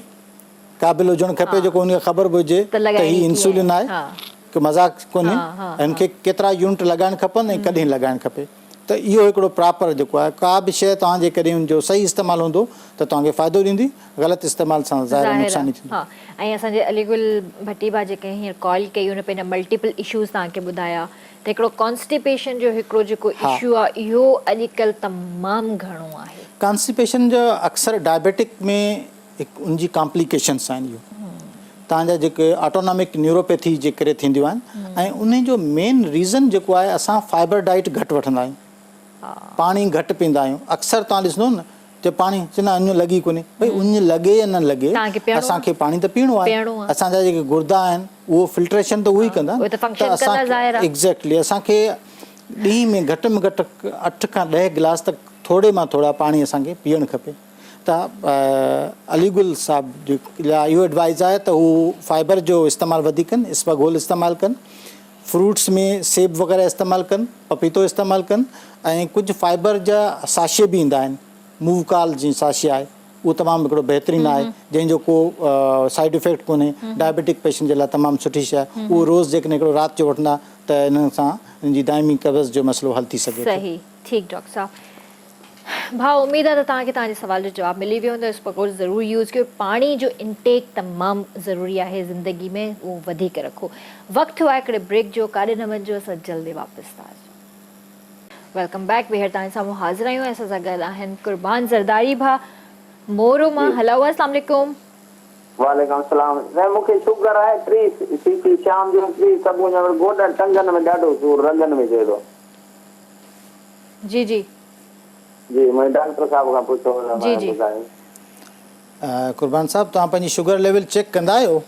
قابل هجڻ کپي جيڪو ان کي خبر به هجي ته هي انسولين آهي ڪو مذاق ڪونهي ۽ ان کي ڪيترا يونٽ لڳائڻ کپن ۽ ڪڏهن لڳائڻ کپي ته اهو هڪڙو پراپر جيڪو آهي ڪا به شيء توهان جيڪڏهن ان جو صحيح استعمال هوندو ته توهان کي فائدو ڏيندي غلط استعمال سان ظاهر آهي نقصان ئي ٿيندو. ها ۽ اسان جي علي گل ڀٽي ڀاء جيڪي هينئر ڪال ڪئي ان پنهنجا ملٽيپل اشوز توهان کي ٻڌايا ته هڪڙو ڪانسٽيپيشن جو هڪڙو جيڪو اشو آهي اهو اڄڪلهه تمام گهڻو آهي. ڪانسٽيپيشن جو اڪثر ڊائبيٽڪ ۾ هڪ ان جي ڪامپليڪيشنس آهن اهو توهان جا جيڪي آٽونامڪ نيوروپيٿي جي ڪري ٿينديون آهن ۽ انهي جو مين ريزن جيڪو آهي اسان فائبر ڊائيٽ گهٽ وٺندا آهيون پاڻي گهٽ پيئندا آهيون اڪثر توهان ڏسندو نه چي پاڻي چي نه اڃ لڳي ڪونهي ڀئي اڃ لڳي يا نه لڳي اسان کي پاڻي ته پيئڻو آهي اسان جا جيڪي گردا آهن اهو فلٽريشن ته اهو ئي ڪندا ته اسان ايگزيڪٽلي اسان کي ڏينهن ۾ گهٽ ۾ گهٽ اٺ کان ڏهه گلاس ته ٿوري مان ٿورا پاڻي اسان کي پيئڻ کپي ته علي گل صاحب جي لاء اهو ايڊوائز آهي ته هو فائبر جو استعمال وڌيڪ ڪن، اسپغول استعمال ڪن، فروٽس ۾ سيب وغيره استعمال ڪن، پپيتو استعمال ڪن ۽ ڪجهه فائبر جا ساشي به ايندا آهن، مووڪال جي ساشي آهي اهو تمام هڪڙو بهترين آهي جنهن جو ڪو سائيڊ افيڪٽ ڪونهي، ڊائبيٽڪ پيشنٽ جي لاء تمام سٺي شيء آهي، اهو روز جيڪڏهن هڪڙو رات جو وٺندا ته انهن سان انهن جي دائمي قبض جو مسئلو حل ٿي سگهي ٿو. صحيح ٺيڪ ڊاڪٽر صاحب. ڀاء اميد آ ته توهان کي توهان جي سوال جو جواب ملي ويو هوندو اسپغول ضرور يوز ڪيو پاڻي جو انٽيڪ تمام ضروري آهي زندگي ۾ اهو وڌيڪ رکو وقت ٿيو آهي هڪڙي بريڪ جو ڪاڏي نه وڃجو اسان جلدي واپس ٿا اچون. Welcome back ٻيهر توهان جي سامهون حاضر آهيون ۽ اسان سان گڏ آهن قربان زرداري ڀاء مورو مان هلو اسلام عليڪم. وعليڪم السلام سائين مون کي شگر آهي 30 سي سي شام جو 30 صبح جو گوڏن ٽنگن ۾ ڏاڍو سور رڳن ۾ ٿئي ٿو. جي جي. جي مون ڊاڪٽر صاحب کان پڇيو هو ته جي جي. ٻڌايو. قربان صاحب توهان پنهنجي شگر ليول چيڪ ڪندا آهيو؟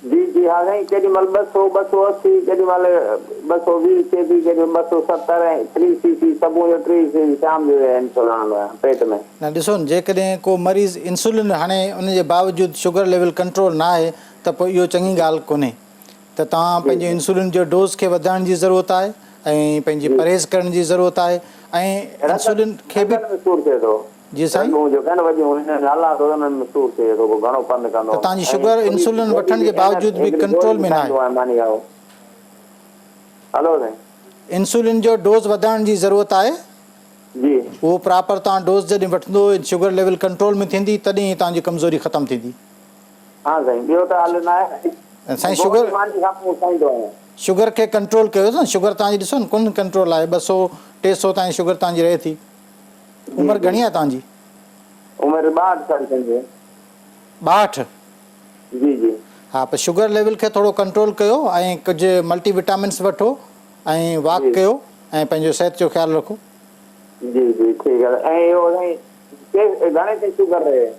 جي جي ها سائين ڪيڏي مهل 200 280 ڪيڏي مهل 220 ٿئي ٿي ڪيڏي مهل 270 ۽ ٽي سي سي صبح جو ٽي سي سي شام جو انسولين هڻندو آهيان پيٽ ۾. نه ڏسو نه جيڪڏهن ڪو مريض انسولين هڻي ان جي باوجود شگر ليول ڪنٽرول نه آهي ته پوء اهو چڱي ڳالهه ڪونهي ته توهان پنهنجي انسولين جو ڊوز کي وڌائڻ جي ضرورت آهي ۽ پنهنجي پرهيز ڪرڻ جي ضرورت آهي ۽ انسولين کي به جي سائين. ته توهان جي شگر انسولين وٺڻ جي باوجود به ڪنٽرول ۾ ناهي. انسولين جو ڊوز وڌائڻ جي ضرورت آهي. اهو پراپر توهان ڊوز جڏهن وٺندو شگر ليول ڪنٽرول ۾ ٿيندي تڏهن ئي توهان جي ڪمزوري ختم ٿيندي. ها سائين ٻيو ته حل نه آهي. سائين شگر ماني کان پوء کائيندو آهيان. شگر کي ڪنٽرول ڪيو نه شگر توهان جي ڏسو نه ڪون ڪنٽرول آهي 200 300 تائين شگر توهان جي رهي ٿي. عمر گهڻي آهي توهان جي؟ عمر 62 سال ٿيندي. 62؟ جي جي. ها ته شگر ليول کي ٿورو ڪنٽرول ڪيو ۽ ڪجهه ملٽي وٽامنس وٺو ۽ واڪ ڪيو ۽ پنهنجو صحت جو خيال رکو. جي جي ٺيڪ آهي ۽ اهو سائين گهڻي تائين شگر رهي.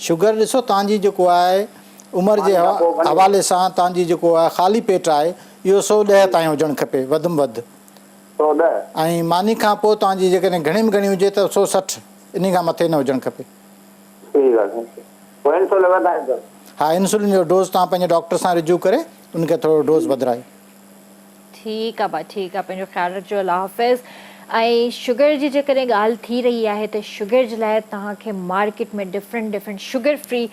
شگر ڏسو توهان جي جيڪو آهي عمر جي حوالي سان توهان جي جيڪو آهي خالي پيٽ آهي اهو 110 تائين هجڻ کپي وڌ م وڌ. 110. ۽ ماني کان پوء توهان جي جيڪڏهن گهڻي ۾ گهڻي هجي ته 160 انهي کان مٿي نه هجڻ کپي. ٺيڪ آهي سائين پوء انسولين وڌائيندس. ها انسولين جو ڊوز توهان پنهنجي ڊاڪٽر سان رجوع ڪري ان کي ٿورو ڊوز وڌرايو. ٺيڪ آ ڀا ٺيڪ آ پنهنجو خيال رکجو الله حافظ. ۽ شگر جي جيڪڏهن ڳالهه ٿي رهي آهي ته شگر جي لاء توهان کي market ۾ different different sugar free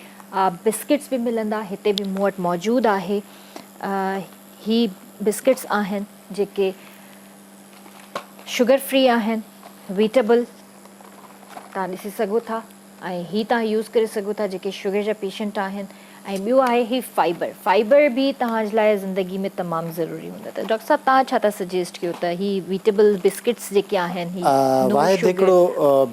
biscuits به ملندا هتي به مون وٽ موجود آهي هي بسڪٽس آهن جيڪي شگر فري آهن ويٽبل توهان ڏسي سگهو ٿا ۽ هي توهان يوز ڪري سگهو ٿا جيڪي شگر جا پيشنٽ آهن ۽ ٻيو آهي هي فائبر فائبر به توهان جي لاء زندگي ۾ تمام ضروري هوندو ته ڊاڪٽر صاحب توهان ڇا ٿا سجيسٽ ڪيو ته هي ويٽبل بسڪٽس جيڪي آهن هي نو واحد شگر هڪڙو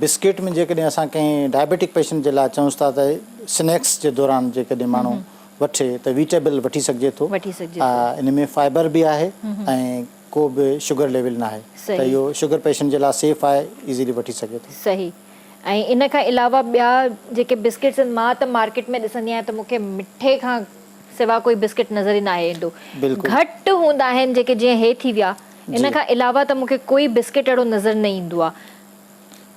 بسڪٽ ۾ جيڪڏهن اسان ڪنهن ڊائبيٽڪ پيشنٽ جي لاء چئونس ٿا ته سنيڪس جي دوران جيڪڏهن ماڻهو وٺي ته ويٽيبل وٺي سگهجي ٿو وٺي سگهجي ٿو. ان ۾ فائبر به آهي ۽ ڪو به شگر ليول ناهي ته صحيح. اهو شگر پيشنٽ جي لاء سيف آهي ايزيلي وٺي سگهي ٿو. صحيح ۽ ان کان علاوه ٻيا جيڪي بسڪٽس آهن مان ته مارڪيٽ ۾ ڏسندي آهيان ته مون کي مٺي کان سوا ڪوئي بسڪٽ نظر ئي ناهي ايندو بلڪل. گهٽ هوندا آهن جيڪي جيئن هي ٿي ويا ان جي. کان علاوه ته مون کي ڪوئي بسڪٽ اهڙو نظر نه ايندو آهي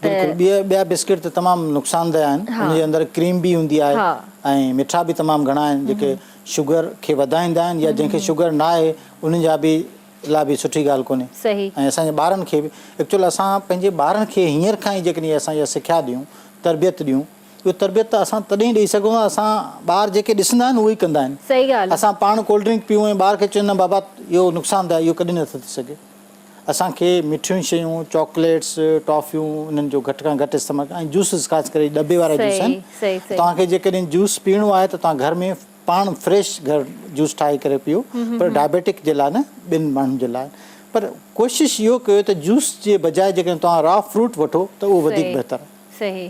ته بلڪل ٻيا ٻيا بسڪٽ ته تمام نقصانده آهن ها. ان جي اندر ڪريم به هوندي آهي ها. ۽ مٺا به تمام گهڻا آهن جيڪي شگر کي وڌائيندا آهن يا جنهن کي شگر نه آهي انهن جا به لاء به سٺي ڳالهه ڪونهي صحيح. ۽ اسان جي ٻارن کي به ايڪچوئل اسان پنهنجي ٻارن کي هينئر کان ئي جيڪڏهن اسان اها سکيا ڏيون تربيت ڏيون اهو تربيت ته اسان تڏهن ڏئي سگهون ٿا اسان ٻار جيڪي ڏسندا آهن اهو ئي ڪندا آهن صحيح ڳالهه. اسان پاڻ ڪولڊ ڊرنڪ پيون ۽ ٻار کي چون نه بابا اهو نقصان ده آهي اهو ڪڏهن نٿو ٿي سگهي اسان کي مٺيون شيون چاڪليٽس ٽافيون انهن جو گهٽ کان گهٽ استعمال ۽ جوسز خاص ڪري ڏٻي وارا جوس آهن صحيح صحيح صحيح. توهان کي جيڪڏهن جوس پيئڻو آهي ته توهان گهر ۾ پاڻ فريش گهر جوس ٺاهي ڪري پيئو پر ڊائبيٽڪ جي لاء نه ٻين ماڻهن جي لاء پر ڪوشش اهو ڪيو ته جوس جي بجاء جيڪڏهن توهان را فروٽ وٺو ته اهو وڌيڪ بهتر آهي. صحيح.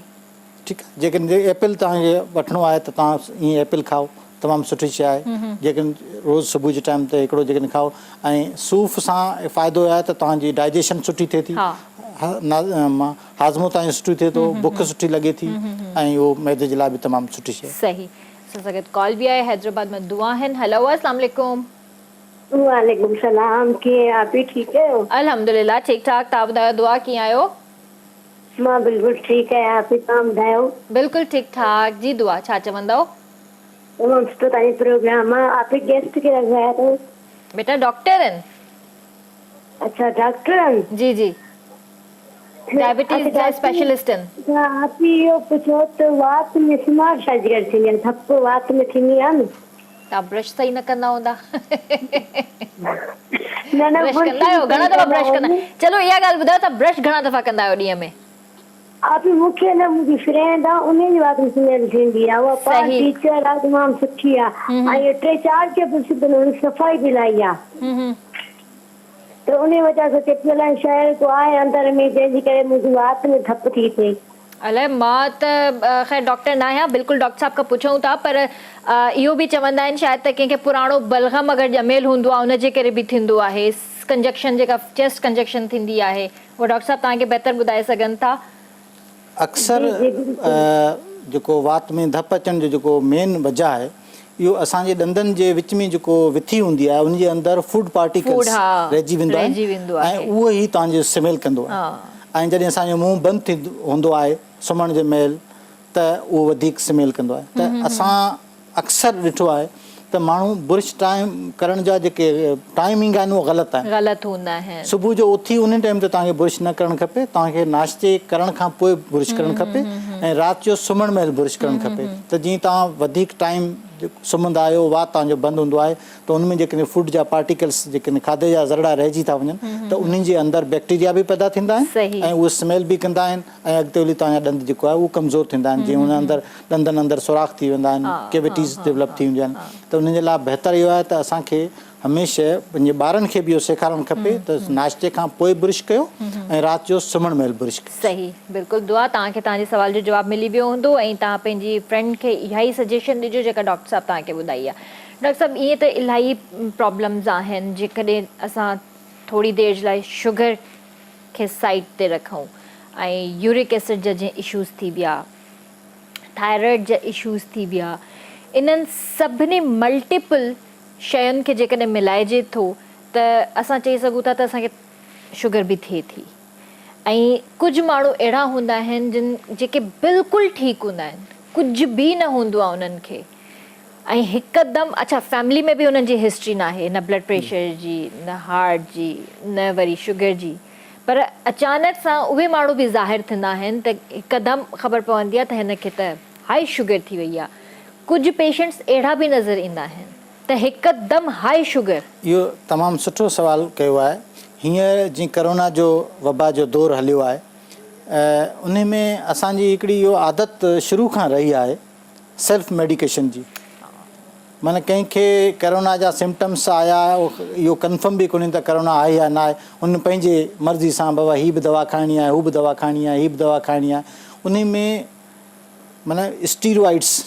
ٺيڪ آهي جيڪڏهن ايپل توهان کي وٺڻو آهي ته توهان ائين ايپل کائو تمام سٺي شيء آهي جيڪڏهن روز صبح جي ٽائيم تي هڪڙو جيڪڏهن کائو ۽ صوف سان فائدو اهو آهي ته توهان جي ڊائجيشن سٺي ٿئي ٿي هاضمو توهان جو سٺو ٿئي ٿو بک سٺي لڳي ٿي ۽ اهو معدي جي لاء به تمام سٺي شيء آهي. صحيح. اسان سان گڏ ڪال به آهي حيدرآباد مان دعا آهن هلو اسلام عليڪم. وعليڪم سلام ڪيئن آپي ٺيڪ آهيو. الحمدلله ٺيڪ ٺاڪ توهان ٻڌايو دعا ڪيئن آهيو. مان بلڪل ٺيڪ آهيان آپي توهان ٻڌايو. بلڪل ٺيڪ ٺاڪ جي دعا ڇا چوندؤ. تمام سٺو توهان جو پروگرام آ آپي گيسٽ ڪهڙا گهرايا اٿو. بيٽا ڊاڪٽر آهن. اڇا ڊاڪٽر آهن. جي جي ڊائبٽيز جا اسپيشلسٽ آهن. اڇا آپي اهو پڇو ته وات ۾ سمار ڇا جي ڪري ٿيندي آهي ڌپ وات ۾ ٿيندي آهي نه. توهان برش صحيح نه ڪندا هوندا. نه نه برش برش ڪندا آهيو گهڻا دفعا برش ڪندا چلو اها ڳالهه ٻڌايو توهان برش گهڻا دفعا ڪندا آهيو ڏينهن ۾. آپي مون کي نه منهنجي فرينڊ آ انهي جي وات ۾ سميل ٿيندي آ اها پاڻ صحيح. ٽيچر آ تمام سٺي آ ۽ ٽي چار کي به سڌ نه صفائي به الاهي آ. ته انهيء وجهه سان چپيل ۽ شهر ڪو آهي اندر ۾، جنهن جي ڪري منهنجي وات ۾ ڌپ ٿي ٿئي. الائي مان ته خير ڊاڪٽر ناهيان بلڪل ڊاڪٽر صاحب کان پڇون ٿا پر اهو به چوندا آهن شايد ته ڪنهن کي پراڻو بلغم اگر ڄميل هوندو آهي ان جي ڪري به ٿيندو آهي ڪنجڪشن جيڪا چيسٽ ڪنجڪشن ٿيندي آهي اهو ڊاڪٽر صاحب توهان کي بهتر ٻڌائي سگهن ٿا. اڪثر جي جي بلڪل. جيڪو وات ۾ ڌپ اچڻ جو جيڪو مين وجه آهي اهو اسان جي ڏندن جي وچ ۾ جيڪو وٿي هوندي آهي ان جي اندر فوڊ فوڊ پارٽيڪلس ها رهجي ويندو آهن رهجي ويندو ۽ آهي. اهو ئي توهان جو سميل ڪندو آهي ها. ۽ جڏهن اسان جو منهن بند ٿي هوندو آهي سمهڻ جي مهل ته اهو وڌيڪ سميل ڪندو آهي ته اسان اڪثر ڏٺو آهي ته ماڻهو برش ٽائيم ڪرڻ جا جيڪي ٽائيمنگ آهن اهي غلط آهن. غلط هوندا آهن. صبح جو اٿي انهي ٽائيم تي توهان کي برش نه ڪرڻ کپي توهان کي ناشتي ڪرڻ کان پوء برش ڪرڻ کپي ۽ رات جو سمهڻ مهل برش ڪرڻ کپي ته جيئن توهان وڌيڪ ٽائيم سمهندا آهيو وات توهان جو بند هوندو آهي ته ان ۾ جيڪڏهن فوڊ جا پارٽيڪلس جيڪڏهن کاڌي جا ذرڙا رهجي ٿا وڃن ته انهن جي اندر بيڪٽيريا به پيدا ٿيندا آهن ۽ اهي سميل به ڪندا آهن ۽ اڳتي هلي توهان جا ڏند جيڪو آهي اهو ڪمزور ٿيندا آهن جيئن ان اندر ڏندن اندر سوراخ ٿي ويندا آهن ڪيويٽيز ڊولپ ٿي وينديون آهن ته انهن جي لاء بهتر اهو آهي ته اسان کي هميشه پنهنجي ٻارن کي به اهو سيکارڻ کپي ته ناشتي کان پوء برش ڪيو ۽ رات جو سمهڻ مهل برش ڪيو. صحيح بلڪل دعا توهان کي توهان جي سوال جو جواب ملي ويو هوندو ۽ توهان پنهنجي فرينڊ کي اها ئي سجيشن ڏجو جيڪا ڊاڪٽر صاحب توهان کي ٻڌائي آهي. ڊاڪٽر صاحب ائين ته الاهي پرابلمز آهن جيڪڏهن اسان ٿوري دير جي لاء شگر کي سائيڊ تي رکون ۽ يورڪ ايسڊ جا جيئن اشوز ٿي ويا ٿائرائڊ جا اشوز ٿي ويا انهن سڀني ملٽيپل شين کي جيڪڏهن ملائجي ٿو ته اسان چئي سگهون ٿا ته اسان کي شگر به ٿئي ٿي ۽ ڪجهه ماڻهو اهڙا هوندا آهن جن جيڪي بلڪل ٺيڪ هوندا آهن ڪجهه به نه هوندو آهي انهن کي ۽ هڪدم اڇا فيملي ۾ به انهن جي هسٽري ناهي نه بلڊ پريشر جي نه هارٽ جي نه وري شگر جي پر اچانڪ سان اهي ماڻهو به ظاهر ٿيندا آهن ته هڪدم خبر پوندي آهي ته هن کي ته هائي شگر ٿي وئي آهي ڪجهه پيشنٽس اهڙا به نظر ايندا آهن ته هڪدم هائي شگر. اهو تمام سٺو سوال ڪيو آهي. هينئر جيئن ڪرونا جو وبا جو دور هليو آهي انهي ۾ اسان جي هڪڙي اهو عادت شروع کان رهي آهي سيلف ميڊيڪيشن جي معنيٰ ڪنهن کي ڪرونا جا سمپٽمس آيا اهو ڪنفرم به ڪونهي ته ڪرونا آهي يا نه آهي ان پنهنجي مرضي سان بابا هي به دوا کائڻي آهي هو به دوا کائڻي آهي هي به دوا کائڻي آهي انهي ۾ معنيٰ اسٽيروائڊس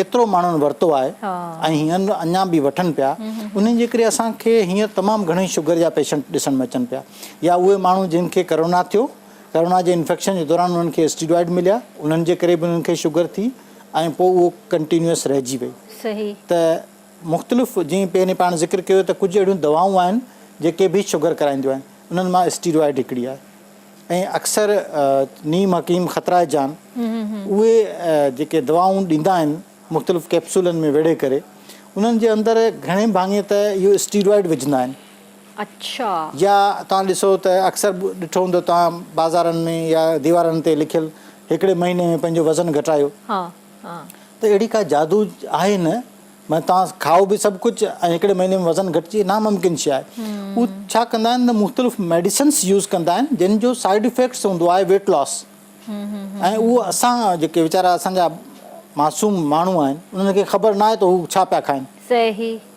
ايترو ماڻهن ورتو آهي ۽ هينئر اڃا به وٺن پيا انهن جي ڪري اسان کي هينئر تمام گهڻي شگر جا پيشنٽ ڏسڻ ۾ اچن پيا يا اهي ماڻهو جن کي ڪرونا ٿيو ڪرونا جي انفيڪشن جي دوران انهن کي اسٽيروائڊ مليا انهن جي ڪري به انهن کي شگر ٿي ۽ پوء اهو ڪنٽينيوس رهجي وئي ته مختلف جيئن پهرين پاڻ ذڪر ڪيو ته ڪجهه اهڙيون دوائون آهن جيڪي به شگر ڪرائينديون آهن انهن مان اسٽيروائڊ هڪڙي آهي ۽ اڪثر نيم حڪيم خطرائي جان اهي جيڪي دوائون ڏيندا آهن مختلف ڪيپسولن ۾ ويڙهي ڪري انهن جي اندر گهڻي ڀاڱي ته اهو اسٽيرائڊ وجهندا آهن. اڇا. يا توهان ڏسو ته اڪثر ڏٺو هوندو توهان بازارن ۾ يا ديوارن تي لکيل هڪڙي مهيني ۾ پنهنجو وزن گهٽايو ته اهڙي ڪا جادو آهي نه معنيٰ توهان کائو به سڀ ڪجهه ۽ هڪڙي مهيني ۾ وزن گهٽجي ناممڪن شيء آهي. هو ڇا ڪندا آهن ته مختلف ميڊيسنس يوز ڪندا آهن جن جو سائيڊ افيڪٽس هوندو آهي ويٽ لاس ۽ اهو اسان جيڪي ويچارا اسان جا معصوم ماڻهو آهن انهن کي خبر ناهي ته هو ڇا پيا کائن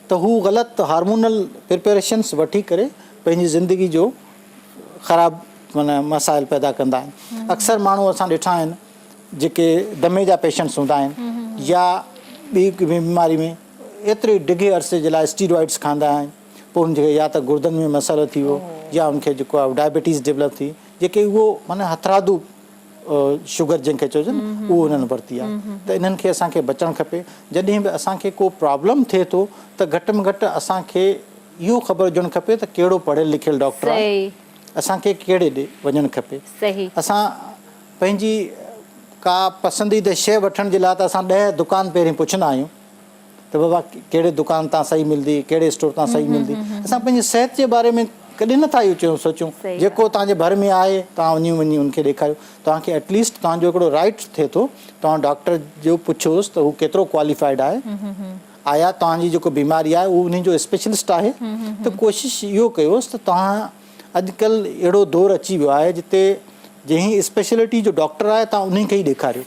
ته هو غلط هارمونل پريپريشنس وٺي ڪري پنهنجي زندگي جو خراب معنيٰ مسائل پيدا ڪندا آهن. اڪثر ماڻهو اسان ڏٺا آهن جيڪي دمي جا پيشنٽس هوندا آهن يا ٻي بيماري ۾ ايتري ڊگهي عرصي جي لاء اسٽيرائڊس کائيندا آهن پوء ان کي يا ته گردن ۾ مسئلو ٿي ويو يا ان کي جيڪو آهي ڊائبٽيز ڊولپ ٿي جيڪي اهو معنيٰ هٿرادو شگر جنهن کي چئجي نه اهو انهن ورتي آهي ته انهن کي اسان کي بچڻ کپي جڏهن به اسان کي ڪو پرابلم ٿئي ٿو ته گهٽ ۾ گهٽ اسان کي اهو خبر هجڻ کپي ته ڪهڙو پڙهيل لکيل ڊاڪٽر آهي اسان کي ڪهڙي ڏي وڃڻ کپي اسان پنهنجي ڪا پسنديده شيء وٺڻ جي لاء ته اسان ڏهه دڪان پهرين پڇندا آهيون ته بابا ڪهڙي دڪان تان صحيح ملندي ڪهڙي اسٽور تان صحيح ملندي اسان پنهنجي صحت جي باري ۾ ڪڏهن نٿا اهو چيون سوچون جيڪو توهان جي ڀر ۾ آهي توهان وڃي وڃي ان کي ڏيکاريو توهان کي ايٽليسٽ توهان جو هڪڙو رائٽ ٿئي ٿو توهان ڊاڪٽر جو پڇوس ته هو ڪيترو ڪواليفائيڊ آهي آيا توهان جي جيڪو بيماري آهي اهو انهي جو اسپيشلسٽ آهي ته ڪوشش اهو ڪيوس ته توهان اڄڪلهه اهڙو دور اچي ويو آهي جتي جنهن اسپيشلٽي جو ڊاڪٽر آهي توهان انهي کي ئي ڏيکاريو.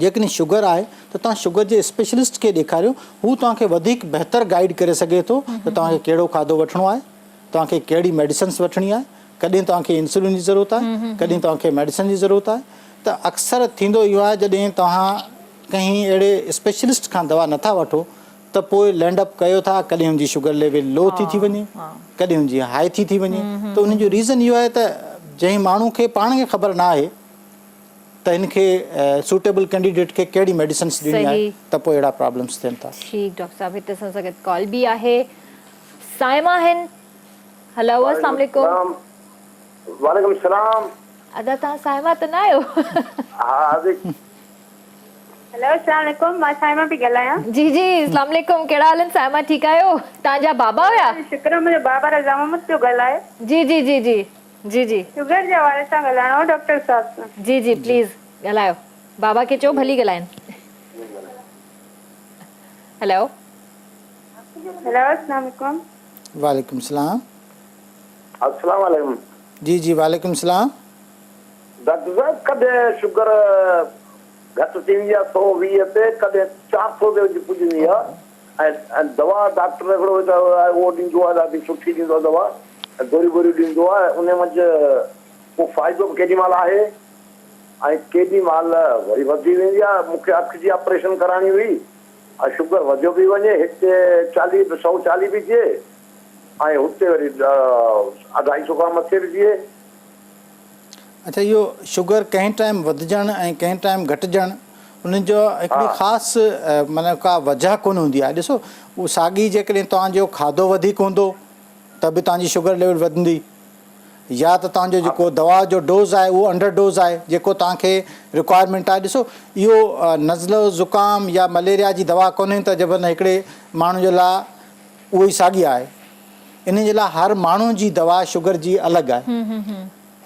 جيڪڏهن شگر آهي ته توهان شگر جي اسپيشلسٽ کي ڏيکاريو هو توهان کي وڌيڪ بهتر گائيڊ ڪري سگهي ٿو ته توهان کي ڪهڙو کاڌو وٺڻو آهي، توهان کي ڪهڙي ميڊيسنس وٺڻي آهي، ڪڏهن توهان کي انسولين جي ضرورت آهي، ڪڏهن توهان کي ميڊيسن جي ضرورت آهي ته اڪثر ٿيندو اهو آهي جڏهن توهان ڪنهن اهڙي اسپيشلسٽ کان دوا نٿا وٺو ته پوء لينڊ اپ ڪيو ٿا ڪڏهن ان جي شگر ليول لو ٿي ٿي وڃي ڪڏهن ان جي هائي ٿي ٿي وڃي ته ان جو ريزن اهو آهي ته جنهن ماڻهو کي پاڻ کي خبر نه آهي ته هن کي سوٽيبل ڪينڊيڊيٽ کي ڪهڙي ميڊيسنس ڏيڻي آهي ته پوء اهڙا پرابلمس ٿين ٿا. ٺيڪ ڊاڪٽر صاحب هتي اسان سان گڏ ڪال به آهي صائمه آهن هلو السلام عليڪم. وعليڪم السلام. ادا توهان صائمه ته نه آهيو. ها ادي. هيلو اسلام عليڪم مان صائمه پئي ڳالهايان. جي جي اسلام عليڪم ڪهڙا حال آهن صائمه ٺيڪ آهيو توهان جا بابا هيا. شڪر منهنجو بابا رضا محمد پيو ڳالهائي. جي جي جي جي جي جي. شگر جي حوالي سان ڳالهائڻو هو ڊاڪٽر صاحب سان. جي جي پليز ڳالهايو بابا کي چئو ڀلي ڳالهائن. هيلو. هيلو اسلام عليڪم. وعليڪم السلام. السلام عليڪم. جي جي وعليڪم السلام. ڊاڪٽر صاحب ڪڏهن شگر گهٽ ٿيندي آهي 120 تي ڪڏهن 400 تي وڃي پڄندي آهي ۽ ۽ دوا ڊاڪٽر هڪڙو هتي آهي اهو ڏيندو آهي ڏاڍي سٺي ڏيندو آهي دوا ۽ گوريون ٻوريون ڏيندو آهي انهي منجهه ڪو فائدو به ڪيڏي مهل آهي ۽ ڪيڏي مهل وري وڌي ويندي آهي مون کي اک جي آپريشن ڪرائڻي هئي ۽ شگر وڌيو پئي وڃي هتي چاليهه به 140 پئي ٿئي ۽ هتي وري اڍائي سو کان مٿي به ٿئي. اڇا اهو شگر ڪنهن ٽائيم وڌجڻ ۽ ڪنهن ٽائيم گهٽجڻ ان جو هڪڙي خاص معنيٰ ڪا وجهه ڪونه هوندي آهي ڏسو اهو ساڳي جيڪڏهن توهان جو کاڌو وڌيڪ هوندو ته به توهان جي شگر ليول وڌندي يا ته توهان جو جيڪو دوا جو ڊوز آهي اهو انڊر ڊوز آهي جيڪو توهان کي رڪوائرمينٽ آهي ڏسو اهو نزلو زڪام يا مليريا جي دوا ڪونهي ته جبن هڪڙي ماڻهو جي لاء اهو ئي ساڳي آهي ان جي لاء هر ماڻهو جي دوا شگر جي الڳ آهي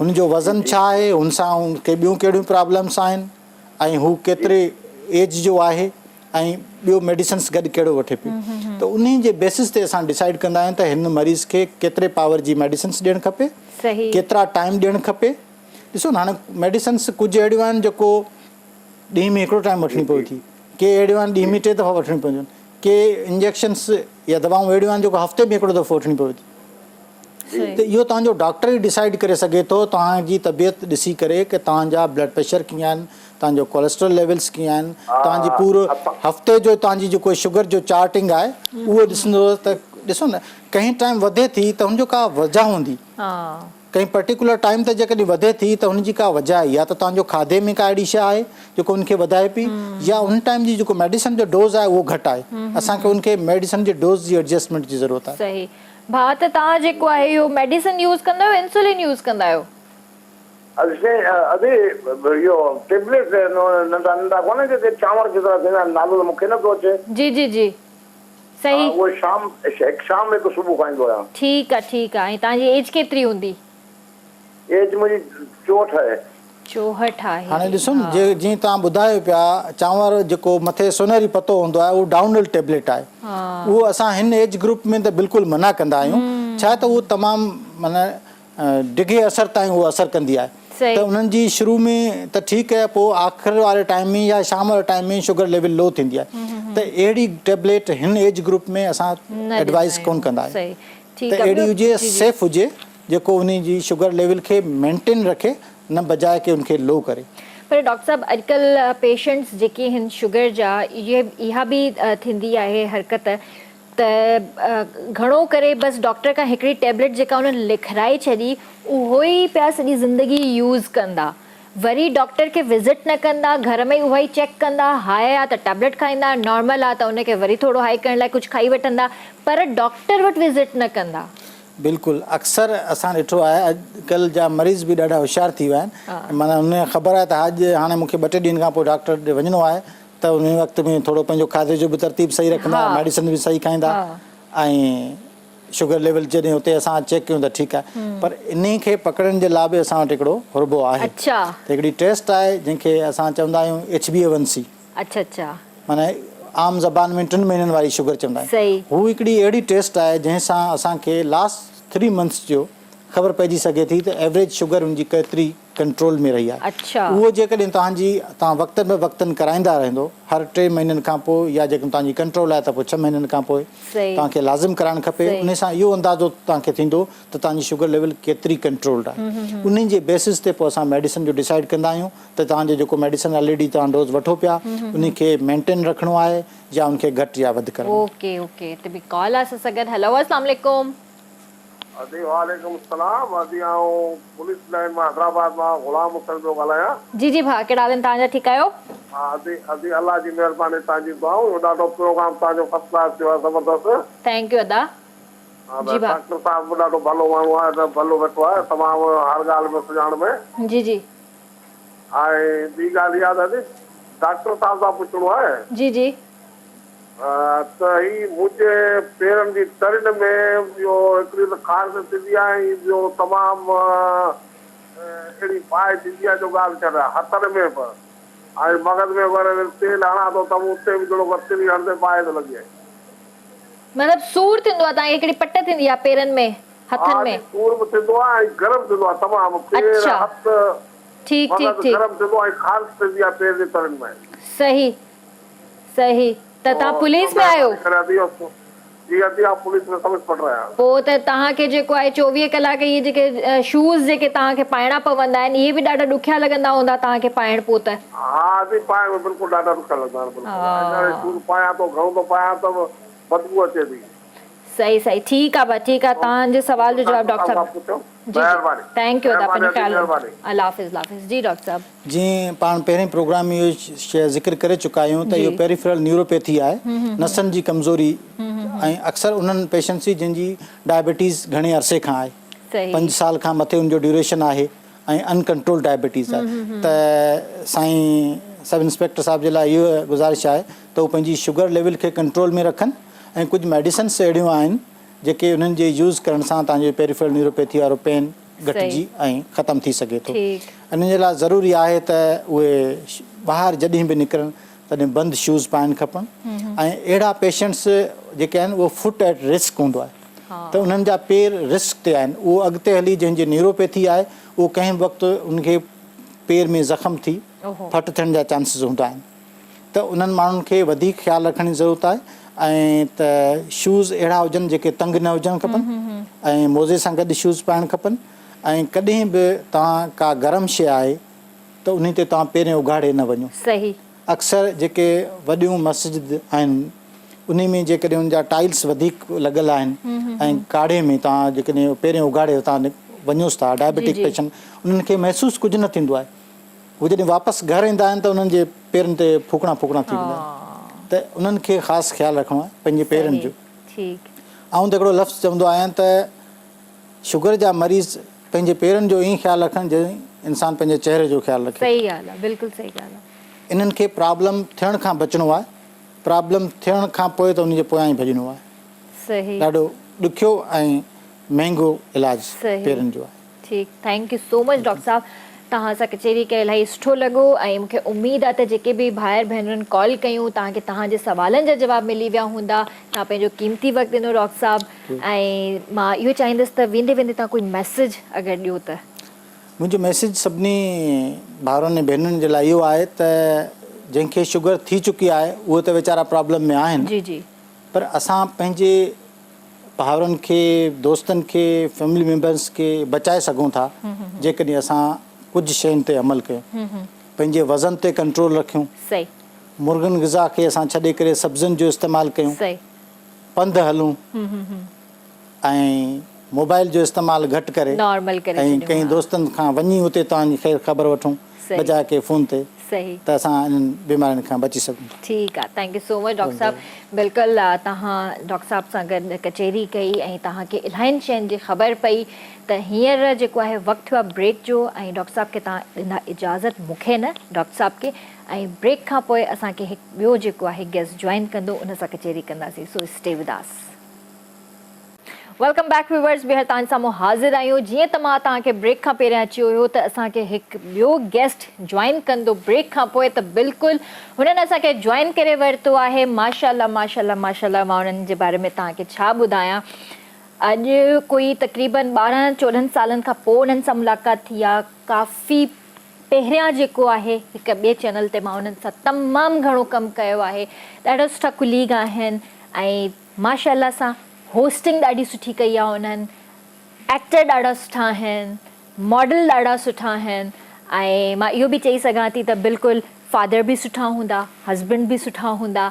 هن جو وزن ڇا آهي هن سان هن کي ٻيون ڪهڙيون پرابلمس آهن ۽ هو ڪيتري ايج جو آهي ۽ ٻيو ميڊيسنس گڏ ڪهڙو وٺي پيو ته انهي جي بيسس تي اسان ڊسائيڊ ڪندا آهيون ته هن مريض کي ڪيتري پاور جي ميڊيسنس ڏيڻ کپي ڪيترا ٽائيم ڏيڻ کپي ڏسو نه هاڻي ميڊيسنس ڪجهه اهڙيون آهن جيڪو ڏينهن ۾ هڪڙو ٽائيم وٺڻي پوي ٿي ڪي اهڙيون آهن ڏينهن ۾ ٽي دفعا وٺڻيون پونديون آهن ڪي انجيڪشنس يا دوائون اهڙيون آهن جيڪو هفتي ۾ هڪڙو دفعو وٺڻي پوي ٿي ته اهو توهان جو ڊاڪٽر ئي ڊسائيڊ ڪري سگهي ٿو توهان جي طبيعت ڏسي ڪري ڪه توهان جا بلڊ پريشر ڪيئن آهن توهان جو ڪوليسٽرول ليولس ڪيئن آهن توهان جي پورو هفتي جو توهان جي جيڪو شگر جو چارٽنگ آهي اهو ڏسندو ته ڏسو نه ڪنهن ٽائيم وڌي ٿي ته ان جو ڪا وجه هوندي ڪنهن پرٽيڪولر ٽائيم تي جيڪڏهن وڌي ٿي ته ان جي ڪا وجه آهي يا ته توهان جو کاڌي ۾ ڪا اهڙي شيء آهي جيڪو ان کي وڌائي پئي يا ان ٽائيم جي جيڪو ميڊيسن جو ڊوز آهي اهو گهٽ آهي اسان کي ان کي ميڊيسن جي ڊوز جي ايڊجسٽمينٽ جي ضرورت آهي. صحيح ڀاء ته توهان جيڪو آهي اهو ميڊيسن يوز ڪندا آهيو انسولين يوز ڪندا آهيو؟ ادي اهو ٽيبليٽ ننڍا ننڍا ڪونهن جيڪي چانور جيترا ٿيندا آهن نالو ته مون کي نٿو اچي. جي جي جي صحيح. ها اهي شام هڪ شام هڪ صبح کائيندو آهيان. ٺيڪ آ ٺيڪ آ ۽ توهان جي ايج ڪيتري هوندي؟ ايج منهنجي 64 آهي. 64 آهي هاڻي ڏسو نه جي جيئن توهان ٻڌايو پيا چانور جيڪو مٿي سونهري پتو هوندو آهي اهو ڊائون هل ٽيبليٽ آهي اهو اسان هن ايج گروپ ۾ ته بلڪل منع ڪندا آهيون ڇا ته اهو تمام معنيٰ ڊگهي اثر تائين اهو اثر ڪندي آهي ته انهن جي شروع ۾ ته ٺيڪ آهي پوء آخر واري ٽائيم ۾ يا شام واري ٽائيم ۾ شگر ليول لو ٿيندي آهي ته اهڙي ٽيبليٽ هن ايج گروپ ۾ اسان ايڊوائز ڪونه ڪندا آهيون ته اهڙي هجي سيف هجي جيڪو انهي جي شگر ليول کي مينٽين رکي نه بجاء ڪي ان کي لو ڪري. پر ڊاڪٽر صاحب اڄڪلهه پيشنٽس جيڪي هن شگر جا اهي اها به ٿيندي آهي حرڪت ته گهڻو ڪري بس ڊاڪٽر کان هڪڙي ٽيبليٽ جيڪا انهن لکرائي ڇڏي اهو ئي پيا سڄي زندگي يوز ڪندا وري ڊاڪٽر کي وزٽ نه ڪندا گهر ۾ ئي اها ئي چيڪ ڪندا هاء آ ته ٽيبليٽ کائيندا نارمل آ ته ان کي وري ٿورو هاء ڪرڻ لاء ڪجهه کائي وٺندا پر ڊاڪٽر وٽ وزٽ نه ڪندا. بلڪل اڪثر اسان ڏٺو آهي اڄ ڪلهه جا مريض به ڏاڍا هوشيار ٿي ويا آهن معنيٰ انهن کي خبر آهي ته اڄ هاڻي مون کي ٻه ٽي ڏينهن کان پوء ڊاڪٽر ڏي وڃڻو آهي ته انهي وقت ۾ ٿورو پنهنجو کاڌي جو به ترتيب صحيح رکندا ميڊيسن به صحيح کائيندا ۽ شگر ليول جڏهن اتي اسان چيڪ ڪيون ته ٺيڪ آهي پر انهي کي پڪڙڻ جي لاء به اسان وٽ هڪڙو حربو آهي ته هڪڙي ٽيسٽ آهي جنهن کي اسان چوندا آهيون H B A one C اڇا اڇا. معنيٰ عام زبان ۾ ٽن مهينن واري شگر چوندا آهن. صحيح. هو هڪڙي اهڙي ٽيسٽ آهي جنهن سان اسان کي لاسٽ ٿري منٿس جو خبر پئجي سگهي ٿي ته ايوريج شگر ان جي ڪيتري ڪنٽرول ۾ رهي آهي. اڇا. اهو جيڪڏهن توهان جي توهان وقت به وقتن ڪرائيندا رهندو هر ٽي مهينن کان پوء يا جيڪڏهن توهان جي ڪنٽرول آهي ته پوء ڇهه مهينن کان پوء صحيح. توهان کي لازم ڪرائڻ کپي صحيح. انهي سان اهو اندازو توهان کي ٿيندو ته توهان جي شگر ليول ڪيتري ڪنٽرولڊ آهي. انهي جي بيسس تي پوء اسان ميڊيسن جو ڊسائيڊ ڪندا آهيون. ته توهان جو جيڪو ميڊيسن آلريڊي توهان ڊوز وٺو پيا انهي کي مينٽين رکڻو آهي يا ان کي گهٽ يا وڌ ڪرڻو آهي. اوڪي اوڪي هتي به ڪال آ اسان سان گڏ هلو اسلام عليڪم. ادي وعليڪم السلام ادي آئون پوليس لائين مان حيدرآباد مان غلام حسين پيو ڳالهايان. جي جي ڀاء ڪهڙا حال آهن توهان جا ٺيڪ آهيو. ها ادي ادي الله جي مهرباني توهان جي دعائون اهو ڏاڍو پروگرام توهان جو فرسٽ ڪلاس ٿيو آهي زبردست. Thank you ادا ها جي ڀاء. ڊاڪٽر صاحب به ڏاڍو ڀلو ماڻهو آهي ته ڀلو ويٺو آهي تمام هر ڳالهه ۾ سڃاڻ ۾. جي جي. ۽ ٻي ڳالهه اها ته ادي ڊاڪٽر صاحب سان پڇڻو آهي. جي جي. ته هي منهنجي پيرن جي ترين ۾ اهو هڪڙي ته خارش ٿيندي آهي ۽ ٻيو تمام اهڙي باهه ٿيندي آهي جو ڳالهه ڇڏ هٿن ۾ به ۽ مغز ۾ به وري تيل هڻان ٿو ته به اتي به جهڙوڪر تري هڻندي باهه ٿو لڳي. مطلب سور ٿيندو آهي توهان کي هڪڙي پٽ ٿيندي آهي پيرن ۾. هٿن ۾. ها سور به ٿيندو آهي ۽ گرم ٿيندو آهي تمام پير اڇا هٿ ٺيڪ ٺيڪ مغز ٺيڪ. گرم ٿيندو آهي ۽ خارش ٿيندي آهي پير جي ترن ۾. صحيح صحيح. ته توهان پوليس ۾ آهيو؟ جي ادي آئون پوليس ۾ سب انسپيڪٽر آهيان. پوء ته توهان کي جيڪو آهي 24 ڪلاڪ اهي جيڪي شوز جيڪي توهان کي پائڻا پوندا آهن اهي به ڏاڍا ڏکيا لڳندا هوندا توهان کي پائڻ پوء ته. ها ادي پائڻ ۾ بلڪل ڏاڍا ڏکيا لڳندا آهن بلڪل هينئر شوز پايان ٿو گهڻو ٿو پايان ته به بدبو اچي ٿي. صحيح صحيح ٺيڪ آ ڀا ٺيڪ آ توهان جي سوال جو جواب ڊاڪٽر صاحب جي جي thank you ادا پنهنجو خيال رکجو الله حافظ الله حافظ جي ڊاڪٽر صاحب. جيئن پاڻ پهرين پروگرام ۾ اهو شيء ذڪر ڪري چڪا آهيون ته اهو پيريفرل نيوروپيٿي آهي نسن جي ڪمزوري ۽ اڪثر انهن پيشنٽس جي جن جي ڊائبيٽيز گهڻي عرصي کان آهي 5 سال کان مٿي ان جو ڊيوريشن آهي ۽ ان ڪنٽرول ڊائبيٽيز آهي ته سائين سب انسپيڪٽر صاحب جي لاء اهو گذارش آهي ته هو پنهنجي شگر ليول کي ڪنٽرول ۾ رکن ۽ ڪجهه ميڊيسنس اهڙيون آهن جيڪي انهن جي يوز ڪرڻ سان توهان جو پيريفرل نيوروپيٿي وارو پين گهٽجي ۽ ختم ٿي سگهي ٿو. انهن جي لاء ضروري آهي ته اهي ٻاهر جڏهن به نڪرن تڏهن بند شوز پائڻ کپن ۽ اهڙا پيشنٽس جيڪي آهن اهو فٽ ايٽ رسڪ هوندو آهي ته انهن جا پير رسڪ تي آهن اهو اڳتي هلي جنهن جي نيوروپيٿي آهي اهو ڪنهن به وقت ان کي پير ۾ زخم ٿي ڦٽ ٿيڻ جا چانسز هوندا آهن. ته انهن ماڻهن کي وڌيڪ خيال رکڻ جي ضرورت آهي ۽ ته شوز اهڙا هجن جيڪي تنگ نه هجڻ کپن ۽ موزي سان گڏ شوز پائڻ کپن ۽ ڪڏهن به توهان ڪا گرم شيء آهي ته انهي تي توهان پيرين اگهاڙي نه وڃو. صحيح. اڪثر جيڪي وڏيون مسجد آهن انهي ۾ جيڪڏهن ان جا ٽائلس وڌيڪ لڳل آهن ۽ ڪاڙهي ۾ توهان جيڪڏهن پيرين اگهاڙي توهان وڃوس ٿا ڊائبيٽڪ پيشنٽ انهن کي محسوس ڪجهه نه ٿيندو آهي هو جڏهن واپس گهر ايندا آهن ته انهن جي پيرن تي ڦوڪڻا ڦوڪڻا ٿي ويندا آهن ته انهن کي خاص خيال رکڻو آهي پنهنجي پيرن جو. آئون ته هڪڙو لفظ چوندو آهيان ته شگر جا مريض پنهنجي پيرن جو ائين خيال رکن جئين انسان پنهنجي چهري جو خيال رکي. صحيح ڳالهه آهي بلڪل صحيح ڳالهه آهي. انهن کي پرابلم ٿيڻ کان بچڻو آهي پرابلم ٿيڻ کان پوء ته انهن جي پويان ئي ڀڄڻو آهي. صحيح. ڏاڍو ڏکيو ۽ مهنگو علاج پيرن جو آهي. ٺيڪ thank you so much doctor صاحب توهان سان ڪچهري ڪري الاهي سٺو لڳو ۽ مونکي اميد آ ته جيڪي به ڀائر ڀينرن ڪال ڪيون توهان کي توهان جي سوالن جا جواب ملي ويا هوندا توهان پنهنجو قيمتي وقت ڏنو ڊاڪٽر صاحب ۽ مان اهو چاهيندس ته ويندي ويندي توهان ڪوئي ميسج اگر ڏيو ته. منهنجو ميسج سڀني ڀائرن ۽ ڀينرن جي لاء اهو آهي ته جنهن کي شگر ٿي چڪي آهي اهي ته ويچارا پرابلم ۾ آهن جي جي. پر اسان پنهنجي ڀائرن کي، دوستن کي، فيملي ميمبرس کي بچائي سگهون ٿا جيڪڏهن اسان ڪجهه شين تي عمل ڪيون. پنهنجي وزن تي ڪنٽرول رکيون. مرغن غذا کي اسان ڇڏي ڪري سبزين جو استعمال ڪيون. پنڌ هلون ۽ موبائل جو استعمال گهٽ ڪري ۽ ڪنهن دوستن کان وڃي اتي توهان جي خير خبر وٺون بجاء ڪي فون تي. صحيح. ته اسان انهن بيمارين کان بچي سگهون ٿا. ٺيڪ آ thank you so much doctor صاحب بلڪل توهان ڊاڪٽر صاحب سان گڏ ڪچهري ڪئي ۽ توهان کي الاهين شين جي خبر پئي ته هينئر جيڪو آهي وقت ٿيو آهي بريڪ جو ۽ ڊاڪٽر صاحب کي توهان ڏيندا اجازت مون کي نه ڊاڪٽر صاحب کي ۽ بريڪ کان پوء اسان کي هڪ ٻيو جيڪو آهي گيسٽ جوائن ڪندو ان سان ڪچهري ڪنداسين سو stay with us. Welcome back viewers ٻيهر توهان جي سامهون حاضر آهيون جيئن ته مان توهان کي بريڪ کان پهريان چيو هيو ته اسان کي هڪ ٻيو گيسٽ جوائن ڪندو بريڪ کان پوء ته بلڪل هنن اسان کي جوائن ڪري ورتو آهي ماشاءالله ماشاءالله ماشاءالله مان انهن جي باري ۾ توهان کي ڇا ٻڌايان اڄ ڪوئي تقريبن 12 14 سالن کان پوء انهن سان ملاقات ٿي آهي ڪافي پهريان جيڪو آهي هڪ ٻئي چينل تي مان انهن سان تمام گهڻو ڪم ڪيو آهي ڏاڍا سٺا ڪليگ آهن ۽ ماشاء الله سان هوسٽنگ ڏاڍي سٺي ڪئي آ انهن ايڪٽر ڏاڍا سٺا آهن ماڊل ڏاڍا سٺا آهن ۽ مان اهو به چئي سگهان ٿي ته بلڪل فادر به سٺا هوندا هسبنڊ به سٺا هوندا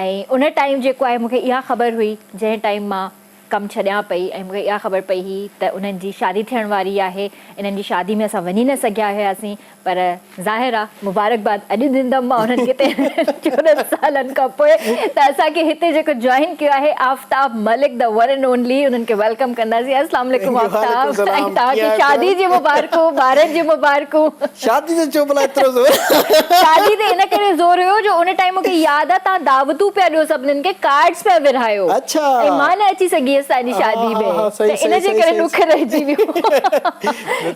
۽ ان ٽائيم جيڪو آهي مونکي اها خبر هئي جنهن ٽائيم مان ڪم ڇڏيان پئي ۽ مونکي اها خبر پئي هئي ته انهن جي شادي ٿيڻ واري آهي انهن جي شادي ۾ اسان وڃي نه سگهيا هياسين پر ظاهر آ مبارڪباد اڄ ڏيندم مان انهن کي تيرهن چوڏهن سالن کان پوء ته اسان کي هتي جيڪو جوائن ڪيو آهي Aftab Malik the one and only انهن کي welcome ڪنداسين السلام عليڪم آفتاب ۽ توهان کي شادي جي مبارڪون ٻارن جون مبارڪون. شادي تي ڇو ڀلا ايترو زور. شادي تي ان ڪري زور هيو جو ان ٽائيم مونکي ياد آ توهان دعوتون پيا ڏيو سڀنن کي ڪارڊس پيا ورهايو ۽ مان نه اچي سگهي هيس توهان جي شادي ۾ ته ان جي ڪري ڏک رهجي ويو.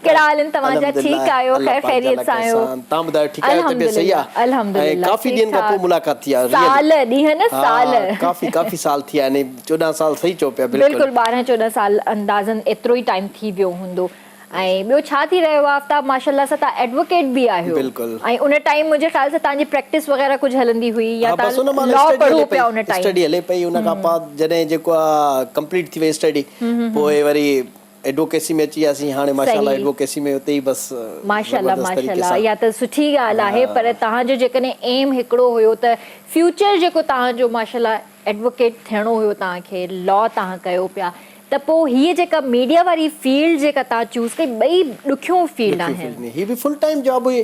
ڪهڙا حال آهن توهان جا ٺيڪ آهيو خير خيريت سان آهيو توهان ٻڌايو ٺيڪ آهيو طبيعت صحيح آهي الحمدلله ڪافي ڏينهن کان پوء ملاقات ٿي آهي سال ڏينهن نه سال ڪافي ڪافي سال ٿي ويا آهن 14 سال صحيح چئو پيا بلڪل بلڪل 12 14 سال اندازن ايترو ئي ٽائيم ٿي ويو هوندو. ۽ ٻيو ڇا ٿي رهيو آهي آفتاب ماشاءالله سان توهان ايڊووڪيٽ به آهيو بلڪل ۽ ان ٽائيم منهنجي خيال سان توهان جي پريڪٽس وغيره ڪجهه هلندي هئي يا ها بس ان توهان مهل لا اسٽڊي پڙهو هلي پيا پئي ان ٽائيم اسٽڊي هلي پئي ان کان بعد جڏهن جيڪو آ ڪمپليٽ ٿي وئي اسٽڊي پوء وري ايڊووڪيسي ۾ اچي وياسين هاڻي ماشاءالله صحيح ايڊووڪيسي ۾ اتي ئي بس ماشاءالله زبردست طريقي ماشاءالله سان اها ته سٺي ڳالهه آهي ها پر توهان جو جيڪڏهن ايم هڪڙو هيو ته فيوچر جيڪو توهان جو ماشاءالله ايڊووڪيٽ ٿيڻو هيو توهان کي لا توهان ڪيو پيا ته پوء هيء جيڪا ميڊيا واري فيلڊ جيڪا توهان چوز ڪئي ٻئي ڏکيون فيلڊ ڏکيون آهن. فيلڊ هي به فل ٽائيم جاب هئي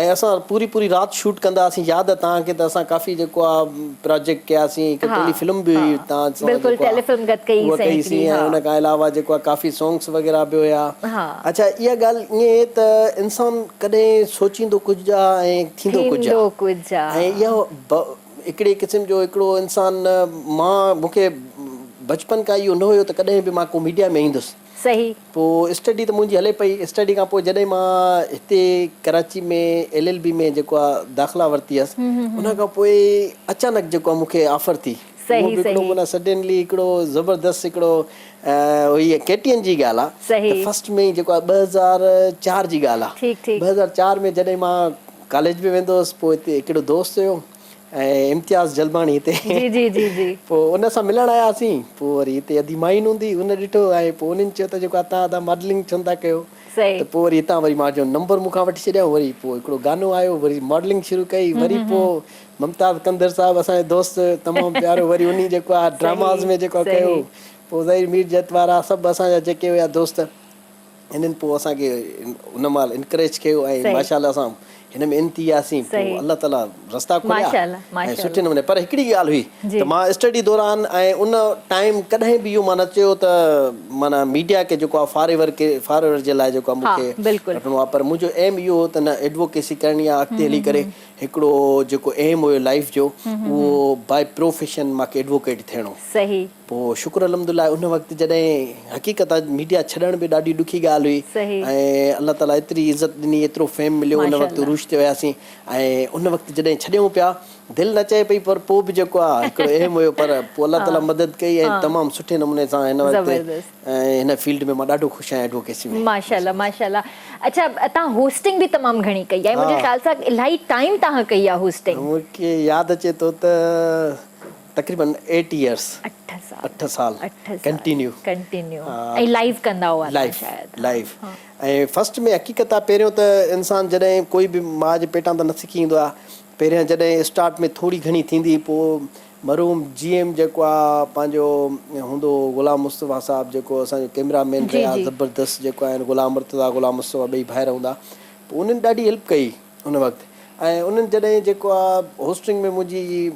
۽ اسان پوري پوري رات شوٽ ڪندا هئاسين ياد آ توهان کي ته اسان ڪافي جيڪو آ پراجيڪٽ ڪياسين هڪ ها ٽيلي فلم به ها هئي توهان سان بلڪل جيڪو آ ٽيلي فلم گڏ ڪئي اها سين ڪئي هڪڙي سين ۽ ها. ان کان علاوه جيڪو آ ڪافي سونگس وغيره به هيا ها. اڇا اها ڳالهه ائين ته انسان ڪڏهن سوچيندو ڪجهه آ ۽ ٿيندو ڪجهه ٿيندو ڪجهه آ آ. ۽ اها هڪڙي قسم جو هڪڙو انسان مان مون کي بچپن کان اهو نه هيو ته ڪڏهن به مان ڪو ميڊيا ۾ ايندس. صحيح. پوء اسٽڊي ته منهنجي هلي پئي اسٽڊي کان پوء جڏهن مان هتي ڪراچي ۾ ايل ايل بي ۾ جيڪو آ داخلا ورتي هيس ان کان پوء اچانڪ جيڪو آ مون کي آفر ٿي اهو صحيح به هڪڙو صحيح. معنيٰ سڊنلي هڪڙو زبردست هڪڙو هئي ڪي ٽي اين جي ڳالهه آ ته صحيح. فرسٽ ۾ جيڪو آ 2004 جي ڳالهه آ ٺيڪ ٺيڪ. 2004 ۾ جڏهن مان ڪاليج به ويندو هوس پوء هتي هڪڙو دوست هيو ۽ امتياز جلباڻي هتي جي جي جي جي. پوء ان سان ملڻ آياسين پوء وري هتي ادي ماهين هوندي ان ڏٺو ۽ پوء انهن چيو ته جيڪو آ تان ادا ماڊلنگ ڇو نٿا ڪيو صحيح. ته پوء وري هتان وري مان جو نمبر مون کان وٺي ڇڏيائون وري پوء هڪڙو گانو آيو وري ماڊلنگ شروع ڪئي وري پوء ممتاز ڪنڌر صاحب اسان جو دوست تمام پيارو وري انهي جيڪو آ ڊراماز صحيح ۾ جيڪو آ ڪيو صحيح. پوء ظهير مير جت وارا سڀ اسان جا جيڪي هيا دوست هنن پوء اسان کي ان مهل انڪريج ڪيو ۽ صحيح. ماشاء الله اسان هن ۾ ان ٿي وياسين پوء صحيح. الله تعالي رستا کوليا ماشاء الله ۽ ماشاء سٺي الله. نموني پر هڪڙي ڳالهه هئي جي. ته مان اسٽڊي دوران ۽ ان ٽائيم ڪڏهن به اهو مان نه چيو ته معنيٰ ميڊيا کي جيڪو آهي فار ايور کي فار ايور جي لاء جيڪو آهي مون ها کي بلڪل. رٽڻو آهي پر منهنجو ايم اهو هو ته نه ايڊووڪيسي ڪرڻي آهي اڳتي هلي ڪري هڪڙو جيڪو ايم هيو لائيف جو اهو باء پروفيشن مان کي ايڊووڪيٽ ٿيڻو. صحيح. پوء شڪر الحمدلله ان وقت جڏهن حقيقت آ ميڊيا ڇڏڻ به ڏاڍي ڏکي ڳالهه هئي صحيح. ۽ الله تعالي ايتري عزت ڏني ايترو فيم مليو ان وقت ماشاءالله. عروج تي هياسين ۽ ان وقت جڏهن ڇڏيون پيا دل نه چئي پئي پر پوء به جيڪو آ هڪڙو اهم هيو پر پوء الله تعالي ها مدد ڪئي ۽ ها تمام سٺي نموني سان هن وقت زبردست. ۽ هن فيلڊ ۾ مان ڏاڍو خوش آهيان ايڊووڪيسي ۾. ماشاءالله ماشاءالله اڇا توهان هوسٽنگ به تمام گهڻي ڪئي آهي منهنجي ها. خيال سان الاهي ٽائيم توهان ڪئي آهي هوسٽنگ. مون کي ياد اچي ٿو ته تقريبن ايٽ ايئرس اٺ سال اٺ سال اٺ سال ڪنٽينيو ڪنٽينيو ۽ لائيو ڪندا هئا لائيو شايد لائيو ۽ فرسٽ ۾ حقيقت آ پهريون ته انسان جڏهن ڪوئي به ماء جي پيٽان ته نه سکي ايندو آ پهريان جڏهن اسٽارٽ ۾ ٿوري گهڻي ٿيندي پوء مرحوم جي ايم جيڪو آ پنهنجو هوندو هو غلام مصطفيٰ صاحب جيڪو اسان جو ڪيمرا مين جي رهيا جي زبردست جيڪو آهن غلام مرتضيٰ غلام مصطفيٰ ٻئي ڀائر هوندا پوء انهن ڏاڍي هيلپ ڪئي ان وقت ۽ انهن جڏهن جيڪو آ هوسٽنگ ۾ منهنجي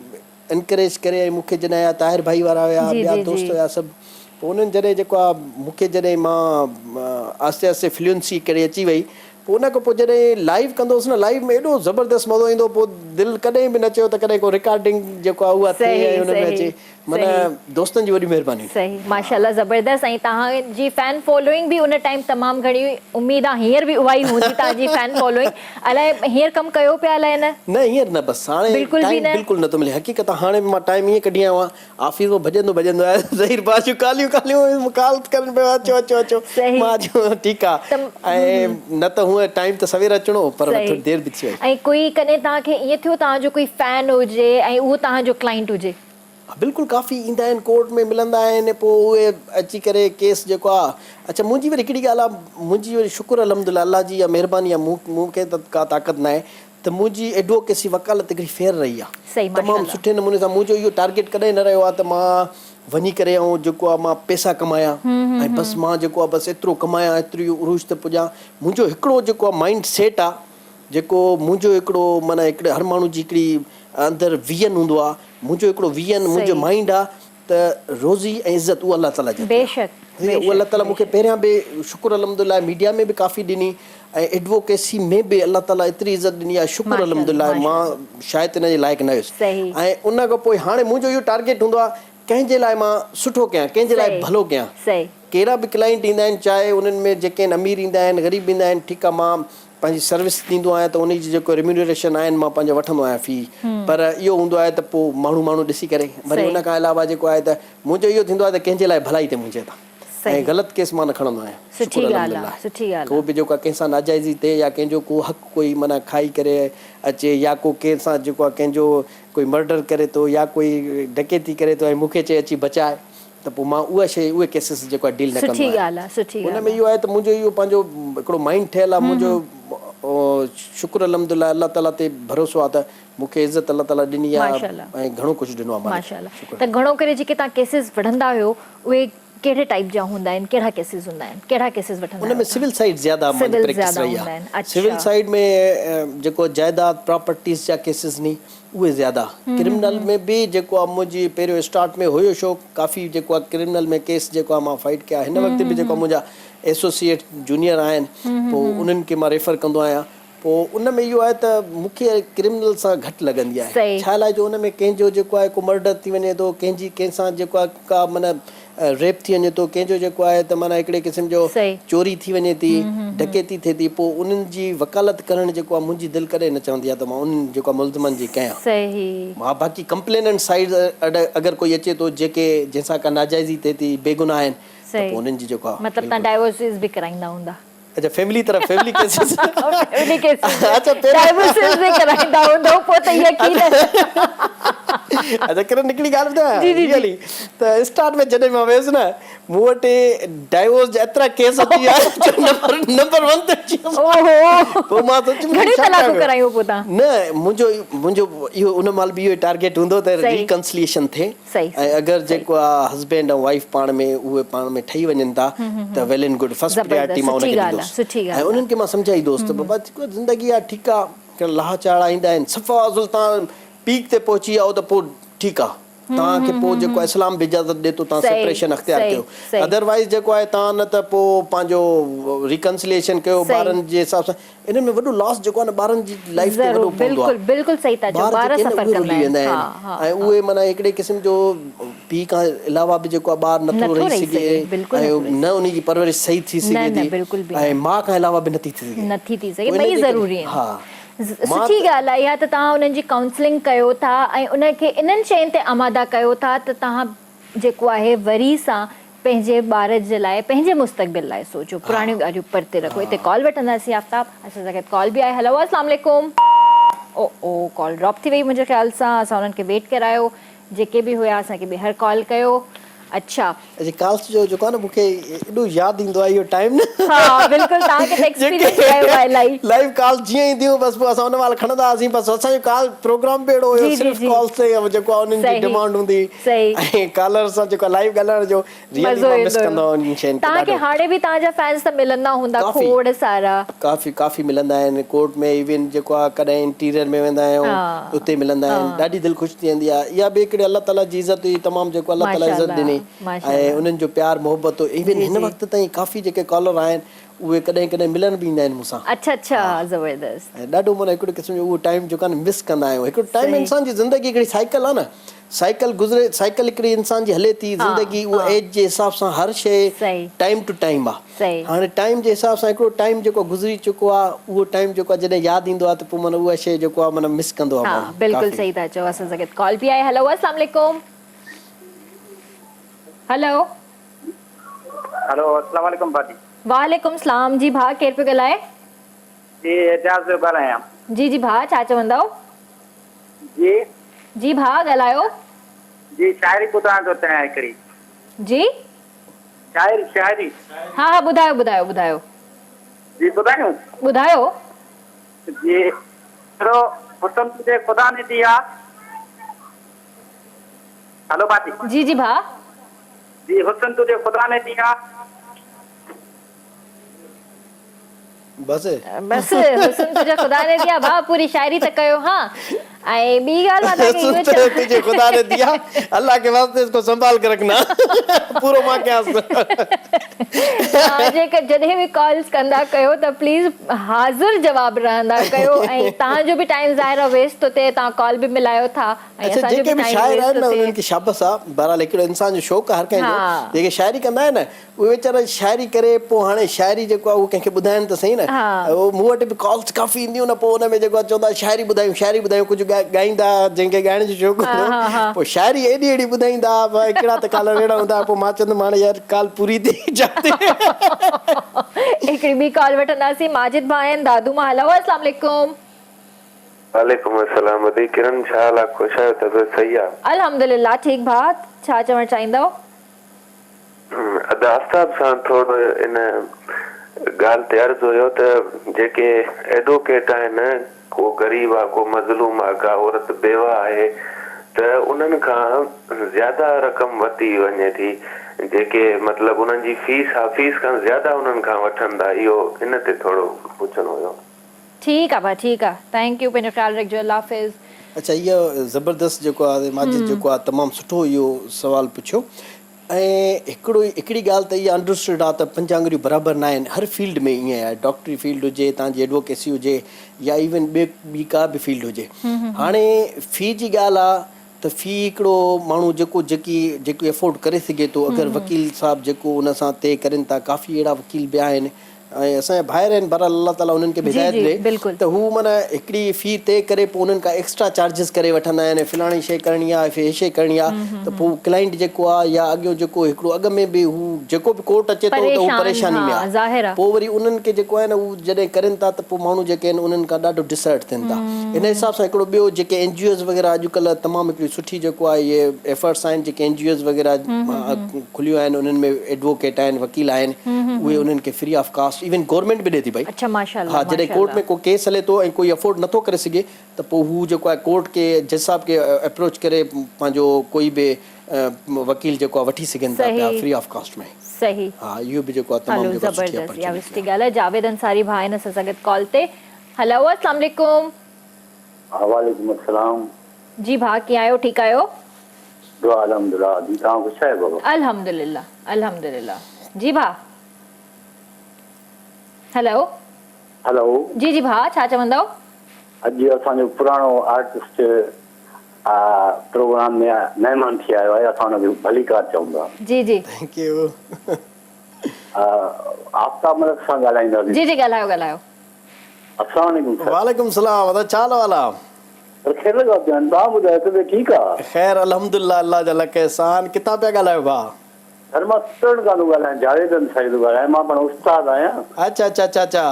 انڪريج ڪري ۽ مون کي جڏهن آيا طاهر ڀائي وارا هيا جي ٻيا جي دوست جي هيا سڀ پوء انهن جڏهن جيڪو آ مون کي جڏهن مان آهستي آهستي فلوئنسي ڪري اچي وئي پوء ان کان پوء جڏهن لائيو ڪندو هوس نه لائيو ۾ ايڏو زبردست مزو ايندو هو پوء دل ڪڏهن به نه چيو ته ڪڏهن ڪو رڪارڊنگ جيڪو آ اها ٿئي صحيح ۽ ان ۾ صحيح اچي معنيٰ صحيح دوستن جي وڏي مهرباني. صحيح ماشاءالله زبردست ۽ توهان جي فين فالوئنگ به ان ٽائيم تمام گهڻي هئي اميد آ هينئر به اها ئي هوندي توهان جي فين فالوئنگ الائي هينئر ڪم ڪيو پيا الائي نه. نه هينئر نه بس هاڻي بلڪل به ٽائيم نه. بلڪل نٿو ملي حقيقت آ هاڻي به مان ٽائيم ائين ڪڍي آيو آهيان آفيس مان ڀڄندو ڀڄندو آيس ظهير بابا جون ڪاليون ڪاليون هيون ڪال ڪرن پيو اچو اچو اچو صحيح مان چيو ٺيڪ آ ته ۽ نه ته هونء ٽائيم ته سوير اچڻو هو پر صحيح ٿوري دير به ٿي وئي. ۽ ڪوئي ڪڏهن توهان کي ائين ٿيو توهان جو ڪوئي فين هجي ۽ اهو توهان جو ڪلائنٽ هجي. ها بلڪل ڪافي ايندا آهن ڪورٽ ۾ ملندا آهن پوء اهي اچي ڪري ڪيس جيڪو آ اڇا منهنجي وري هڪڙي ڳالهه آ منهنجي وري شڪر الحمدلله الله جي اها مهرباني آ مون مون کي ته ڪا طاقت ناهي ته منهنجي ايڊووڪيسي وڪالت هڪڙي فيئر رهي آ صحيح تمام ماشاءالله. سٺي نموني سان منهنجو اهو ٽارگيٽ ڪڏهن نه رهيو آ ته مان وڃي ڪري ۽ جيڪو آ مان پئسا ڪمايان ۽ بس مان جيڪو آ بس ايترو ڪمايان ايتري عروج تي پڄان منهنجو هڪڙو جيڪو آ مائنڊ سيٽ آ جيڪو منهنجو هڪڙو معنيٰ هڪڙي هر ماڻهو جي هڪڙي اندر ويزن هوندو آ منهنجو هڪڙو ويزن منهنجو صحيح. مائنڊ آ ته روزي ۽ عزت اهو الله تعاليٰ جي هٿ ۾ آ بيشڪ صحيح اهو الله بيشڪ تعاليٰ مون کي بيشڪ. پهريان به شڪر الحمدلله ميڊيا ۾ به ڪافي ڏني ۽ ايڊووڪيسي ۾ به الله تعاليٰ ايتري عزت ڏني آ شڪر ماشاءالله الحمدلله ماشاءالله. مان شايد ان جي لائق نه هيس صحيح. ۽ ان کان پوء هاڻي منهنجو اهو ٽارگيٽ هوندو آ ڪنهن جي لاء مان سٺو ڪيان ڪنهن جي لاء صحيح ڀلو ڪيان صحيح. ڪهڙا به ڪلائنٽ ايندا آهن چاهي انهن ۾ جيڪي آهن امير ايندا آهن غريب ايندا آهن ٺيڪ آ مان پنهنجي سروس ڏيندو آهيان ته انهي جي جيڪو ريميونريشن آهن مان پنهنجو وٺندو آهيان في پر اهو هوندو آهي ته پوء ماڻهو ماڻهو ڏسي ڪري وري ان کان علاوه جيڪو آهي ته منهنجو اهو ٿيندو آهي ته ڪنهن جي لاء ڀلائي ٿئي منهنجي هٿان. ۽ غلط ڪيس مان نه کڻندو آهيان. سٺي شڪر ڳالهه الحمدلله. آ سٺي ڳالهه ڪو آ. به جيڪو آ ڪنهن سان ناجائزي ٿئي يا ڪنهن جو ڪو حق ڪوئي معنيٰ کائي ڪري اچي يا ڪو ڪنهن سان جيڪو آ ڪنهن جو ڪوئي مرڊر ڪري ٿو يا ڪوئي ڊڪيتي ڪري ٿو ۽ مون کي چئي اچي بچاء ته پوء مان اها شيء اهي ڪيسز جيڪو آ ڊيل نه ڪندو سٺي آهيان. ڳالهه آ سٺي ان ڳالهه ۾ آ. اهو آهي ته منهنجو اهو پنهنجو هڪڙو مائينڊ ٺهيل آ منهنجو شڪر الحمدلله الله تعاليٰ تي ڀروسو آ ته مون کي عزت الله تعاليٰ ڏني آ ماشاءالله ۽ گهڻو ڪجهه ڏنو آ مالڪ ماشاءالله شڪر. ته گهڻو ڪري جيڪي توهان ڪيسز وڙهندا آهيو اهي ڪهڙي ٽائيپ جا هوندا آهن ڪهڙا ڪيسز هوندا آهن ڪهڙا ڪيسز وٺندا ان آهيو ۾ سول سائيڊ زياده منهنجي سول پريڪٽس زياده رهي هوندا آ آهن سول اڇا سائيڊ ۾ جيڪو جائيداد پراپرٽيز جا ڪيسز ني اهي زياده ڪرمنل ۾ به جيڪو آ منهنجي پهريون اسٽارٽ ۾ هيو شوق ڪافي جيڪو آ ڪرمنل ۾ ڪيس جيڪو آ مان فائيٽ ڪيا هن وقت به جيڪو منهنجا ايسوسيئيٽ جونيئر آهن پوء انهن کي مان ريفر ڪندو آهيان پوء ان ۾ اهو آهي ته مون کي ڪرمنل سان گهٽ لڳندي آهي صحيح. ڇا لاء جو ان ۾ ڪنهن جو جيڪو آهي ڪو مرڊر ٿي وڃي ٿو ڪنهن جي ڪنهن سان جيڪو آهي ڪا معنيٰ ريپ ٿي وڃي ٿو ڪنهن جو جيڪو آهي ته معنيٰ هڪڙي قسم جو صحيح. چوري ٿي وڃي ٿي ڊڪيتي ٿئي ٿي پوء انهن جي وڪالت ڪرڻ جيڪو آهي منهنجي دل ڪڏهن نه چوندي آهي ته مان انهن جيڪو آهي ملزمن جي ڪيان. صحيح. ها باقي ڪمپليننٽ سائيڊ اگر ڪوئي اچي ٿو جيڪي جنهن سان ڪا ناجائزي ٿئي ٿي بيگناهه آهن ته صحيح. پوء انهن جي جيڪو آهي مطلب تان بلڪل. ڊائيورسز به ڪرائيندا هوندا. اچا فيملي طرف فيملي ڪيسز فيملي ڪيسز اچا پهريان ڊائيورسز به ڪرائيندا هوندو پوء ته يقين اچا ڪرن هڪڙي ڳالهه ٻڌايان جي جي ريئلي ته اسٽارٽ ۾ جڏهن مان ويس نه مون وٽ ڊائيورس جا ايترا ڪيس اچي ويا جو نمبر نمبر ون تي اچي ويس اوهو پوء مان سوچيم گهڻيون ڇا طلاقون ڪيان ڪرايون پوء تان نه منهنجو منهنجو اهو ان مهل به اهو ٽارگيٽ هوندو ته ريڪنسليئيشن ٿئي صحيح ۽ اگر صحيح جيڪو آ هسبينڊ ۽ وائيف پاڻ ۾ اهي پاڻ ۾ ٺهي وڃن ٿا ته well and good first priority زبردست مان ان سٺي کي ڳالهه آ ڏيندوس سٺي ۽ ڳالهه آ انهن کي مان سمجهائيندوس ته بابا جيڪو زندگي آ ٺيڪ آ ڪي لاها چاڙها ايندا آهن صفا ازل تان پيڪ تي پهچي آئو ته پوء ٺيڪ آ توهان کي پوء جيڪو اسلام به اجازت ڏي ٿو توهان صحيح سيپريشن اختيار صحيح ڪيو صحيح ادروائز جيڪو آهي توهان نه ته پوء پنهنجو ريڪنسليشن ڪيو صحيح ٻارن جي حساب سان انهن ۾ وڏو لاس جيڪو آهي نه ٻارن جي لائيف تي وڏو ضرور پوندو آهي. بلڪل بلڪل صحيح ٿا چئو ٻار ٻار جيڪي آهن سفر اهي ڪندا رلي آهن ويندا ها آهن ها ۽ ها اهي معنيٰ هڪڙي قسم جو پيء کان علاوه به جيڪو آهي ٻار نٿو نٿو رهي رهي سگهي سگهي بلڪل ۽ نٿو رهي نه انهي جي پرورش صحيح ٿي نه سگهي نه ٿي بلڪل به ۽ نه ماء کان علاوه به نٿي ٿي سگهي نٿي ٿي سگهي پوء ان ٻئي جي ڪري ضروري آهن ها مان سٺي ته ڳالهه آهي اها ته توهان انهن جي ڪائونسلنگ ڪيو ٿا ۽ انهن کي انهن شين تي آماده ڪيو ٿا ته توهان جيڪو آهي وري سان پنهنجي ٻار جي لاء پنهنجي مستقبل لاء سوچو پراڻيون ڳالهيون پرتي رکو هتي ڪال وٺنداسين آفتاب اسان سان گڏ ڪال به آهي هلو اسلام عليڪم او او ڪال ڊراپ ٿي وئي منهنجي خيال سان اسان انهن کي ويٽ ڪرايو جيڪي به هيا اسان کي ٻيهر ڪال ڪيو اڇا. اڇا ڪالس جو جيڪو آهي نه مونکي ايڏو ياد ايندو آهي اهو ٽائيم نه ها بلڪل توهان کي ته ايڪسپيرينس رهيو آهي الاهي. لائيو ڪالس جيئن اينديون بس پوء اسان ان مهل کڻندا هئاسين بس اسان جو ڪال پروگرام به اهڙو هيو جي جي صرف جي ڪالس تي جيڪو آهي انهن جي صحيح ڊمانڊ هوندي صحيح. ۽ ڪالر سان جيڪو آهي لائيو ڳالهائڻ جو ريئلي مزو مان مس ايندو ڪندو هيو. آهيان انهن شين کي توهان کي ڏاڍو. هاڻي به توهان جا فينس ته ملندا هوندا ڪافي کوڙ سارا. ڪافي ڪافي ملندا آهن ڪورٽ ۾ ايون جيڪو آهي ڪڏهن انٽيريئر ۾ ويندا آهيون ها اتي ملندا آهن ها. ڏاڍي دل خوش ٿي ويندي آهي اها به هڪڙي الله تعالي جي عزت هئي تمام جيڪو الله تعالي عزت ماشاءالله ڏني ۽ ماشاءالله. انهن جو پيار محبت ايون جي هن جي. وقت تائين ڪافي جيڪي ڪالر آهن اهي ڪڏهن ڪڏهن ملڻ به ايندا آهن مون سان. اڇا اڇا ها زبردست. ۽ ڏاڍو معنيٰ هڪڙي قسم جو اهو ٽائيم جيڪو آهي نه مس ڪندا آهيون هڪڙو ٽائيم صحيح. انسان جي زندگي هڪڙي سائيڪل آهي نه سائيڪل گذري سائيڪل هڪڙي انسان جي هلي ٿي ها زندگي اهو ها. ايج جي حساب سان هر شيء صحيح. ٽائيم ٽو ٽائيم آهي صحيح. هاڻي ٽائيم جي حساب سان هڪڙو ٽائيم جيڪو گذري چڪو آهي اهو ٽائيم جيڪو آهي جڏهن ياد ايندو آهي ته پوء معنيٰ اها شيء جيڪو آهي معنيٰ مس ڪندو آهي ها ماڻهو بلڪل ڪافي. صحيح ٿا چئو اسان سان گڏ ڪال به آهي هلو السلام عليڪم هلو. هلو السلام عليڪم باجي. وعليڪم السلام جي ڀاء ڪير پيو ڳالهائي. جي اعجاز پيو ڳالهايان. جي جي ڀاء ڇا چوندؤ. جي. جي ڀاء ڳالهايو. جي شاعري ٻڌائڻ ٿو چاهيان هڪڙي. جي. شاعري شاعري. ها ها ٻڌايو ٻڌايو ٻڌايو. جي ٻڌايون. ٻڌايو. جي هڪڙو حسن تجهي خدا ني ديا. هلو باجي. جي جي ڀاء. جي حسن تجهي خدا ني ديا. بس. بس حسن تجهي خدا ني ديا ڀاء پوري شاعري ته ڪيو ها ۽ ٻي ڳالهه مان توهان کي حسن اهو چوان. تجهي خدا ني ديا الله ڪي واسطي اس ڪو سنڀال ڪر رکنا پورو مان ڪيانس. توهان جيڪر جڏهن به ڪالز ڪندا ڪيو ته پليز حاضر جواب رهندا ڪيو ۽ توهان جو به ٽائيم ظاهر آهي ويسٽ ٿو ٿئي توهان ڪال به ملايو ٿا. ۽ اڇا اسان جو جيڪي به به ٽائيم شاعر ويسٽ آهن ٿو نه ٿئي. انهن کي شابس آ بهرحال هڪڙو انسان جو شوق آ هر ڪنهن جو ها. جيڪي شاعري ڪندا آهن نه اهي ويچارا شاعري ڪري پوء هاڻي شاعري جيڪو آ اهو ڪنهن کي ٻڌائن ته سهي نه ها. اهو مون وٽ به ڪالز ڪافي اينديون نه پوء ان ۾ جيڪو آ چوندا شاعري ٻڌايون شاعري ٻڌايون ڪجهه ڳائي. ڳائيندا جنهن کي ڳائڻ جو شوق هوندو پوء شاعري ايڏي ايڏي ٻڌائيندا هڪڙا ته ڪالر اهڙا هوندا پوء مان چوندم هاڻي يار ڪال پوري ٿي جاتي. هڪڙي ٻي ڪال وٺنداسين ماجد ڀاء آهن دادو مان هلو اسلام عليڪم. وعليڪم السلام ادي ڪرن ڇا حال آ خوش آهيو طبيعت صحيح آ. الحمدلله ٺيڪ ڀاء ڇا چوڻ چاهيندؤ. ادا آفتاب سان ٿورو ان ڳالهه تي عرض هيو ته جيڪي ايڊووڪيٽ آهن ڪو غريب آ ڪو مظلوم آ ڪا عورت بيوه آهي ته انهن کان زياده رقم ورتي وڃي ٿي جيڪي مطلب انهن جي فيس آ فيس کان زياده انهن کان وٺن ٿا اهو ان تي ٿورو پڇڻو هيو. ٺيڪ آ ڀاء ٺيڪ آ thank you پنهنجو خيال رکجو الله حافظ. اڇا اهو زبردست جيڪو آ ماجد جيڪو آ تمام سٺو اهو سوال پڇيو ۽ هڪڙو هڪڙي ڳالهه ته اها انڊرسٽوڊ آ ته پنج آڱريون برابر نه آهن هر فيلڊ ۾ ائين آهي ڊاڪٽري فيلڊ هجي توهان جي ايڊووڪيسي هجي يا ايون ٻي ٻي ڪا به فيلڊ هجي هاڻي في جي ڳالهه آ ته في هڪڙو ماڻهو جيڪو جيڪي جيڪو افورڊ ڪري سگهي ٿو اگر وڪيل صاحب جيڪو ان سان طئي ڪرين ٿا ڪافي اهڙا وڪيل به آهن ۽ اسان جا ڀائر آهن بهرحال الله تعالي انهن کي به جي هدايت جي ڏي بلڪل. ته هو معنيٰ هڪڙي في طئي ڪري پوء انهن کان ايڪسٽرا چارجز ڪري وٺندا آهن ۽ فلاڻي شيء ڪرڻي آهي هي شيء ڪرڻي آهي ته پوء ڪلائنٽ جيڪو آهي يا اڳيون جيڪو هڪڙو اڳ ۾ به هو جيڪو به ڪورٽ اچي ٿو ته هو پريشان پريشاني ۾ ها آهي ظاهر آهي. پوء وري انهن کي جيڪو آهي نه هو جڏهن ڪرين ٿا ته پوء ماڻهو جيڪي آهن انهن کان ڏاڍو ڊسهرٽ ٿين ٿا ان حساب سان هڪڙو ٻيو جيڪي اين جي اوز وغيره اڄڪلهه تمام هڪڙي سٺي جيڪو آهي اهي ايفرٽس آهن جيڪي اين جي اوز وغيره کليون آهن انهن ۾ ايڊووڪيٽ آهن وڪيل آهن اهي انهن کي free of cost even government به ڏي ٿي پئي اڇا ماشاءالله ها جڏهن ڪورٽ ۾ ڪو ڪيس هلي ٿو ۽ ڪوئي افورڊ نٿو ڪري سگهي ته پوء هو جيڪو آهي ڪورٽ کي جج صاحب کي اپروچ ڪري پنهنجو ڪوئي به وڪيل جيڪو آهي وٺي سگهن ٿا پيا فري آف ڪاسٽ ۾ صحيح ها اهو به جيڪو آهي تمام هلو جيڪو آهي سٺي زبردست اها به اپرچونٽي سٺي ڳالهه آهي جاويد انصاري ڀاء آهن اسان سان گڏ ڪال تي هلو اسلام عليڪم. وعليڪم السلام. جي ڀاء ڪيئن آهيو ٺيڪ آهيو. دعا الحمدلله جي توهان خوش آهيو بابا. الحمدلله الحمدلله جي ڀاء هلو. هلو. جي جي ڀاء ڇا چوندؤ. اڄ اسان جو پراڻو آرٽسٽ پروگرام ۾ مهمان ٿي آيو آهي اسان ان کي ڀليڪار چئون ٿا. جي جي. Thank you. آفتاب ملڪ سان ڳالهائينداسين. جي جي ڳالهايو ڳالهايو. السلام عليڪم سر. وعليڪم السلام ادا ڇا حال احوال آ. سر خير لڳا پيا آهن توهان ٻڌايو طبيعت ٺيڪ آ. خير الحمدلله الله جا لک احسان ڪٿان پيا ڳالهايو ڀاء. سر مان سڪرنڊ کان ٿو ڳالهايان جاويد انصاري ٿو ڳالهايان مان پاڻ استاد آهيان. اڇا اڇا اڇا اڇا.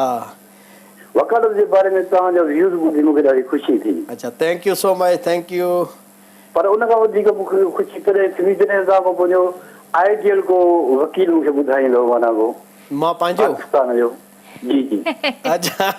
وڪالت جي باري ۾ توهان جا ويوز ٻڌي مون کي ڏاڍي خوشي ٿي. اڇا thank you so much thank you. پر ان کان وڌيڪ مون کي خوشي تڏهن ٿيندي جڏهن توهان ڪو پنهنجو آئيڊيل ڪو وڪيل مون کي ٻڌائيندو معنيٰ ڪو مان پنهنجو. پاڪستان جو. جي جي. اڇا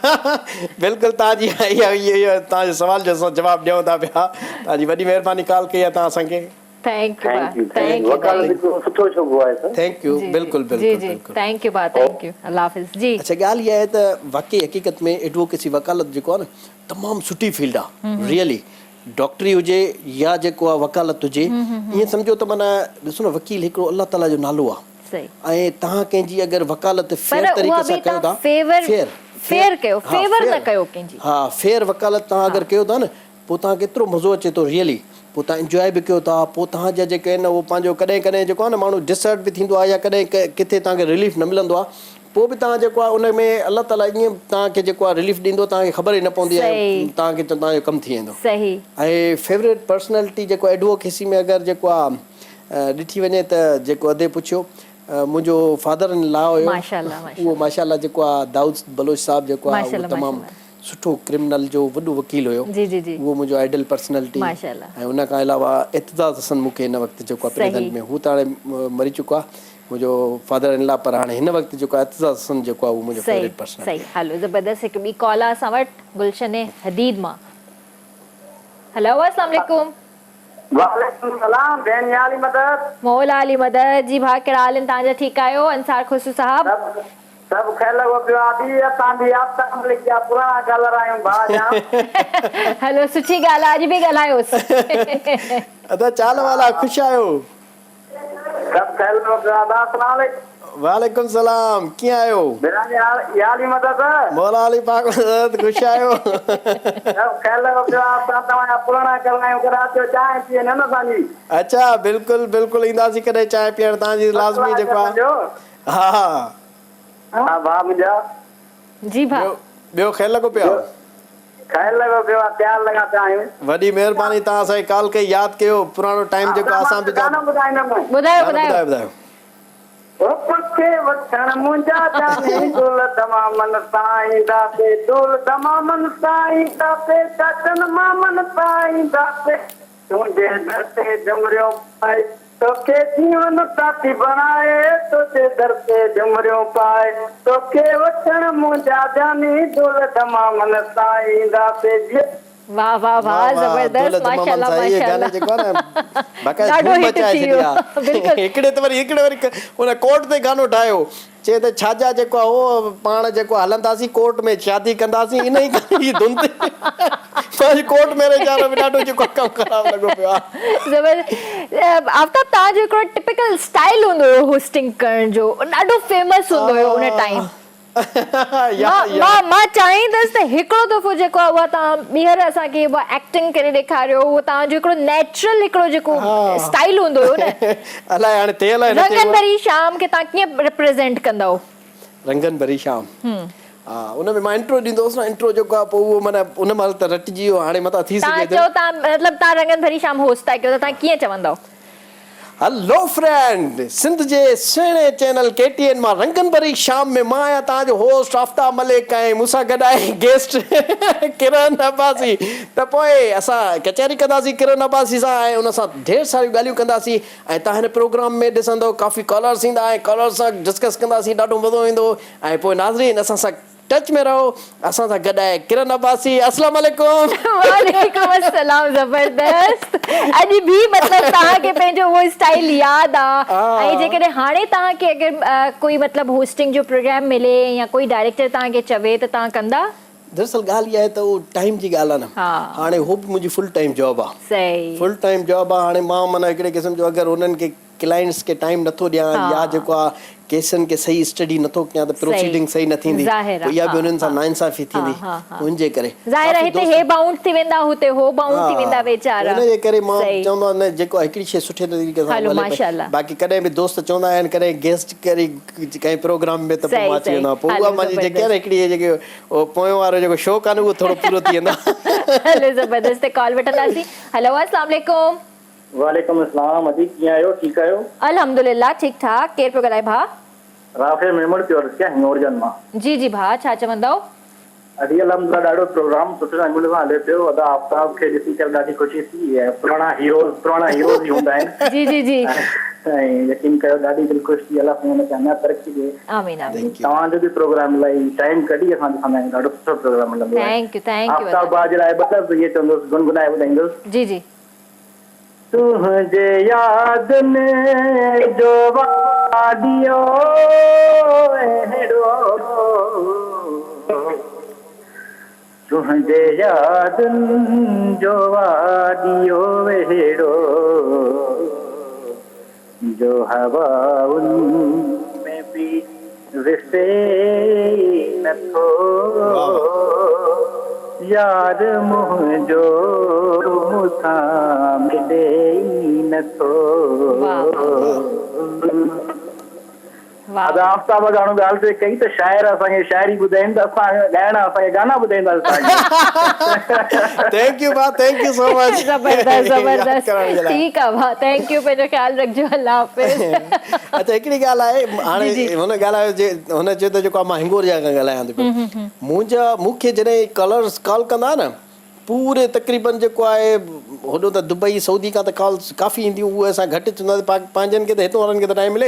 بلڪل توهان جي اها اهو توهان جي سوال جو اسان جواب ڏيون ٿا پيا توهان جي وڏي مهرباني ڪال ڪئي آهي توهان اسان کي. Thank you thank you thank you وڪالت هڪ سٺو شعبو آهي سر. Thank you بلڪل جي بلڪل جي بلڪل. Thank you ڀاء thank you الله حافظ جي. اڇا ڳالهه اها آهي ته واقعي حقيقت ۾ ايڊووڪيسي وڪالت جيڪو آهي نه تمام سٺي فيلڊ آهي ريئلي ڊاڪٽري هجي يا جيڪو آهي وڪالت هجي ائين سمجهو ته معنيٰ ڏسو نه وڪيل هڪڙو الله تعاليٰ جو نالو آهي صحيح. ۽ توهان ڪنهن جي اگر وڪالت پر فيئر اها طريقي به سان ڪيو توهان ٿا فيور فيئر فيئر ڪيو ها فيور نه فيئر ڪيو ڪنهن جي. ها فيئر وڪالت توهان ها. اگر ڪيو ٿا نه پوء توهان کي ايترو مزو اچي ٿو ريئلي پوء توهان انجواء به ڪيو ٿا پوء توهان جا جيڪي آهن اهو پنهنجو ڪڏهن ڪڏهن جيڪو آهي نه ماڻهو ڊس هرٽ به ٿيندو آهي يا ڪڏهن ڪٿي توهان کي رليف نه ملندو آهي پوء به توهان جيڪو آهي ان ۾ الله تعالي ائين توهان کي جيڪو آهي رليف ڏيندو توهان کي خبر ئي نه پوندي ۽ صحيح. توهان کي توهان جو ڪم ٿي ويندو صحيح. ۽ فيوريٽ پرسنالٽي جيڪو ايڊووڪيسي ۾ اگر جيڪو آهي ڏٺي وڃي ته جيڪو ادي پڇيو منهنجو فادر ان لا هيو اهو ماشاء الله جيڪو آ دائود بلوچ صاحب جيڪو آ اهو تمام سٺو ڪرمنل جو وڏو وڪيل هيو اهو منهنجو آئيڊل پرسنلٽي ۽ ان کان علاوه اعتزاز حسن مون کي هن وقت جيڪو آ پريزنٽ ۾ هو ته هاڻي مري چڪو آ منهنجو فادر ان لا پر هاڻي هن وقت جيڪو آ اعتزاز حسن جيڪو آ اهو منهنجو فيوريٽ پرسنلٽي صحيح هلو زبردست هڪ ٻي ڪال آ اسان وٽ گلشن حديد مان هلو اسلام عليڪم. وعليڪم السلام ڀيڻ يا علي مدد. مولا علي مدد جي ڀاء ڪهڙا حال آهن توهان جا ٺيڪ آهيو انصار خسرو صاحب. سڀ سڀ خير لڳو پيو آ ادي اسان به آفتاب ملڪ جا پراڻا ڪالر آهيون ڀاء جان. هلو سٺي ڳالهه آ اڄ به ڳالهايوس. ادا چال والا خوش آهيو. سڀ خير لڳو پيو آ ادا اسلام عليڪم. وعليڪم السلام ڪيئن آهيو. براني يا علي مدد. مولا علي پاڪ مدد خوش آهيو. سڀ خير لڳو پيو آ اسان توهان جا پراڻا ڪرڻ آهيون ڪڏهن اچو چانهه پيئن نه اسان جي. اڇا بلڪل بلڪل اينداسين ڪڏهن چانهه پيئڻ توهان جي لازمي جيڪو آ ها ها ڀاء منهنجا. جي ڀاء. ٻيو خير لڳو پيو آ. خير لڳو پيو آ پيار لڳا پيا آهيون. وڏي مهرباني توهان اسان کي ڪال ڪئي ياد ڪيو پراڻو ٽائيم جيڪو آ اسان به گانو ٻڌائيندم. ٻڌايو گانو ٻڌايو. ٻڌايو ٻڌايو. او پکي وٺڻ منهنجا جاني ڍول دمامن سان اينداسي ڍول دمامن سان اينداسي چاچن مامن سان اينداسي تنهنجي در تي جهمريون پائي توکي جيون ساٿي بڻائي تنهنجي در تي جهمريون پائي توکي وٺڻ منهنجا جاني ڍول دمامن سان اينداسي جيئن واه واه واه واه واه زبردست دولت ماشاءالله مامن سان اهي گاني ماشاءالله جيڪو آهي نه باقاعده ڏاڍو ڌوم هٽ مچائي ٿي ڇڏي ويو آ بلڪل. هڪڙي ته وري هڪڙي وري ان ڪورٽ تي گانو ٺاهيو چئي ته ڇا جا جيڪو آ اهو پاڻ جيڪو آ هلنداسين ڪورٽ ۾ شادي ڪنداسين انهي گاني جي ڌن تي پنهنجي ڪورٽ ميريج وارو به ڏاڍو جيڪو آ ڪم خراب لڳو پيو آ. زبردست آفتاب توهان جو هڪڙو ٽپيڪل اسٽائل هوندو هيو هوسٽنگ ڪرڻ جو ڏاڍو فيمس هوندو هيو ان ٽائيم. يا يا. مان مان چاهيندس ته هڪڙو دفعو جيڪو آهي اها توهان ٻيهر اسان کي اها ايڪٽنگ ڪري ڏيکاريو اهو توهان جو هڪڙو نيچرل هڪڙو جيڪو اسٽائل هوندو هيو نه. الائي هاڻي ٿئي الائي نه ٿئي. رنگن ڀري شام کي توهان ڪيئن ريپريزينٽ ڪندؤ؟ رنگن ڀري شام ها ان ۾ مان انٽرو ڏيندو هوس نه انٽرو جيڪو آهي پوء اهو معنيٰ ان مهل ته رٽجي ويو هاڻي متان ٿي توهان سگهي ته. چئو توهان مطلب توهان رنگن ڀري شام هوسٽ ٿا ڪيو ته توهان ڪيئن چوندؤ؟ هلو فرينڊ! سنڌ جي سهڻي چينل ڪي ٽي اين مان رنگن ڀري شام ۾ مان آهيان توهان جو هوسٽ آفتاب ملڪ ۽ مون سان گڏ آهي گيسٽ ڪرن عباسي ته پوء اسان ڪچهري ڪنداسين ڪرن عباسي سان ۽ ان سان ڍير ساريون ڳالهيون ڪنداسين ۽ توهان هن پروگرام ۾ ڏسندو ڪافي ڪالرس ايندا ۽ ڪالرس سان ڊسڪس ڪنداسين ڏاڍو مزو ايندو ۽ پوء ناظرين اسان سان ٽچ ۾ رهو اسان سان گڏ آهي ڪرن عباسي السلام عليڪم. وعليڪم السلام زبردست اڄ به مطلب توهان کي پنهنجو اهو اسٽائل ياد آ ۽ جيڪڏهن هاڻي توهان کي اگر ڪوئي مطلب هوسٽنگ جو پروگرام ملي يا ڪوئي ڊائريڪٽر توهان کي چوي ته توهان ڪندا؟ دراصل ڳالهه اها آهي ته اهو ٽائيم جي ڳالهه آهي نه هاڻي هو به منهنجي فل ٽائيم جاب آ فل ٽائيم جاب آ هاڻي مان معنيٰ هڪڙي قسم جو اگر انهن کي ڪلائنٽس کي ٽائيم نٿو ڏيان يا جيڪو آ ڪيسن کي صحيح اسٽڊي نٿو ڪيان ته پروسيڊنگ صحيح نه ٿيندي پوء اها به انهن سان ناانصافي ٿيندي پوء ان جي ڪري ظاهر آ هتي هي بائونڊ ٿي ويندا هتي هو بائونڊ ٿي ويندا ويچارا ان جي ڪري مان چوندو آهيان نه جيڪو هڪڙي شي سٺي طريقي سان هلي پئي باقي ڪڏهن به دوست چوندا آهن ڪڏهن گيسٽ ڪري ڪنهن پروگرام ۾ ته پوء مان اچي ويندو آهيان پوء اها منهنجي جيڪي آهي نه هڪڙي جيڪي پويون وارو جيڪو شوق آهي نه اهو ٿورو پورو ٿي ويندو آهي. هلو زبردست ڪال وٺنداسين هلو اسلام عليڪم. وعليڪم السلام ادي ڪيئن آهيو ٺيڪ آهيو. الحمدلله ٺيڪ ٺاڪ ڪير پيو ڳالهائي ڀاء. رافع ميمڻ پيو عرض ڪيان هڱورجن مان. جي جي ڀاء ڇا چوندؤ. ادي الحمدلله ڏاڍو پروگرام سٺي نموني سان هلي پيو ادا آفتاب کي ڏسي ڪري ڏاڍي خوشي ٿي ۽ پراڻا هيروز پراڻا هيروز ئي هوندا آهن جي جي جي ۽ يقين ڪيو ڏاڍي دل خوش ٿي الله سائين هن کي اڃا ترقي ڏي آمين آمين توهان جو به پروگرام الائي ٽائيم ڪڍي اسان ڏسندا آهيون ڏاڍو سٺو پروگرام هلندو آهي thank you thank you Aftab ڀاء جي لاء ٻه لفظ اهي چوندس گنگنائي ٻڌائيندس جي جي تنهنجي يادن جو واديو اهڙو تنهنجي يادن جو واديو اهڙو جو هوائن ۾ به وسي نٿو يار منهنجو مون سان ملي ئي نٿو. ادا آفتاب گهڻو ڳالهه پئي ڪئي ته شاعر اسان کي شاعري ٻڌائين ته اسان ڳائڻا اسان کي گانا ٻڌائيندا توهان کي. Thank you ڀاء thank you سو مچ زبردست ياد زبردست ڪرڻ جي لاء. ٺيڪ آ ڀاء thank you پنهنجو خيال رکجو الله حافظ. اڇا هڪڙي ڳالهه آهي هاڻي هن ڳالهايو جي هن چيو ته جيڪو آ مان هنگورجا کان ڳالهايان ٿو پيو منهنجا مون کي جڏهن ڪالرس ڪال ڪندا نه پوري تقريبن جيڪو آهي هوڏو ته دبئي سعودي کان ته ڪالز ڪافي اينديون اهي اسان گهٽ چونداسين پنهنجن کي ته هتون وارن کي ته ٽائيم ملي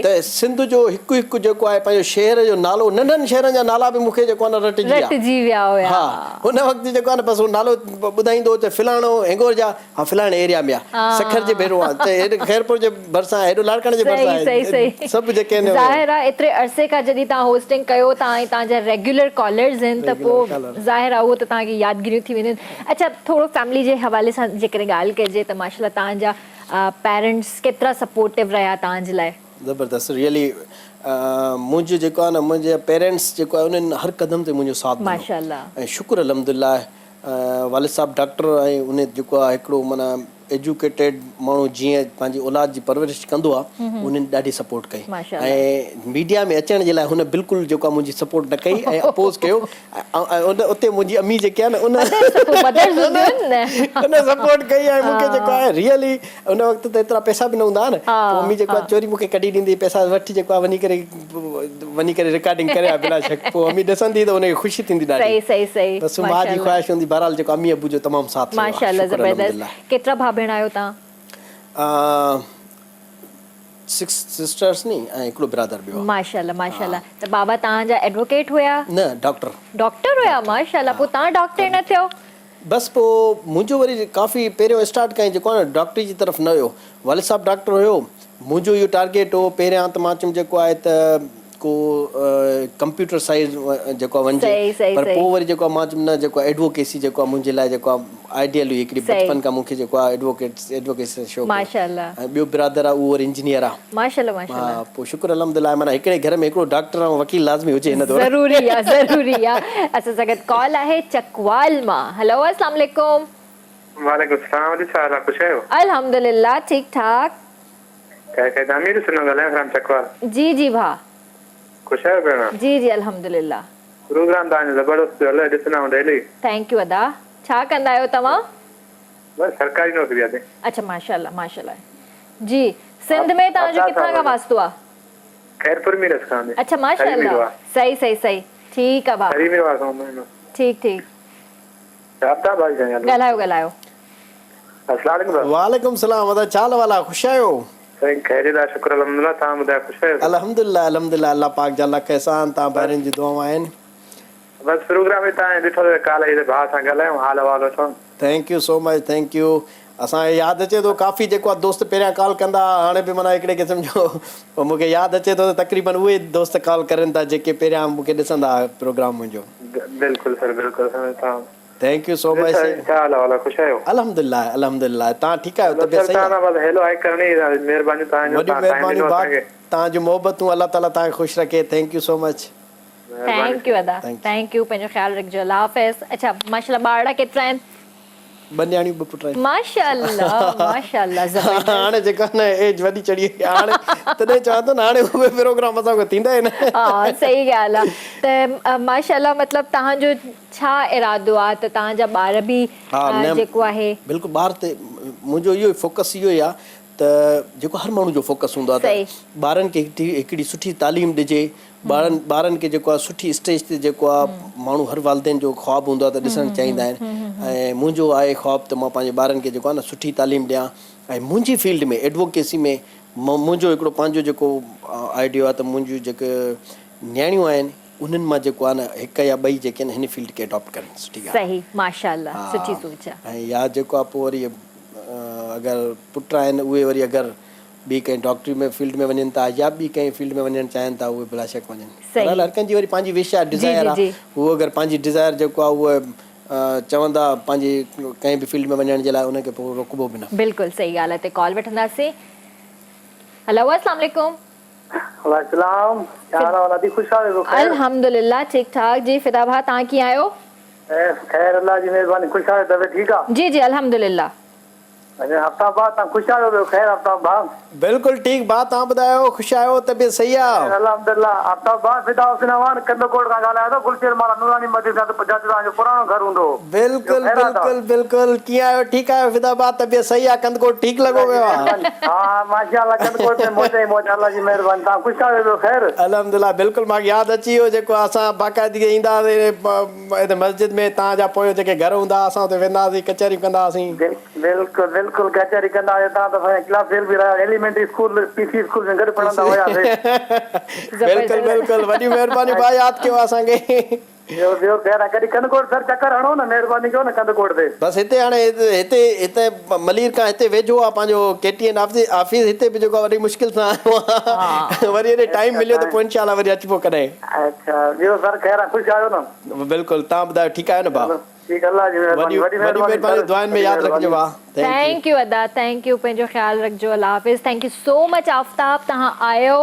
ته سنڌ جو هڪ هڪ جيڪو آهي پنهنجو شهر جو نالو ننڍن شهرن جا نالا به مون کي جيڪو آهي نه رٽجي ويا رٽجي ويا هيا ها هن وقت جيڪو آهي نه بس هو نالو ٻڌائيندو هو ته فلاڻو هنگورجا ها فلاڻي ايريا ۾ آهي سکر جي ڀيرو آهي ته هيڏ خيرپور جي ڀرسان آهي هيڏو لاڙڪاڻي جي ڀرسان صحيح آهي صحيح سڀ جيڪي آهن ظاهر آهي ايتري عرصي کان جڏهن توهان هوسٽنگ ڪيو ٿا ۽ توهان جا ريگيولر ڪالرز آهن ته پوء ظاهر آهي اهو ته توهان کي يادگيريون ٿي وينديون آهن. اڇا ٿورو فيملي جي حوالي سان جيڪڏهن ڳالهه ڪجي ته ماشاءالله توهان جا پيرنٽس ڪيترا سپورٽو رهيا توهان جي لاء. زبردست ريئلي منهنجو جيڪو آهي نه منهنجا پيرنٽس جيڪو آهي انهن هر قدم تي منهنجو ساٿ ڏنو ماشاءالله. ۽ شڪر الحمدلله والد صاحب ڊاڪٽر ۽ انهي جيڪو آهي هڪڙو معنيٰ ايجوڪيٽيڊ ماڻهو جيئن پنهنجي اولاد جي پرورش ڪندو آ انهن ڏاڍي سپورٽ ڪئي ۽ ميڊيا ۾ اچڻ جي لاء هن بلڪل جيڪو آ منهنجي سپورٽ نه ڪئي ۽ اپوز ڪيو ۽ ان اتي منهنجي امي جيڪي آ نه ان ان سپورٽ ڪئي ۽ مونکي جيڪو آهي ريئلي ان وقت ته ايترا پئسا به نه هوندا هئا نه پوء امي جيڪو آ چوري مونکي ڪڍي ڏيندي هئي پئسا وٺ جيڪو آ وڃي ڪري وڃي ڪري رڪارڊنگ ڪري آ بلا شڪ پوء امي ڏسندي ته ان کي خوشي ٿيندي ڏاڍي بس ماء جي خواهش هوندي بهرحال جيڪو امي ابو جو تمام ساٿ رهيو آ شڪر الحمدلله. ڪيترا ڀاء ڀيڻ آهيو توهان؟ سڪس سسٽرس ني ۽ هڪڙو برادر ٻيو آ. ماشاءالله ماشاءالله ته بابا توهان جا ايڊووڪيٽ هيا؟ نه ڊاڪٽر. ڊاڪٽر هيا ماشاءالله پوء توهان ڊاڪٽر نه ٿيو؟ بس پوء منهنجو وري ڪافي پهريون اسٽارٽ ڪيائين جيڪو آ نه ڊاڪٽري جي طرف نه هيو والد صاحب ڊاڪٽر هيو منهنجو اهو ٽارگيٽ هو پهريان ته مان چيم جيڪو آهي ته ڪو ڪمپيوٽر سائنس جيڪو آهي وڃجي پر پوء وري جيڪو آهي مان چيم نه جيڪو آهي ايڊووڪيسي جيڪو آهي منهنجي لاء جيڪو آهي آئيڊيل هئي هڪڙي بچپن کان مون کي جيڪو آهي ايڊووڪيٽ ايڊووڪيسي سان شوق هو ۽ ٻيو برادر آهي اهو وري انجنيئر آهي ها پوء شڪر الحمدلله معنيٰ هڪڙي گهر ۾ هڪڙو ڊاڪٽر ۽ وڪيل لازمي هجي هن دور ضروري آهي ضروري آهي اسان سان گڏ ڪال آهي چڪوال مان هلو اسلام عليڪم. وعليڪم السلام علي ڇا حال آ خوش آهيو. الحمدلله ٺيڪ ٺاڪ. خير خير امير حسين ٿو ڳالهايان فرام چڪوال. جي جي ڀاء. خوش آهيو ڀيڻ. جي جي الحمدلله. پروگرام توهان جو زبردست پيو هلي ڏسندا آهيون ڊيلي. Thank you ادا ڇا ڪندا آهيو توهان. بس سرڪاري نوڪري آ. اڇا ماشاءالله ماشاءالله جي سنڌ ۾ توهان جو ڪٿان کان واسطو آ. خيرپور ميرس کان. اڇا ماشاءالله صحيح صحيح صحيح ٺيڪ آ ڀاء. ٺري ميرواھ کان. ٺيڪ ٺيڪ. آفتاب ڀائي سان ڳالهايو. ڳالهايو ڳالهايو. السلام عليڪم صاحب. وعليڪم السلام ادا ڇا حال احوال آ خوش آهيو. سائين خيريت آ شڪر الحمدلله توهان ٻڌايو خوش آهيو. الحمدلله الحمدلله الله پاڪ جا لک احسان توهان ڀائرن جون دعائون آهن. بس پروگرام ئي توهان جو ڏٺو ته ڪال آئي ته ڀاء سان ڳالهايون حال احوال وٺون. Thank you so much thank you اسان کي ياد اچي ٿو ڪافي جيڪو آ دوست پهريان ڪال ڪندا ها هاڻي به معنيٰ هڪڙي قسم جو مون کي ياد اچي ٿو ته تقريبن اهي دوست ڪال ڪرين ٿا جيڪي پهريان مون کي ڏسندا ها پروگرام منهنجو. بلڪل سر بلڪل سر توهان thank you سو مچ سر ڇا حال احوال آ خوش آهيو. الحمدلله الحمدلله توهان ٺيڪ آهيو طبيعت صحيح آ. بس هيلو هائي ڪرڻي هئي مهرباني توهان جو وڏيون توهان ٽائيم مهربانيون ڏنو ڀاء اسان کي. توهان جون محبتون الله تعالي توهان کي خوش رکي thank you so much. Thank you ادا thank you پنهنجو خيال رکجو الله حافظ اڇا ماشاءالله ٻارڙا ڪيترا آهن. ٻه نياڻيون ٻه پٽ آهن. ماشاءالله ماشاءالله زبردست. هاڻي جيڪو آهي نه ايج وڏي چڙهي وئي آهي هاڻي تڏهن چوان ٿو نه هاڻي اهي پروگرام اسان کان ٿيندا ئي نه. ها صحيح ڳالهه آهي ته ماشاءالله مطلب توهان جو ڇا ارادو آهي ته توهان جا ٻار به جيڪو آهي. بلڪل ٻار تي منهنجو اهو ئي فوڪس اهو ئي آهي ته جيڪو هر ماڻهو جو فوڪس هوندو آهي ته ٻارن کي هڪڙي سٺي تعليم ڏجي ٻارن ٻارن کي جيڪو آهي سٺي اسٽيج تي جيڪو آهي ماڻهو هر والدين جو خواب هوندو آهي ته ڏسڻ چاهيندا آهن ۽ منهنجو آهي خواب ته مان پنهنجي ٻارن کي جيڪو آهي نه سٺي تعليم ڏيان ۽ منهنجي فيلڊ ۾ ايڊووڪيسي ۾ منهنجو هڪڙو پنهنجو جيڪو آئيڊيو آهي ته منهنجون جيڪي نياڻيون آهن انهن مان جيڪو آهي نه هڪ يا ٻئي جيڪي آهن هن فيلڊ کي اڊاپٽ ڪرن سٺي ڳالهه صحيح ماشاءالله سٺي سوچ آهي. ۽ يا جيڪو آهي پوء وري اگر پٽ آهن اهي وري اگر ٻي ڪنهن ڊاڪٽري ۾ فيلڊ ۾ وڃن ٿا يا ٻي ڪنهن فيلڊ ۾ وڃڻ چاهين ٿا اهي بلاشڪ وڃن. بهرحال هر ڪنهن جي وري پنهنجي وش آهي ڊزائر آهي هو اگر پنهنجي ڊزائر جيڪو آهي اهو چوندا پنهنجي ڪنهن به فيلڊ ۾ وڃڻ جي لاء ان کي پوء روڪبو به نه. بلڪل صحيح ڳالهه آهي تي ڪال وٺنداسين هلو اسلام عليڪم. وعليڪم السلام ڇا حال احوال ادي خوش آهيو خير. الحمدلله ٺيڪ ٺاڪ جي فدا ڀاء توهان ڪيئن آهيو. خير الله جي مهرباني خوش آهيو طبيعت ٺيڪ آ. جي جي الحمدلله. اچا آفتاب ڀاء توهان خوش آهيو ٻيو خير آفتاب ڀاء. بلڪل ٺيڪ ڀاء توهان ٻڌايو خوش آهيو طبيعت صحيح آ. خير الحمدلله آفتاب ڀاء فدا حسين اعواڻ ڪنڌڪوٽ کان ڳالهايان ٿو گلشير مالا نوراني مسجد کان جاتي توهان جو پراڻو گهر هوندو هو ٻيو بلڪل خير آ بلڪل بلڪل ڪيئن آهيو ٺيڪ آهيو فدا ڀاء طبيعت صحيح آ ڪنڌڪوٽ ٺيڪ لڳو الله جي پيو آ. مهرباني ها ها ماشاءالله ڪنڌڪوٽ ۾ موج ئي موج الله جي مهرباني توهان خوش آهيو ٻيو خير. الحمدلله بلڪل مان کي ياد اچي ويو جيڪو اسان باقاعدگي ايندا هئاسين هتي مسجد ۾ توهان جا پويون جيڪي گهر هوندا ها اسان اتي ويندا هئاسين ڪچهريون ڪندا هئاسين. بلڪل بلڪل ڪچهري ڪندا هيو توهان ته سائين ڪلاس فيل به رهيا elementary school P C school ۾ گڏ پڙهندا هياسي. بلڪل بلڪل وڏيون مهربانيون ڀاء ياد ڪيو اسان کي. ٻيو ٻيو خير آ ڪڏهن ڪنڌڪوٽ سر چڪر هڻو نه مهرباني ڪيو نه ڪنڌڪوٽ تي. بس هتي هاڻي هتي هتي ملير کان هتي ويجهو آ پنهنجو ڪي ٽي اين آفيس هتي به جيڪو آ وڏي مشڪل سان آيو آهيان وري اڏي ٽائيم مليو ته پوء انشاء الله وري اچبو ڪڏهن. اڇا ٻيو سر خير آ خوش آهيو نه. بلڪل توهان ٻڌايو ٺيڪ آهيو نه ڀاء. ٺيڪ الله جي مهرباني وڏي مهرباني سر دعائن ۾ ياد رکجو ڀاء thank you ادا thank you پنهنجو خيال رکجو الله حافظ thank you so much Aftab توهان آيو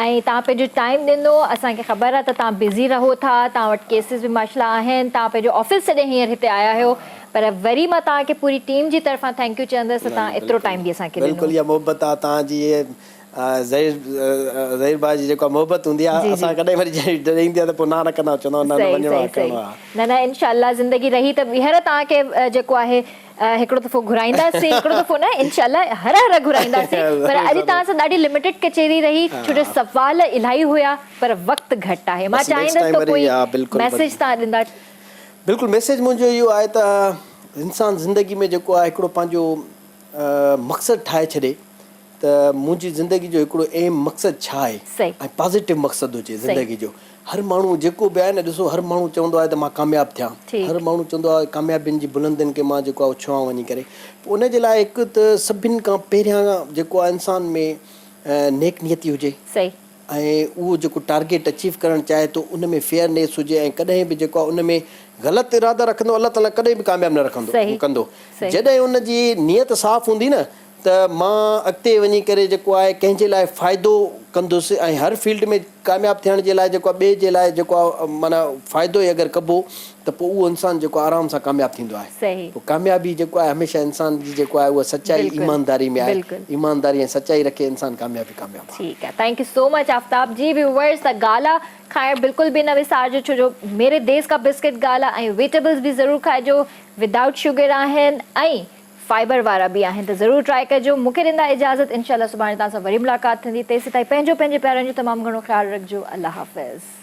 ۽ توهان پنهنجو ٽائيم ڏنو اسان کي خبر آهي ته توهان بزي رهو ٿا توهان وٽ ڪيسز به ماشاءالله آهن توهان پنهنجو آفيس ڇڏي هينئر هتي آيا آهيو پر وري مان توهان کي پوري ٽيم جي طرفان thank you چوندس ته توهان ايترو ٽائيم به اسان کي ڏنو. بلڪل اها محبت آ توهان جي ظهير ظهير ڀاء جي جيڪا محبت هوندي آ اسان ڪڏهن وري جڏهن ايندي آ ته پوء نه نه ڪندا چوندا نه نه وڃڻو آ ڪرڻو آ. نه نه انشاء الله زندگي رهي ته ٻيهر توهان کي جيڪو آهي هڪڙو دفعو گهرائينداسين هڪڙو دفعو نه انشاء الله هر هر گهرائينداسين پر اڄ توهان سان ڏاڍي لميٽيڊ ڪچهري رهي ڇو جو سوال الاهي هيا پر وقت گهٽ آهي مان چاهيندس ته ڪوئي ميسيج توهان ڏيندا. بلڪل ميسيج منهنجو اهو آهي ته انسان زندگي ۾ جيڪو آهي هڪڙو پنهنجو مقصد ٺاهي ڇڏي ته منهنجي زندگي جو هڪڙو ايم مقصد ڇا آهي ۽ پازيٽو مقصد هجي زندگي جو هر ماڻهو جيڪو به آهي نه ڏسو هر ماڻهو چوندو آهي ته مان ڪامياب ٿيان هر ماڻهو چوندو آهي ڪاميابين جي بلندين کي مان جيڪو آهي ڇهان وڃي ڪري پوء ان جي لاء هڪ ته سڀن کان پهريان جيڪو آهي انسان ۾ نيڪ نيتي هجي ۽ اهو جيڪو ٽارگيٽ اچيو ڪرڻ چاهي ٿو ان ۾ فيئر نيس هجي ۽ ڪڏهن به جيڪو آهي ان ۾ غلط ارادا رکندو الله تعالي ڪڏهن به ڪامياب نه رکندو ڪندو جڏهن ان جي نيت صاف هوندي نه ته مان اڳتي وڃي ڪري جيڪو آهي ڪنهن جي لاء فائدو ڪندس ۽ هر فيلڊ ۾ ڪامياب ٿيڻ جي لاء جيڪو آهي ٻئي جي لاء جيڪو آهي معنيٰ فائدو ئي اگر ڪبو ته پوء اهو انسان جيڪو آهي آرام سان ڪامياب ٿيندو آهي پوء ڪاميابي جيڪو آهي هميشه انسان جي جيڪو آهي اها سچائي ايمانداري ۾ آهي ايمانداري ۽ سچائي رکي انسان ڪاميابي ڪامياب آهي. ٺيڪ آهي thank you so much Aftab ji viewers ته گالا کائڻ بلڪل به نه وسارجو ڇو جو ميري ديس ڪا بسڪٽ گالا ۽ ويٽيبلز به ضرور کائجو ودائوٽ شگر آهن ۽ فائبر وارا به آهن ته ضرور ٽرائي ڪجو مونکي ڏيندا اجازت انشاء الله سڀاڻي توهان سان وري ملاقات ٿيندي تيسيتائين پنهنجو پنهنجي پيارن جو تمام گهڻو خيال رکجو الله حافظ.